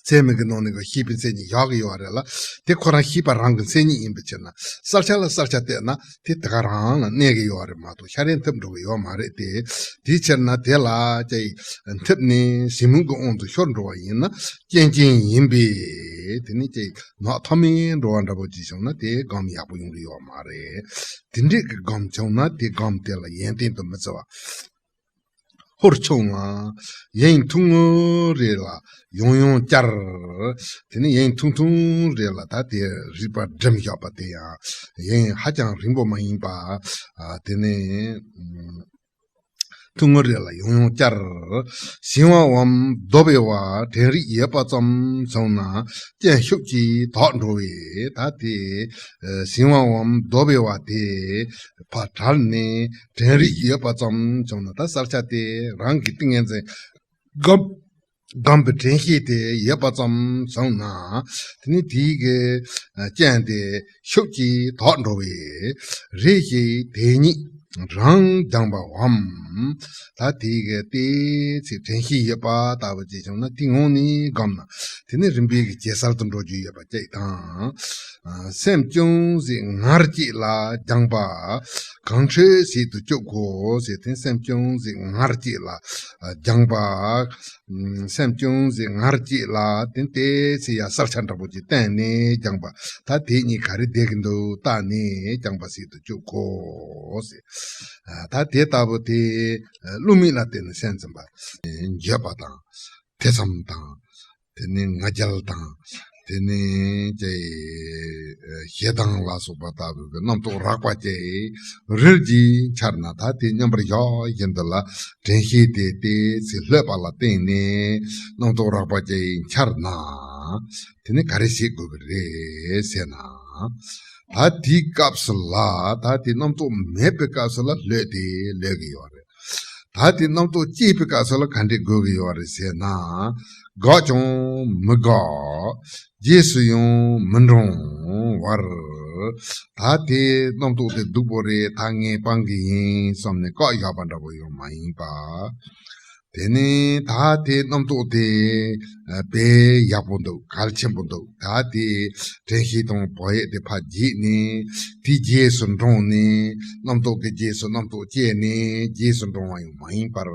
ཚད་མིན་གྱི་ནང་ནས་ཀྱི་ཤེས་པའི་མཚན་ཉིད་བཞག་གི་ཡོད་རེད་ལ། དེ་ཁོ་རང་ཤེས་པ་རང་གི་མཚན་ཉིད་ཡིན་པའི་ཕྱིར་ན། གསལ་ཆ་ལ་གསལ་ཆ་བལྟས་ན་དེ་དེ་ག་རང་ལ་གནས་ཀྱི་ཡོད་རེད་མ་གཏོགས་ཤར་རེ་འཐིབས་འགྲོ་གི་ཡོད་མ་རེད་དེ། དེའི་ཕྱིར་ན་དེ་ལ་ཅིག་འཐིབས་ནས་གཟིགས་མོ་གི་དབང་དུ་ཤོར་འགྲོ་བ་ཡིན་ན་རྐྱེན་ཅན་ཡིན་པས། དེ་ནི་ཅིག་ནགས་མཐོ་དམན་འགྲོ་བ་འདྲ་པོ་ཅིག་བྱུང་ན་དེ་སྒོམ་ཡག་པོ་ཡོང་གི་ཡོད་མ་རེད། དེ་འདྲས་ཀྱི་སྒོམ་བྱུང་ན་དེ་སྒོམ་དེ་ལ་ཡོན་ཏན་དུ་མི་བརྩི་བ། ཧོར་ཆུང་ལ། ཡིན་ཐུང་ངུ་རེ་ལ་ཡང་ཡང་བསྐྱར། དེ་ནི་ཡིན་ཐུང་ཐུང་རེ་ལ་ད་དེ་རིག་པ་སྒྲིམ་བཞག་པ་དེ་ཡང་ཡིན་ཧ་ཅང་རིང་པོ་མ་ཡིན་པ། ཨ། དེ་ནི་ཐུང་ངུ་རེ་ལ་ཡང་ཡང་བསྐྱར། གཟིང་བའམ་རྡོ་བེ་བ་དྲན་རིག་ཡོད་པ་ཙམ་བྱུང་ན་སྐྱོན་ཤུགས་ཀྱིས་དག་འགྲོ་བས། ད་དེ་གཟིང་བའམ་རྡོ་བེ་བ་དེ་ཕར་བྲལ་ནས། དྲན་རིག་ཡོད་པ་ཙམ་བྱུང་ན། ད་གསལ་ཆ་དེ་རང་གི་ཏིང་ངེ་འཛིན་སྒོམ་སྒོམ་པའི་དྲན་ཤེས་དེ་ཡོད་པ་ཙམ་བྱུང་ན། དེ་ནི་དེའི་གི་རྐྱེན་དེ་ཤུགས་ཀྱིས་དག་འགྲོ་བས། རེ་ཞིག་དེ་ཉིད་ རང་སྦྱངས་པའམ། ད་དེ་གི་ཏེ་ཚེ་དྲན་ཤེས་ཡོད་པ་ལྟ་བུ་ཅིག་བྱུང་ན་དེའི་ངང་ནས་བསྒོམས་ན་དེ་ནི་རིམ་པས་ཀྱི་ཇེ་གསལ་དུ་འགྲོ་རྒྱུ་ཡོད་པ་ཅིག་དང་། སེམས་ཅུང་ཟད་ངར་སྐྱེས་ལ་སྦྱངས་པ་གང་འཕྲོད་ཟད་དུ་བཅུག་གོ་ཟེར་ཏེ། སེམས་ཅུང་ཟད་ངར་སྐྱེས་ལ་སྦྱངས་པ། སེམས་ཅུང་ཟད་ངར་སྐྱེས་ལ་དེ་ཏེ་ཚེ་ཡ་གསལ་ཆ་འདྲ་པོ་ཅིག་བསྟན་ནས་སྦྱངས་པ། ད་དེ་གཉིས་ག་རེ་བསྡད་ཀྱི་འདུག་བལྟས་ནས་སྦྱངས་པ་ཟད་དུ་བཅུག་གོ་ཟེར། ད་དེ་ལྟ་བུ་དེ་བསླུ་མེད་ལ་བརྟེན་ནས་སེམས་ཙམ་པ་འགྱོད་པ་དང་ཐེ་ཚོམ་དང་། དེ་ནས་ང་རྒྱལ་དང་། དེ་ནས་ཀྱེ་ཞེ་སྡང་ལ་སོགས་པ་ལྟ་བུའི་རྣམ་རྟོག་རགས་པ་ཅིག་རིལ་གྱིས་འཆར་ན། ད་དེ་མཉམ་པར་བཞག་བཞིན་དུ་ལ་དྲན་ཤེས་དེ་ཏེ་ཚེ་ལྷོད་པ་ལ་བརྟེན་ནས་རྣམ་རྟོག་རགས་པ་ཅིག་འཆར་ན། དེ་ནས་ག་རེ་བྱེད་དགོས་ཀྱི་རེད་ཟེར་ན། ད་དེའི་སྐབས་སུ་ལ་ད་དེ་རྣམ་རྟོག་མེད་པའི་སྐབས་སུ་ལ་ལྷོད་དེ་ལྷོད་ཀྱི་ཡོད་རེད། ད་དེ་རྣམ་རྟོག་སྐྱེས་པའི་སྐབས་སུ་ལ་ག་འདྲས་དགོས་ཀྱི་ཡོད་རེད་ཟེར་ན། འགག་ཀྱང་མི་འགག་རྗེས་སུ་ཡང་མི་འབྲང་བར། ད་དེ་རྣམ་རྟོག་དེ་སྡུག་པོ་རེད། ད་ངས་སྤང་གི་ཡིན་བསམ་ནས་བཀག་བཞག་པ་འདྲ་པོ་ཡང་མ་ཡིན་པ། དེ་ནས་ད་དེ་རྣམ་རྟོག་དེ་དཔེ་ཡག་པོ་འདུག་གལ་ཆེན་པོ་འདུག་ད་དེ་དྲན་ཤེས་དང་བག་ཡོད་དེ་ཕར་བརྗེད་ནས་དེའི་རྗེས་སུ་འབྲངས་ནས་རྣམ་རྟོག་གི་རྗེས་སུ་རྣམ་རྟོག་སྐྱེས་ནས་རྗེས་སུ་འབྲང་བ་ཡང་མ་ཡིན་པར།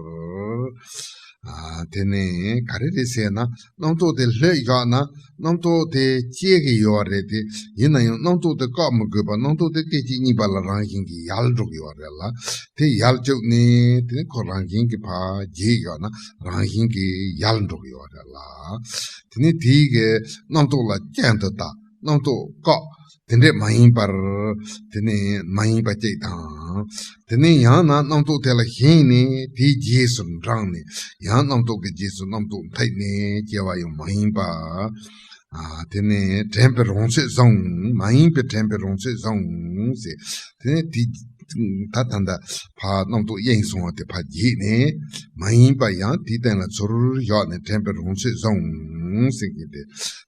ཨ། དེ་ནས་ག་རེ་རེད་ཟེར་ན། རྣམ་རྟོག་དེ་ལྷོད་བཞག་ན་རྣམ་རྟོག་དེ་སྐྱེ་གི་ཡོད་རེད་དེ། ཡིན་ན་ཡང་རྣམ་རྟོག་དེ་བཀག་མི་དགོས་པར་རྣམ་རྟོག་དེ་སྐད་ཅིག་གཉིས་པ་ལ་རང་བཞིན་གྱིས་ཡལ་འགྲོ་གི་ཡོད་རེད་ལ། དེ་ཡལ་བཅུག་ནས་དེ་ནས་ཁོ་རང་བཞིན་གྱིས་ཕར་བརྗེད་བཞག་ན་རང་བཞིན་གྱིས་ཡལ་འགྲོ་གི་ཡོད་རེད་ལ། དེ་ནས་དེའི་གི་རྣམ་རྟོག་ལ་སྐྱོན་དུ་ལྟ། རྣམ་རྟོག་བཀག་དེ་འདྲས་མ་ཡིན་པར། དེ་ནས་མ་ཡིན་པ་གཅིག་དང་། དེ་ནས་ཡང་ན་རྣམ་རྟོག་དེ་ལ་ཞེན་ནས་དེའི་རྗེས་སུ་འབྲངས་ནས་ཡང་རྣམ་རྟོག་གི་རྗེས་སུ་རྣམ་རྟོག་འཐད་ནས་སྐྱེ་བ་ཡང་མ་ཡིན་པ། ཨ། དེ་ནས་དྲན་པའི་རང་ཚོད་བཟུང་། མ་ཡིན་པའི་དྲན་པའི་རང་ཚོད་བཟུང་ཟེར། དེ་ནས་དེ་ད་ད་ལྟ་ཕར་རྣམ་རྟོག་གཡེང་སོང་བ་དེ་ཕར་བརྗེད་ནས་མ་ཡིན་པ་ཡང་དེའི་སྟེང་ལ་ཚུར་བཞག་ནས་དྲན་པའི་རང་ཚོད་བཟུང་ཟེར་མཁན་དེ།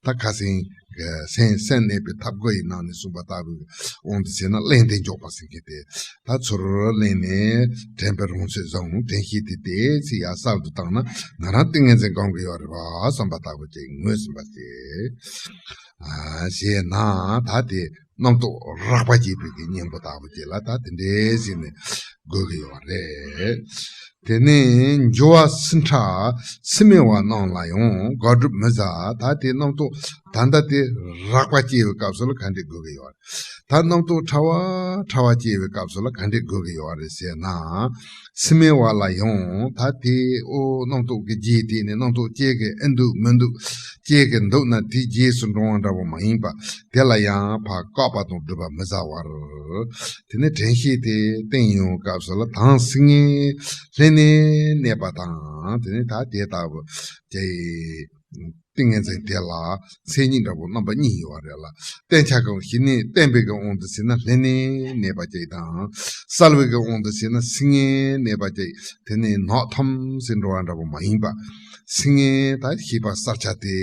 ད་ཁ་སེང་གི་སེམས་སེམས་གནས་པའི་ཐབས་དགུ་ཡི་ནང་ནས་གསུངས་པ་ལྟ་བུའི་དབང་དུ་བྱས་ན་གླེང་སྟེ་འཇོག་པ་ཟེར་མཁན་དེ། ད་ཚུར་གླེང་ནས་དྲན་པའི་རང་ཚོད་བཟུང་། དྲན་ཤེས་དེ་ཏོག་ཙམ་ཡར་གསལ་དུ་བཏང་ན་ང་རང་ཏིང་ངེ་འཛིན་སྒོམ་གྱི་ཡོད་རེད་པ་བསམ་པ་ལྟ་བུ་ཅིག་ངོས་ཟིན་པ་ཅིག་ཨ། ཞེ་ན་ད་དེ་རྣམ་རྟོག་རགས་པ་སྐྱེས་པའི་གི་གཉེན་པོ་ལྟ་བུ་ཅིག་ལ་ད་དེ་འདྲས་ཟེར་ནས་དགོས་ཀྱི་ཡོད་རེད། དེ་ནས་འགྱུ་བ་སིལ་ཕྲ་སིལ་མི་བ་རྣམས་ལ་ཡང་དགག་སྒྲུབ་མི་བྱ། ད་དེ་རྣམ་རྟོག་ད་ལྟ་དེ་རགས་པ་སྐྱེ་བའི་སྐབས་སུ་ལ་ག་འདྲས་དགོས་ཀྱི་ཡོད་རེད། ད་རྣམ་རྟོག་ཕྲ་བ་ཕྲ་བ་སྐྱེ་བའི་སྐབས་སུ་ལ་ག་འདྲས་དགོས་ཀྱི་ཡོད་རེད་ཟེར་ན། སིལ་མི་བ་ལ་ཡང་ད་དེ་ཨོ་རྣམ་རྟོག་གི་རྗེས་དེད་ནས་རྣམ་རྟོག་སྐྱེ་གི་ཨེ་འདུག་མི་འདུག་སྐྱེ་གི་འདུག་ན་དེའི་རྗེས་སུ་འབྲང་བ་འདྲ་པོ་མ་ཡིན་པ། དེ་ལ་ཡང་ཕར་བཀག་པ་དང་སྒྲུབ་པ་མི་བྱ་བར། དེ་ནས་དྲན་ཤེས་དེ་བསྟེན་ཡོང་སྐབས་སུ་ལ་དྭངས་སིལ་ངེས་ལྷན་ནེ་གནས་པ་དང་། དེ་ནས་ད་དེ་ལྟ་བུ་ཀྱི་ཏིང་ངེ་འཛིན་དེ་ལ་མཚན་ཉིད་འདྲ་པོ་རྣམ་པ་གཉིས་ཡོད་རེད་ལ། བསྟེན་བྱ་གང་ཞིག་ནི་བསྟེན་པའི་གི་དབང་དུ་བྱས་ན་ལྷན་ནེ་གནས་པ་ཅིག་དང་། གསལ་བའི་གི་དབང་དུ་བྱས་ན་སིལ་ངེས་གནས་པ་ཅིག་དེ་ནི་ནག་ཐམ་སེ་འགྲོ་བ་འདྲ་པོ་མ་ཡིན་པ། སིལ་ངེས་ད་ཤེས་པ་གསལ་ཆ་དེ་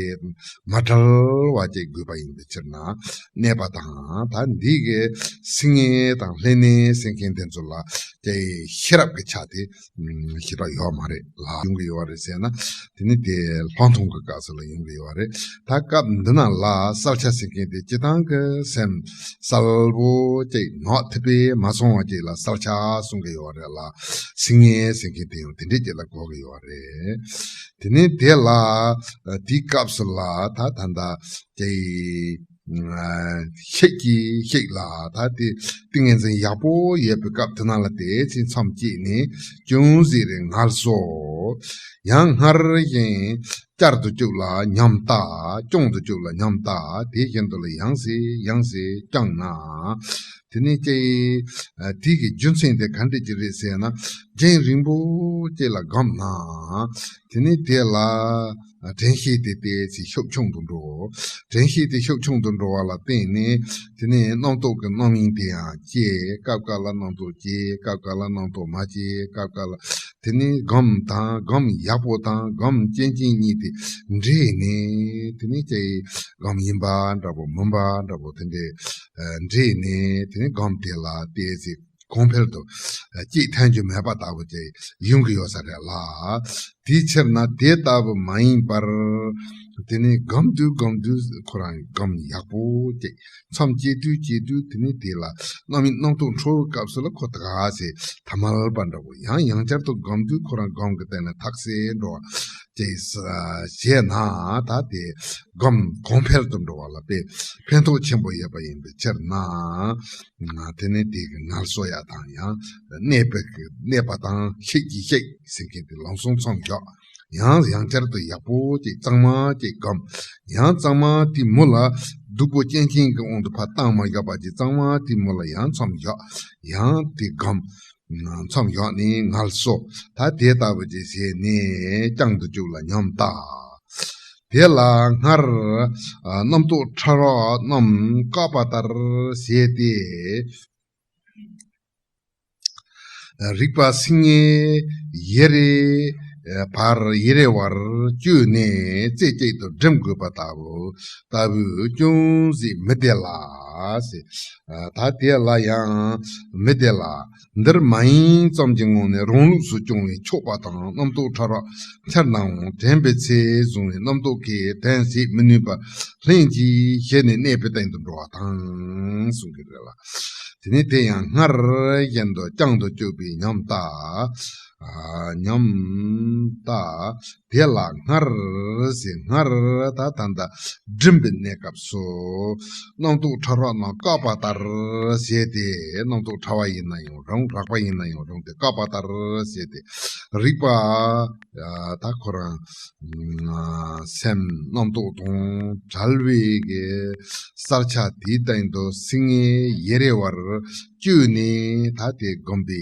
མ་བྲལ་བ་ཅིག་དགོས་པ་ཡིན་པའི་ཕྱིར་ན་གནས་པ་དང་། ད་འདི་གི་སིལ་ངེས་དང་ལྷན་ནེ་ཟེར་མཁན་དེ་ཚོ་ལ་ཀྱི་ཤེས་རབ་ཀྱི་ཆ་དེ་ཤེས་རབ་ཡོད་མ་རེད་ལ། ཡོང་གི་ཡོད་རེད་ཟེར་ན། དེ་ནི་དེ་ལྷག་མཐོང་གི་སྐབས་སུ་ལ་ཡོང་གི་ཡོད་རེད། ད་སྐབས་འདི་ན་ལ་གསལ་ཆ་ཟེར་མཁན་དེ་སྤྱིར་བཏང་གི་སེམས་གསལ་པོ་ཅིག་ནག་ཐིབས་པས་མ་སོང་བ་ཅིག་ལ་གསལ་ཆ་གསུང་གི་ཡོད་རེད་ལ། སིལ་ངེས་ཟེར་མཁན་དེ་ཡང་དེ་འདྲས་ཅིག་ལ་གོ་གི་ཡོད་རེད། དེ་ནི་དེ་ལ་དེའི་སྐབས་སུ་ལ་ད་ད་ལྟ་ཀྱི་ཤེས་ཀྱི་ཤེས་ལ་ད་དེ་ཏིང་ངེ་འཛིན་ཡག་པོ་ཡོད་པའི་སྐབས་དེ་ན་ལ་དེ་ཚེ་མཚམས་བཅད་ནས་ཅུང་ཟད་རེ་ངལ་གསོ། ཡང་སྔར་བཞིན་བསྐྱར་དུ་བཅུག་ལ་ཉམས་བརྟག་རྐྱང་དུ་བཅུག་ལ་ཉམས་བརྟག་དེ་བཞིན་དུ་ལ་ཡང་སེ་ཡང་སེ་བསྐྱངས་ན། དེ་ནས་ཀྱི་དེ་གི་རྒྱུ་མཚན་དེ་ག་འདྲས་ཀྱི་རེད་ཟེར་ན། རྒྱུན་རིང་པོ་ཅིག་ལ་བསྒོམས་ན། དེ་ནས་དེ་ལ་དྲན་ཤེས་དེ་ཏོག་ཙམ་ཤུགས་ཆུང་དུ་འགྲོ། དྲན་ཤེས་དེ་ཤུགས་ཆུང་དུ་འགྲོ་བ་ལ་བརྟེན་ནས། དེ་ནས་རྣམ་རྟོག་གི་རྣམ་གཡེང་དེ་ཡང་སྐྱེ། སྐབས་འགའ་ལ་རྣམ་རྟོག་སྐྱེ། སྐབས་འགའ་ལ་རྣམ་རྟོག་མ་སྐྱེ། སྐབས་འགའ་ལ། དེ་ནས་སྒོམ་དང་སྒོམ་ཡག་པོ་དང་སྒོམ་རྐྱང་རྐྱང་གཉིས་དེ་འདྲེས་ནས། དེ་ནས་ཀྱི་སྒོམ་ཡིན་པ་འདྲ་པོ་མིན་པ་འདྲ་པོ་དེ་འདྲས་འདྲེས་ནས། དེ་ནས་སྒོམ་དེ་ལ་ཏོག་ཙམ་ གོང་འཕེལ་དུ་སྐྱེད་ཐོན་རྒྱུ་མེད་པ་ལྟ་བུ་ཅིག་ཡོང་གི་ཡོད་ས་རེད་ལ། དེའི་ཕྱིར་ན་དེ་ལྟ་བུ་མ་ཡིན་པར། དེ་ནི་སྒོམ་དུས་སྒོམ་དུས་ཁོ་རང་སྒོམ་ཡག་པོ་ཅིག་མཚམས་བཅད་དུས་བཅད་དུས་དེ་ནི་དེ་ལ་རྣམ་རྣམ་རྟོག་འཕྲོ་བའི་སྐབས་སུ་ལ་ཁོ་དགའ་སེ་ཐ་མལ་པ་འདྲ་བོ། ཡང་ཡང་བསྐྱར་དུ་སྒོམ་དུས་ཁོ་རང་སྒོམ་གྱི་སྟེང་ནས་ཐག་སེ་འགྲོ་བ་ཅིག་བྱས་ན་ད་དེ་སྒོམ་གོང་འཕེལ་དུ་འགྲོ་བ་ལ་དཔེ་ཕན་ཐོགས་ཆེན་པོ་ཡོད་པ་ཡིན་པའི་ཕྱིར་ན། དེ་ནི་དེ་གི་ངལ་གསོ་ཡ་དང་ཡང་གནས་པའི་གནས་པ་དང་ཤེས་ཀྱི་ཤེས་ཟེར་མཁན་དེ་ལམ་སང་མཚམས་འཇོག་ཡང་ཡང་བསྐྱར་དུ་ཡག་པོ་ཅིག་གཙང་མ་ཅིག་སྒོམ། ཡང་གཙང་མ་དེ་མུ་ལ་སྡུག་པོ་རྐྱེན་ཅན་གྱི་དབང་དུ་ཕར་བཏང་མ་བཞག་པ་ཅིག་གཙང་མ་དེ་མུ་ལ་ཡང་མཚམས་འཇོག་ཡང་དེ་སྒོམ། མཚམས་འཇོག་ནས་ངལ་གསོ། ད་དེ་ལྟ་བུ་ཅིག་བྱས་ནས་བསྐྱང་དུ་བཅུག་ལ་སྙོམས་ལྟ། དེ་ལ་སྔར་རྣམ་རྟོག་ཕྲ་རགས་རྣམས་བཀག་པ་ལྟར་བྱས་ཏེ། རིག་པ་སིལ་སྙན་ཡེ་རེ་བར་ཡེ་རེ་བར་བཅོས་ནས་རྩེ་གཅིག་ཏུ་སྒྲིམ་དགོས་པ་ལྟ་བུ་ལྟ་བུ་ཅུང་ཟད་མི་བདེ་ལ་ཟེར། ད་དེ་ལ་ཡང་མི་བདེ་ལ། འདིར་མ་ཡིན་ཙམ་གྱི་ངང་ནས་རང་ལུགས་སུ་སྐྱོང་བས་ཆོག་པ་དང་རྣམ་རྟོག་ཕྲ་རགས་འཆར་ནའང་དྲན་པའི་ཚེ་བཟུང་བའི་རྣམ་རྟོག་གིས་དོན་བྱེད་མི་ནུས་པར་ལྷན་ཅིག་ཞི་ནས་གནས་པའི་སྟེང་དུ་འགྲོ་བ་དང་གསུང་གི་རེད་ལ། དེ་ནས་དེ་ཡང་སྔར་བཞིན་དུ་བསྐྱང་དུ་བཅུག་པའི་སྙོམས་ལྟ། སྙོམས་ལྟ། དེ་ལ་སྔར་ཟེར་སྔར་ད་ད་ལྟ་སྒྲིམ་པའི་གནས་སྐབས་སུ་རྣམ་རྟོག་ཕྲ་རགས་རྣམས་བཀག་པ་ལྟར་བྱས་ཏེ། རྣམ་རྟོག་ཕྲ་བ་ཡིན་ན་ཡང་རུང་རགས་པ་ཡིན་ན་ཡང་རུང་སྟེ་བཀག་པ་ལྟར་བྱས་ཏེ། རིག་པ་ད་ཁོ་རང་སེམས་རྣམ་རྟོག་དང་བྲལ་བའི་གི་གསལ་ཆ་དེའི་སྟེང་དུ་སིལ་སྙན་ཡེ་རེ་བར་བཅོས་ནས་ད་དེ་སྒོམ་པའི་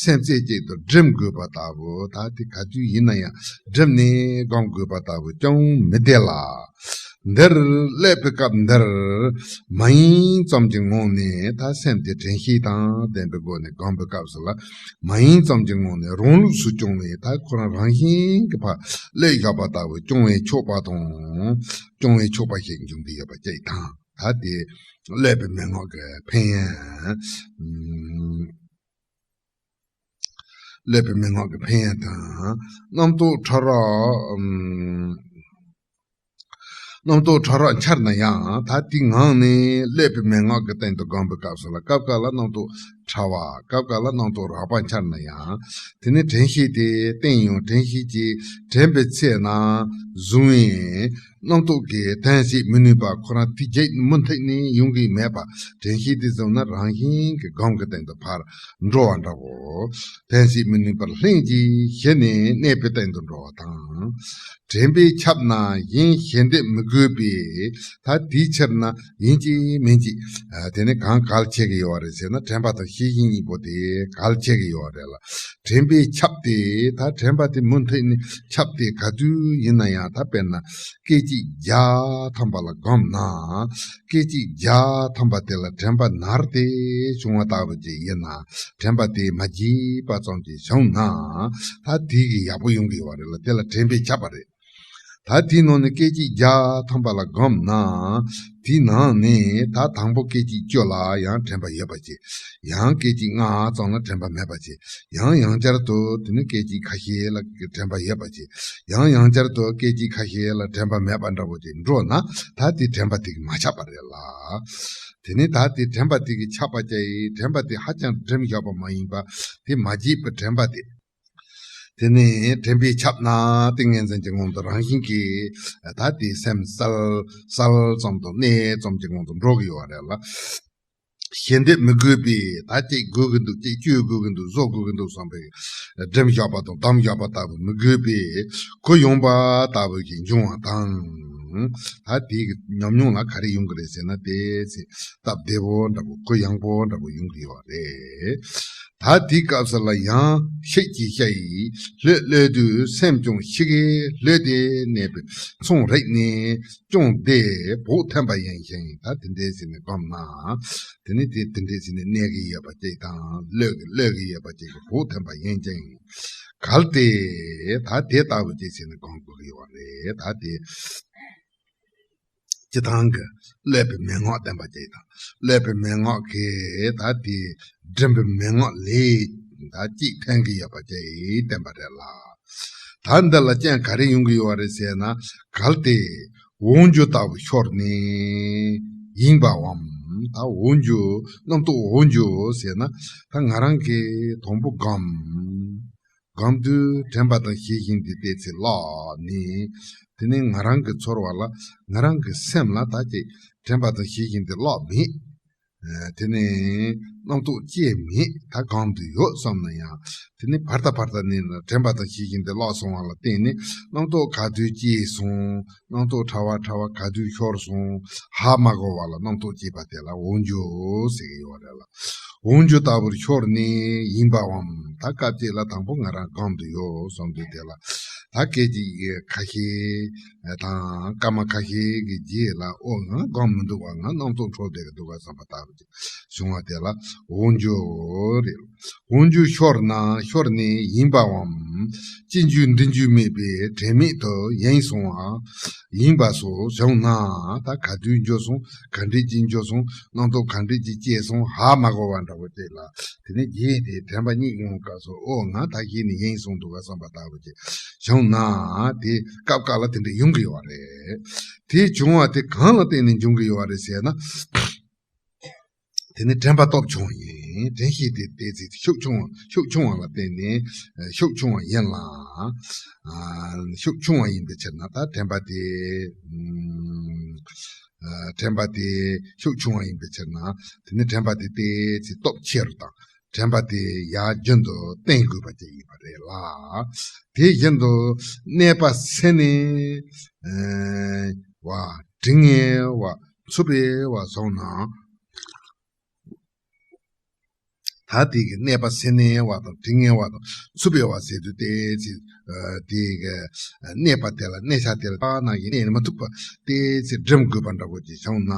སེམས་རྩེ་གཅིག་ཏུ་སྒྲིམ་དགོས་པ་ལྟ་བུ། ད་དེ་ག་དུས་ཡིན་ན་ཡང་སྒྲིམ་ནས་སྒོམ་དགོས་པ་ལྟ་བུ་ཅུང་མི་བདེ་ལ། འདིར་སླེབས་པའི་སྐབས་འདིར་མ་ཡིན་ཙམ་གྱི་ངང་ནས་ད་སེམས་དེ་དྲན་ཤེས་དང་ལྡན་པའི་སྒོ་ནས་སྒོམ་པའི་སྐབས་སུ་ལ། མ་ཡིན་ཙམ་གྱི་ངང་ནས་རང་ལུགས་སུ་སྐྱོང་བའི་ད་ཁོ་རང་རང་བཞིན་གྱིས་ཕར་སླེབས་བཞག་པ་ལྟ་བུ་སྐྱོང་བས་ཆོག་པ་དང་། སྐྱོང་བས་ཆོག་པ་ཞིག་འབྱུང་གི་ཡོད་པ་ཅིག་དང་། ད་དེ་སློབ་པའི་མན་ངག་གི་ཕན་ཡོན། སློབ་པའི་མན་ངག་གི་ཕན་ཡོན་དང་། རྣམ་རྟོག་ཕྲ་རགས། རྣམ་རྟོག་ཕྲ་རགས་འཆར་ན་ཡང་ད་དེའི་ངང་ནས་སློབ་པའི་མན་ངག་གི་སྟེང་དུ་སྒོམ་པའི་སྐབས་སུ་ལ་སྐབས་འགའ་ལ་རྣམ་རྟོག་ཕྲ་བ། སྐབས་འགའ་ལ་རྣམ་རྟོག་རགས་པ་འཆར་ན་ཡང་། དེ་ནི་དྲན་ཤེས་དེ་བསྟེན་ཡང་དྲན་ཤེས་ཀྱིས་དྲན་པའི་ཚེ་ན་བཟུང་བའི་རྣམ་རྟོག་གིས་དོན་བྱེད་མི་ནུས་པ་ཁོ་རང་དེ་རྗེས་མུ་མཐུད་ནས་ཡོང་གི་མེད་པ། དྲན་ཤེས་དེ་བཟུང་ན་རང་བཞིན་གྱི་སྒོམ་གྱི་སྟེང་དུ་ཕར་འགྲོ་བ་འདྲ་བོ། དོན་བྱེད་མི་ནུས་པར་ལྷན་ཅིག་ཞི་ནས་གནས་པའི་སྟེང་དུ་འགྲོ་བ་དང་། དྲན་པས་ཁྱབ་ན་གཞན་ཞི་འདོད་མི་དགོས་པས། ད་དེའི་ཕྱིར་ན་ཡིན་གཅིག་མིན་གཅིག་ཨ། དེ་ནི་གང་གལ་ཆེ་གི་ཡོད་རེད་ཟེར་ན། དྲན་པ་དང་ཤེས་བཞིན་གཉིས་པོ་དེ་གལ་ཆེ་གི་ཡོད་རེད་ལ། དྲན་པས་ཁྱབ་སྟེ། ད་དྲན་པ་དེ་མུ་མཐུད་ནས་ཁྱབ་སྟེ་ག་དུས་ཡིན་ན་ཡང་། ད་དཔེར་ན་སྐད་ཅིག་བརྒྱ་ཐམ་པ་ལ་བསྒོམས་ན། སྐད་ཅིག་བརྒྱ་ཐམ་པ་དེ་ལ་དྲན་པ་ནར་ཏེ་བྱུང་བ་ལྟ་བུ་ཅིག་ཡིན་ན། དྲན་པ་དེ་མ་བརྗེད་པ་ཙམ་ཅིག་བྱུང་ན། ད་དེ་གི་ཡག་པོ་ཡོང་གི་ཡོད་རེད་ལ། དེ་ལ་དྲན་པས་ཁྱབ་པ་རེད། ད་དེའི་ནང་ནས་སྐད་ཅིག་བརྒྱ་ཐམ་པ་ལ་བསྒོམས་ན། དེའི་ནང་ནས་ད་དང་པོ་སྐད་ཅིག་བཅུ་ལ་ཡང་དྲན་པ་ཡོད་པ་བྱས། ཡང་སྐད་ཅིག་ལྔ་ཙམ་ལ་དྲན་པ་མེད་པ་བྱས། ཡང་ཡང་བསྐྱར་དུ་དེ་ནི་སྐད་ཅིག་ཁ་ཤས་ལ་དྲན་པ་ཡོད་པ་བྱས། ཡང་ཡང་བསྐྱར་དུ་སྐད་ཅིག་ཁ་ཤས་ལ་དྲན་པ་མེད་པ་འདྲ་བོ་ཅིག་འགྲོ་ན། ད་དེ་དྲན་པ་དེ་གིས་མ་ཁྱབ་པ་རེད་ལ། དེ་ནི་ད་དེ་དྲན་པ་དེ་གིས་ཁྱབ་པ་བྱས། དྲན་པ་དེ་ཧ་ཅང་སྒྲིམ་བཞག་པ་མ་ཡིན་པ། དེ་མ་བརྗེད་པའི་དྲན་པ་དེ། དེ་ནས་དྲན་པས་ཁྱབ་ན་ཏིང་ངེ་འཛིན་གྱི་ངང་དུ་རང་བཞིན་གྱིས་ད་དེའི་སེམས་གསལ་གསལ་ཙམ་དང་གནས་ཙམ་གྱི་ངང་དུ་འགྲོ་གི་ཡོད་རེད་ལ། ཞི་འདོད་མི་དགོས་པས། ད་ཅིག་དགོས་ཀྱི་འདུག་ཅིག་བཅོས་དགོས་ཀྱི་འདུག་བཟོ་དགོས་ཀྱི་འདུག་བསམ་པའི་སྒྲིམ་བཞག་པ་དང་བསྡམས་བཞག་པ་ལྟ་བུ་མི་དགོས་པས། གུ་ཡངས་པ་ལྟ་བུ་ཞིག་འབྱུང་བ་དང་། ད་དེའི་ཉམས་མྱོང་ལ་ག་རེ་ཡོང་གི་རེད་ཟེར་ན། དེ་ཚེ་སྟབས་བདེ་པོ་འདྲ་པོ་གུ་ཡངས་པོ་འདྲ་པོ་ཡོང་གི་ཡོད་རེད། ད་དེའི་སྐབས་སུ་ལ་ཡང་ཤེས་ཀྱི་ཤ་ཡིས་ལྷོད་ལྷོད་དུས་སེམས་ཀྱང་ཤི་གེ་ལྷོད་དེ་གནས་པའི་ཚོང་རིག་ནས་ཅུང་བདེ་བོགས་ཐོན་པ་ཡིན་ཞིང་། ད་དེ་འདྲའི་ཟིན་ནས་བསྒོམས་ན། དེ་ནི་དེ་དེ་འདྲའི་ཟིན་ནས་གནས་ཀྱི་ཡོད་པ་ཅིག་དང་ལྷོད་ཀྱི་ལྷོད་ཀྱི་ཡོད་པ་ཅིག་གི་བོགས་ཐོན་པ་ཡིན་ཅིང་། གལ་ཏེ་ད་དེ་ལྟ་བུ་ཅིག་ཟིན་ནས་བསྒོམ་དགོས་ཀྱི་ཡོད་རེད། ད་དེ། སྤྱིར་བཏང་གི་བསླད་པའི་མན་ངག་བསྟན་པ་ཅིག་དང་། བསླད་པའི་མན་ངག་གིས་ད་དེ་འགྲིམ་པའི་མན་ངག་ལས་ད་གཅིག་འཐེན་གྱི་ཡོད་པ་ཅིག་བསྟན་པ་རེད་ལ། ད་འདི་ལ་རྐྱེན་ག་རེ་ཡོང་གི་ཡོད་རེད་ཟེར་ན། གལ་ཏེ་འོག་འགྱུ་ལྟ་བུ་ཤོར་ནས་ཡེངས་པའམ། ད་འོག་འགྱུ་རྣམ་རྟོག་འོག་འགྱུ་ཟེར་ན། ད་ང་རང་གིས་དང་པོ་སྒོམ། སྒོམ་དུས་དྲན་པ་དང་ཤེས་བཞིན་དེ་བལྟས་ཚེ་བརླག་ནས། དེ་ནས་ང་རང་གི་ཚོར་བ་ལ། ང་རང་གི་སེམས་ལ་ད་ཅིག་དྲན་པ་དང་ཤེས་བཞིན་དེ་བརླག་མེད། ཨ། དེ་ནས་རྣམ་རྟོག་སྐྱེས་མེད། ད་སྒོམ་དུ་ཡོད་བསམ་ན་ཡང་། དེ་ནས་བར་དུ་བར་དུ་ནས་དྲན་པ་དང་ཤེས་བཞིན་དེ་བརླག་སོང་བ་ལ་བརྟེན་ནས། རྣམ་རྟོག་ག་དུས་སྐྱེས་སོང་། རྣམ་རྟོག་ཕྲ་བ་ཕྲ་བ་ག་དུས་ཤོར་སོང་། ཧ་མ་གོ་བ་ལ་རྣམ་རྟོག་སྐྱེས་པ་དེ་ལ་འོག་འགྱུ་ཟེར་གྱི་ཡོད་རེད་ལ། འོག་འགྱུ་ལྟ་བུར་ཤོར་ནས་ཡེངས་པའམ། ད་སྐབས་གཅིག་ལ་དང་པོ་ང་རང་སྒོམ་དུ་ཡོད་བསམ་དུས་དེ་ལ། ད་སྐད་ཅིག་ཁ་ཤས་དང་སྐར་མ་ཁ་ཤས་ཀྱི་རྗེས་ལ། ཨོ་ང་སྒོམ་མི་འདུག་པ། ང་རྣམ་རྟོག་འཕྲོ་བསྡད་ཀྱི་འདུག་པ་བསམ་པ་ལྟ་བུ་ཅིག་བྱུང་བ་དེ་ལ་འོག་འགྱུ་རེད། འོག་འགྱུ་ཤོར་ན། ཤོར་ནས་ཡེངས་པའམ། ཅི་འགྱུ་འདི་འགྱུ་མེད་པའི་དྲན་མེད་དུ་ཡེངས་སོང་བ། ཡེངས་པ་སོགས་བྱུང་ན། ད་ག་དུས་འགྱུ་སོང་། ག་འདྲས་ཀྱིས་འགྱུ་སོང་། རྣམ་རྟོག་ག་འདྲས་ཀྱིས་སྐྱེས་སོང་། ཧ་མ་གོ་བ་འདྲ་བོ་དེ་ལ། དེ་ནས་རྗེས་དེ་དྲན་པ་རྙེད་ཡོང་སྐབས་སུ། ཨོ་ང་ད་གཞི་ནས་ཡེངས་སོང་འདུག་ག་བསམ་པ་ལྟ་བུ་ཅིག་བྱུང་ན། དེ་སྐབས་འགའ་ལ་དེ་འདྲ་ཡོང་གི་ཡོད་རེད། དེ་བྱུང་བ་དེ་གང་ལ་བརྟེན་ནས་འབྱུང་གི་ཡོད་རེད་ཟེར་ན། དེ་ནི་དྲན་པ་སྟོབས་ཆུང་བ་ཡིན། དྲན་ཤེས་དེ་ཏོག་ཙམ་ཤུགས་ཆུང་བ། ཤུགས་ཆུང་བ་ལ་བརྟེན་ནས། ཨ། ཤུགས་ཆུང་བ་ཡིན་ལ། ཨ། ཤུགས་ཆུང་བ་ཡིན་པའི་ཕྱིར་ན། ད་དྲན་པ་དེ། ཨ། དྲན་པ་དེ་ཤུགས་ཆུང་བ་ཡིན་པའི་ཕྱིར་ན། དེ་ནི་དྲན་པ་དེ་ཏོག་ཙམ་སྟོབས་ཆེ་རུ་དང་། དྲན་པ་དེ་ཡར་རྒྱུན་དུ་བསྟེན་དགོས་པ་ཅིག་ཡིན་པ་རེད་ལ། དེ་བཞིན་དུ་གནས་པ་སེལ་ནས། ཨ། བ། དྲི་ངན་བ། འཚུབ་པའི་བ་སོགས་ན། ད་དེ་གི་གནས་པ་སེལ་ནས་བ་དང་། དྲི་ངན་བ་དང་། འཚུབ་པའི་བ་ཟེར་དུས་ཏོག་ཙམ། ཨ། དེ་གི་གནས་པ་དེ་ལ། གནས་ཆ་དེ་ལ་ཕར་ནང་བཞིན་གནས་མ་ཐུབ་པ་ཏོག་ཙམ་སྒྲིམ་དགོས་པ་འདྲ་བོ་ཅིག་བྱུང་ན།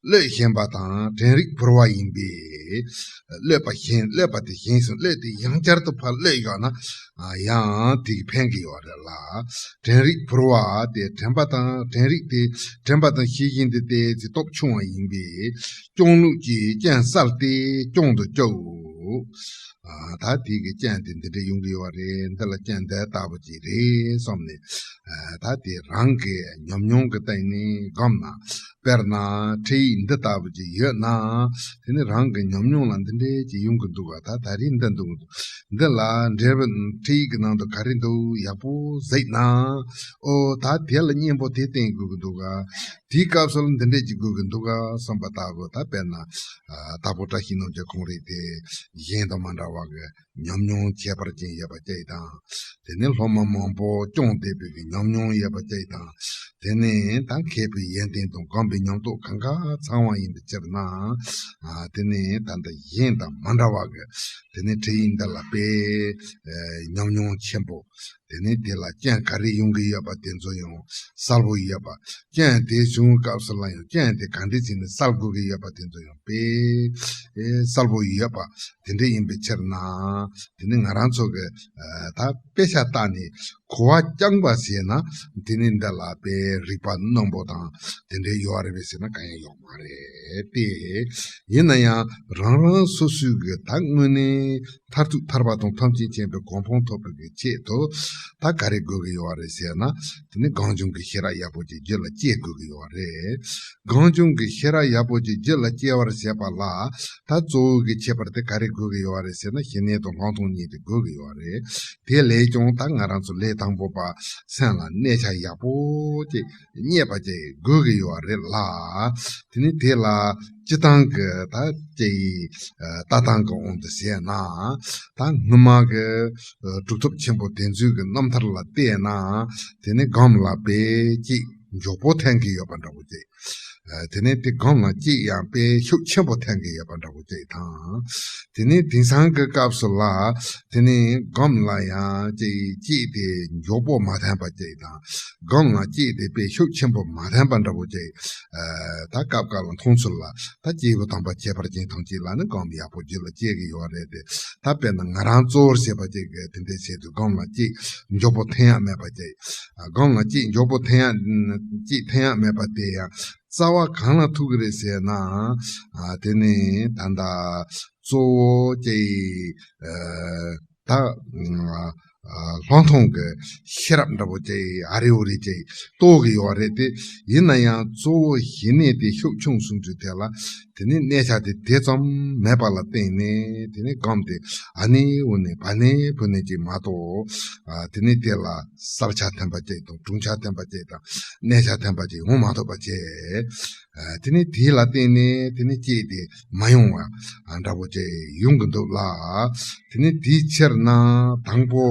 བློས་ཞེན་པ་དང་དྲན་རིག་བུར་བ་ཡིན་པས། བློས་པ་ཞེན། བློས་པ་དེ་ཞེན་སོང་། བློས་དེ་ཡང་བསྐྱར་དུ་ཕར་བློས་བཞག་ན། ཨ། ཡང་དེ་གི་ཕན་གི་ཡོད་རེད་ལ། དྲན་རིག་བུར་བ་དེ། དྲན་པ་དང་དྲན་རིག་དེ། དྲན་པ་དང་ཤེས་བཞིན་དེ་ཏོག་ཙམ་སྟོབས་ཆུང་བ་ཡིན་པས། སྐྱོང་ལུགས་ཀྱི་རྐྱེན་བསལ་ཏེ་སྐྱོང་དུ་བཅུག། ཨ། ད་དེ་གི་རྐྱེན་དེ་འདི་འདྲ་ཡོང་གི་ཡོད་རེད། འདི་ལ་རྐྱེན་འདི་ལྟ་བུ་ཅིག་རེད་བསམ་ནས། ཨ། ད་དེ་རང་གི་ཉམས་མྱོང་གི་སྟེང་ནས་སྒོམ་ན། དཔེར་ན་འཕྲིན་ཡིག་འདི་ལྟ་བུ་ཅིག་ཡོད་ན། དེ་ནི་རང་གི་ཉམས་མྱོང་ལ་འདི་འདྲས་ཅིག་ཡོང་གི་འདུག་ག་ད་ད་རེས་འདི་འདུག་འདི་ལ་འབྲས་བུ། འཕྲིན་ཡིག་གི་ནང་དུ་ག་རེ་འདུག་ཡག་པོ་གཟིགས་ན། ཨོ་ད་དེ་ལ་གཉེན་པོ་དེ་བསྟེན་དགོས་ཀྱི་འདུག་ག་དེའི་སྐབས་སུ་ལ་འདི་འདྲས་ཅིག་དགོས་ཀྱི་འདུག་ག་བསམ་པ་ལྟ་བུ། ད་དཔེར་ན། ཨ། དྭགས་པོ་བཀྲ་ཤིས་རྣམ་རྒྱལ་ཁོང་རང་དེ་གཞན་དང་མ་འདྲ་བ་གི་ཉམས་མྱོང་ཁྱད་པར་ཅན་ཡོད་པ་ཅིག་དང་། དེ་ནས་སློབ་མ་མང་པོ་སྐྱོང་བསྡད་པའི་གི་ཉམས་མྱོང་ཡོད་པ་ཅིག་དང་། དེ་ནས་ད་མཁས་པའི་ཡོན་ཏན་དང་སྒོམ་པའི་ཉམས་རྟོགས་གང་ག་ཚང་བ་ཡིན་པའི་ཕྱིར་ན། ཨ། དེ་ནས་ད་ལྟ་གཞན་དང་མ་འདྲ་བ་གི། དེ་ནས་འཕྲིན་ཡིག་འདི་ལ་དཔེ། ཨ། ཉམས་མྱོང་ཆེན་པོ། དེ་ནས་དེ་ལ་རྐྱེན་ག་རེ་ཡོང་གི་ཡོད་པ་དེ་ཚོ་ཡང་གསལ་པོ་ཡོད་པ། རྐྱེན་དེ་བྱུང་སྐབས་སུ་ལ་ཡང་རྐྱེན་དེ་ག་འདྲས་བྱས་ནས་སེལ་དགོས་ཀྱི་ཡོད་པ་དེ་ཚོ་ཡང་དཔེ། ཨེ། གསལ་པོ་ཡོད་པ་དེ་འདྲ་ཡིན་པའི་ཕྱིར་ན། དེ་ནི་ང་རང་ཚོ་གི། ཨ། ད་དཔེ་ཆ་ལྟ་ནས་གོ་བ་རྐྱང་པ་བྱས་ན། དེ་ནི་འདི་ལ་དཔེ་རིག་པ་རྣོན་པོ་དང་དེ་འདྲའི་ཡོད་རེད་པས་ཟེར་ན་གང་ཡང་ཡོད་མ་རེད་དེ། ཡིན་ན་ཡང་རང་རང་སོ་སོའི་གི་ད་དངོས་གནས་མཐར་ཐུག་ཐར་པ་དང་ཐམས་ཅད་མཁྱེན་པའི་གོ་འཕང་ཐོབ་པའི་གི་ཆེད་དུ་ད་ག་རེ་དགོས་ཀྱི་ཡོད་རེད་ཟེར་ན། དེ་ནི་གང་བྱུང་གི་ཤེས་རབ་ཡག་པོ་ཅིག་རྒྱུད་ལ་སྐྱེ་དགོས་ཀྱི་ཡོད་རེད། གང་བྱུང་གི་ཤེས་རབ་ཡག་པོ་ཅིག་རྒྱུད་ལ་སྐྱེ་བར་བྱེད་པ་ལ། ད་གཙོ་བོ་གི་ཁྱད་པར་དེ་ག་རེ་དགོས་ཀྱི་ཡོད་རེད་ཟེར་ན། ཞི་གནས་དང་ལྷག་མཐོང་གཉིས་དེ་དགོས་ཀྱི་ཡོད་རེད། དེ་ལས་ཀྱང་ད་ང་རང་ཚོ་ལས་དང་པོ་པ་སེམས་ལ་གནས་ཆ་ཡག་པོ་ཅིག་རྙེད་པ་ཅིག་དགོས་ཀྱི་ཡོད་རེད་ལ། དེ་ནི་དེ་ལ་སྤྱིར་བཏང་གི་ད་ཅིག་ལྟ་སྟངས་ཀྱི་དབང་དུ་བྱས་ན། ད་སྔོན་མ་གི་གྲུབ་ཐོབ་ཆེན་པོ་དེ་ཚོའི་གི་རྣམ་ཐར་ལ་བལྟས་ན། དེ་ནི་སྒོམ་ལ་དཔེ་ཅིག་མགྱོགས་པོ་ཐོན་གྱི་ཡོད་པ་འདྲ་བོ་ཅིག་དེ་ནས་དེ་སྒོམ་ལ་སྐྱེས་ཡང་དཔེ་ཤུགས་ཆེན་པོ་འཐེན་གྱི་ཡོད་པ་འདྲ་བོ་ཅིག་དང་། དེ་ནས་དེང་སང་གི་སྐབས་སུ་ལ་དེ་ནས་སྒོམ་ལ་ཡང་ཅིག་སྐྱེས་དེ་མགྱོགས་པོ་མ་འཐེན་པ་ཅིག་དང་། སྒོམ་ལ་སྐྱེས་དེ་དཔེ་ཤུགས་ཆེན་པོ་མ་འཐེན་པ་འདྲ་བོ་ཅིག་ད་སྐབས་འགའ་ལ་མཐོང་ཚུལ་ལ་ད་སྐྱེས་བུ་དམ་པ་ཁྱད་པར་ཅན་ཐམས་ཅད་ལ་ནི་སྒོམ་ཡག་པོ་རྒྱུད་ལ་སྐྱེ་གི་ཡོད་རེད་དེ། ད་དཔེར་ན་ང་རང་གཙོ་བོར་བྱས་པ་ཅིག་གི་དེ་འདྲའི་ཆེད་དུ་སྒོམ་ལ་སྐྱེས་མགྱོགས་པོ་འཐེན་ཡག་མེད་པ་ཅིག་སྒོམ་ལ་སྐྱེས་མགྱོགས་པོ་འཐེན་ཡག་སྐྱེས་འཐེན་ཡག་མེད་པ་དེ་ཡང་རྩ་བ་གང་ལ་ཐུག་གི་རེད་ཟེར་ན། དེ་ནི་ད་ལྟ་གཙོ་བོ་ཅིག་ད་ལྷག་མཐོང་གི་ཤེས་རབ་འདྲ་བོ་ཅིག་ཨ་རི་འོ་རི་ཅིག་རྟོགས་གི་ཡོད་རེད་དེ། ཡིན་ན་ཡང་གཙོ་བོ་ཞི་གནས་དེ་ཤུགས་ཆུང་སུ་འགྲོ་དེ་ལ་དེ་ནི་གནས་ཆ་དེ་དེ་ཙམ་མེད་པ་ལ་བརྟེན་ནས་དེ་ནི་སྒོམ་དེ་ཨ་ནི་འོ་ནི་བ་ནི་བུ་ནི་ཅིག་མ་གཏོགས། དེ་ནི་དེ་ལ་བསལ་བྱ་འཐེན་པ་ཅིག་དང་གྲུབ་ཆ་འཐེན་པ་ཅིག་དང་གནས་ཆ་འཐེན་པ་ཅིག་ཡོང་མ་ཐུབ་པ་བྱས། དེ་ནི་དེ་ལ་བརྟེན་ནས་དེ་ནི་སྐྱེས་དེ་མ་ཡོང་བ་འདྲ་བོ་ཅིག་ཡོང་གི་འདུག་ལ། དེ་ནི་དེའི་ཕྱིར་ན་དང་པོ་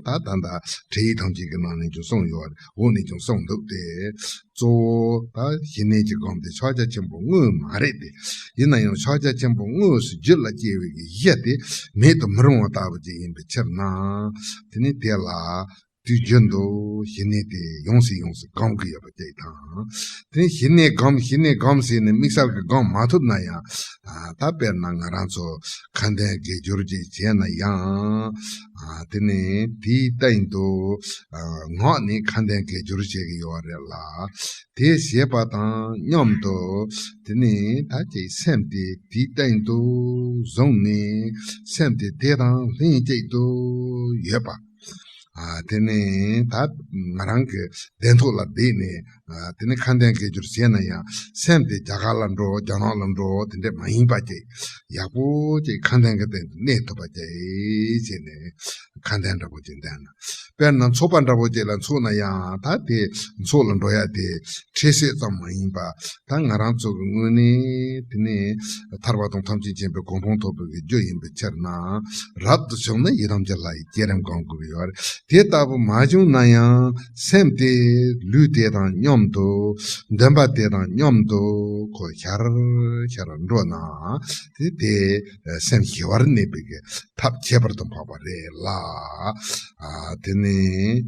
ད་ད་ལྟ་འགྲེལ་ཡིག་ཐམས་ཅད་ཀྱི་ནང་ནས་ཀྱང་གསུངས་ཡོད་རེད། འོག་ནས་ཀྱང་གསུངས་འདུག་སྟེ། གཙོ་བོ་ད་ཞི་གནས་ཀྱི་སྒོམ་དེ་ཕྱག་རྒྱ་ཆེན་པོ་དངོས་མ་རེད་དེ། ཡིན་ན་ཡང་ཕྱག་རྒྱ་ཆེན་པོ་དངོས་སུ་རྒྱུད་ལ་སྐྱེ་བའི་གི་གཞི་དེ་མེད་དུ་མི་རུང་བ་ལྟ་བུ་ཅིག་ཡིན་པའི་ཕྱིར་ན། དེ་ནི་དེ་ལ་དུས་རྒྱུན་དུ་ཞི་གནས་དེ་ཡོང་སྲིད་ཡོང་སྲིད་སྒོམ་གི་ཡོད་པ་ཅིག་དང་། དེ་ནི་ཞི་གནས་སྒོམ་ཞི་གནས་སྒོམ་ཟེར་ནས་དམིགས་བསལ་གྱི་སྒོམ་མ་ཐུབ་ན་ཡང་། ད་དཔེར་ན་ང་རང་ཚོ་ཁ་འདོན་དགེ་སྦྱོར་ཅིག་བྱས་ན་ཡང་། དེ་ནི་དེའི་སྟེང་དུ་ངག་ནས་ཁ་འདོན་དགེ་སྦྱོར་བྱེད་ཀྱི་ཡོད་རེད་ལ། དེ་བྱེད་པ་དང་མཉམ་དུ་དེ་ནི་ད་ཅིག་སེམས་དེ་དེའི་སྟེང་དུ་བཟུང་ནས་སེམས་དེ་དེ་དང་ལྷན་ཅིག་ཏུ་ཡོད་པ། དེ་ནི་ད་ང་རང་གི་གདན་ཐོག་ལ་བསྡད་ནས་དེ་ནི་ཁ་འདོན་དགེ་སྦྱོར་བྱས་ན་ཡང་སེམས་དེ་རྒྱ་གར་ལ་འགྲོ་རྒྱ་ནག་ལ་འགྲོ་དེ་འདྲ་མ་ཡིན་པ་ཅིག་ཡག་པོ་ཅིག་ཁ་འདོན་གྱི་སྟེང་དུ་གནས་ཐུབ་པ་ཅིག་བྱས་ནས་ཁ་འདོན་འདྲ་པོ་ཅིག་འདོན་ན། དཔེར་ན་ཚོགས་པ་འདྲ་པོ་ཅིག་ལ་འཚོགས་ན་ཡང་ད་དེ་ཚོགས་ལ་འགྲོ་ཡ་དེ་འཁྲིད་བྱེད་ཙམ་མ་ཡིན་པ། ད་ང་རང་ཚོ་གི་དངོས་གནས་དེ་ནི་ཐར་པ་དང་ཐམས་ཅད་མཁྱེན་པའི་གོ་འཕང་ཐོབ་པའི་རྒྱུ་ཡིན་པའི་ཕྱིར་ན། རབ་ཏུ་བྱུང་ན་ཡི་དམ་གྱི་ལྷ་ཡི་བསྐྱེད་རིམ་སྒོམ་དགོས་ཀྱི་ཡོད་རེད། དེ་ལྟ་བུ་མ་བྱུང་ན་ཡང་སེམས་དེ་ལུས་དེ་དང་མཉམ་དུ་འདུན་པ་དེ་དང་མཉམ་དུ་ཁོ་ཤར་ཤར་འགྲོ་ན་དེ་དེ་སེམས་ཞི་བར་གནས་པའི་གི་ཐབས་ཁྱད་པར་དུ་འཕགས་པ་རེད་ལ། དེ་ནི།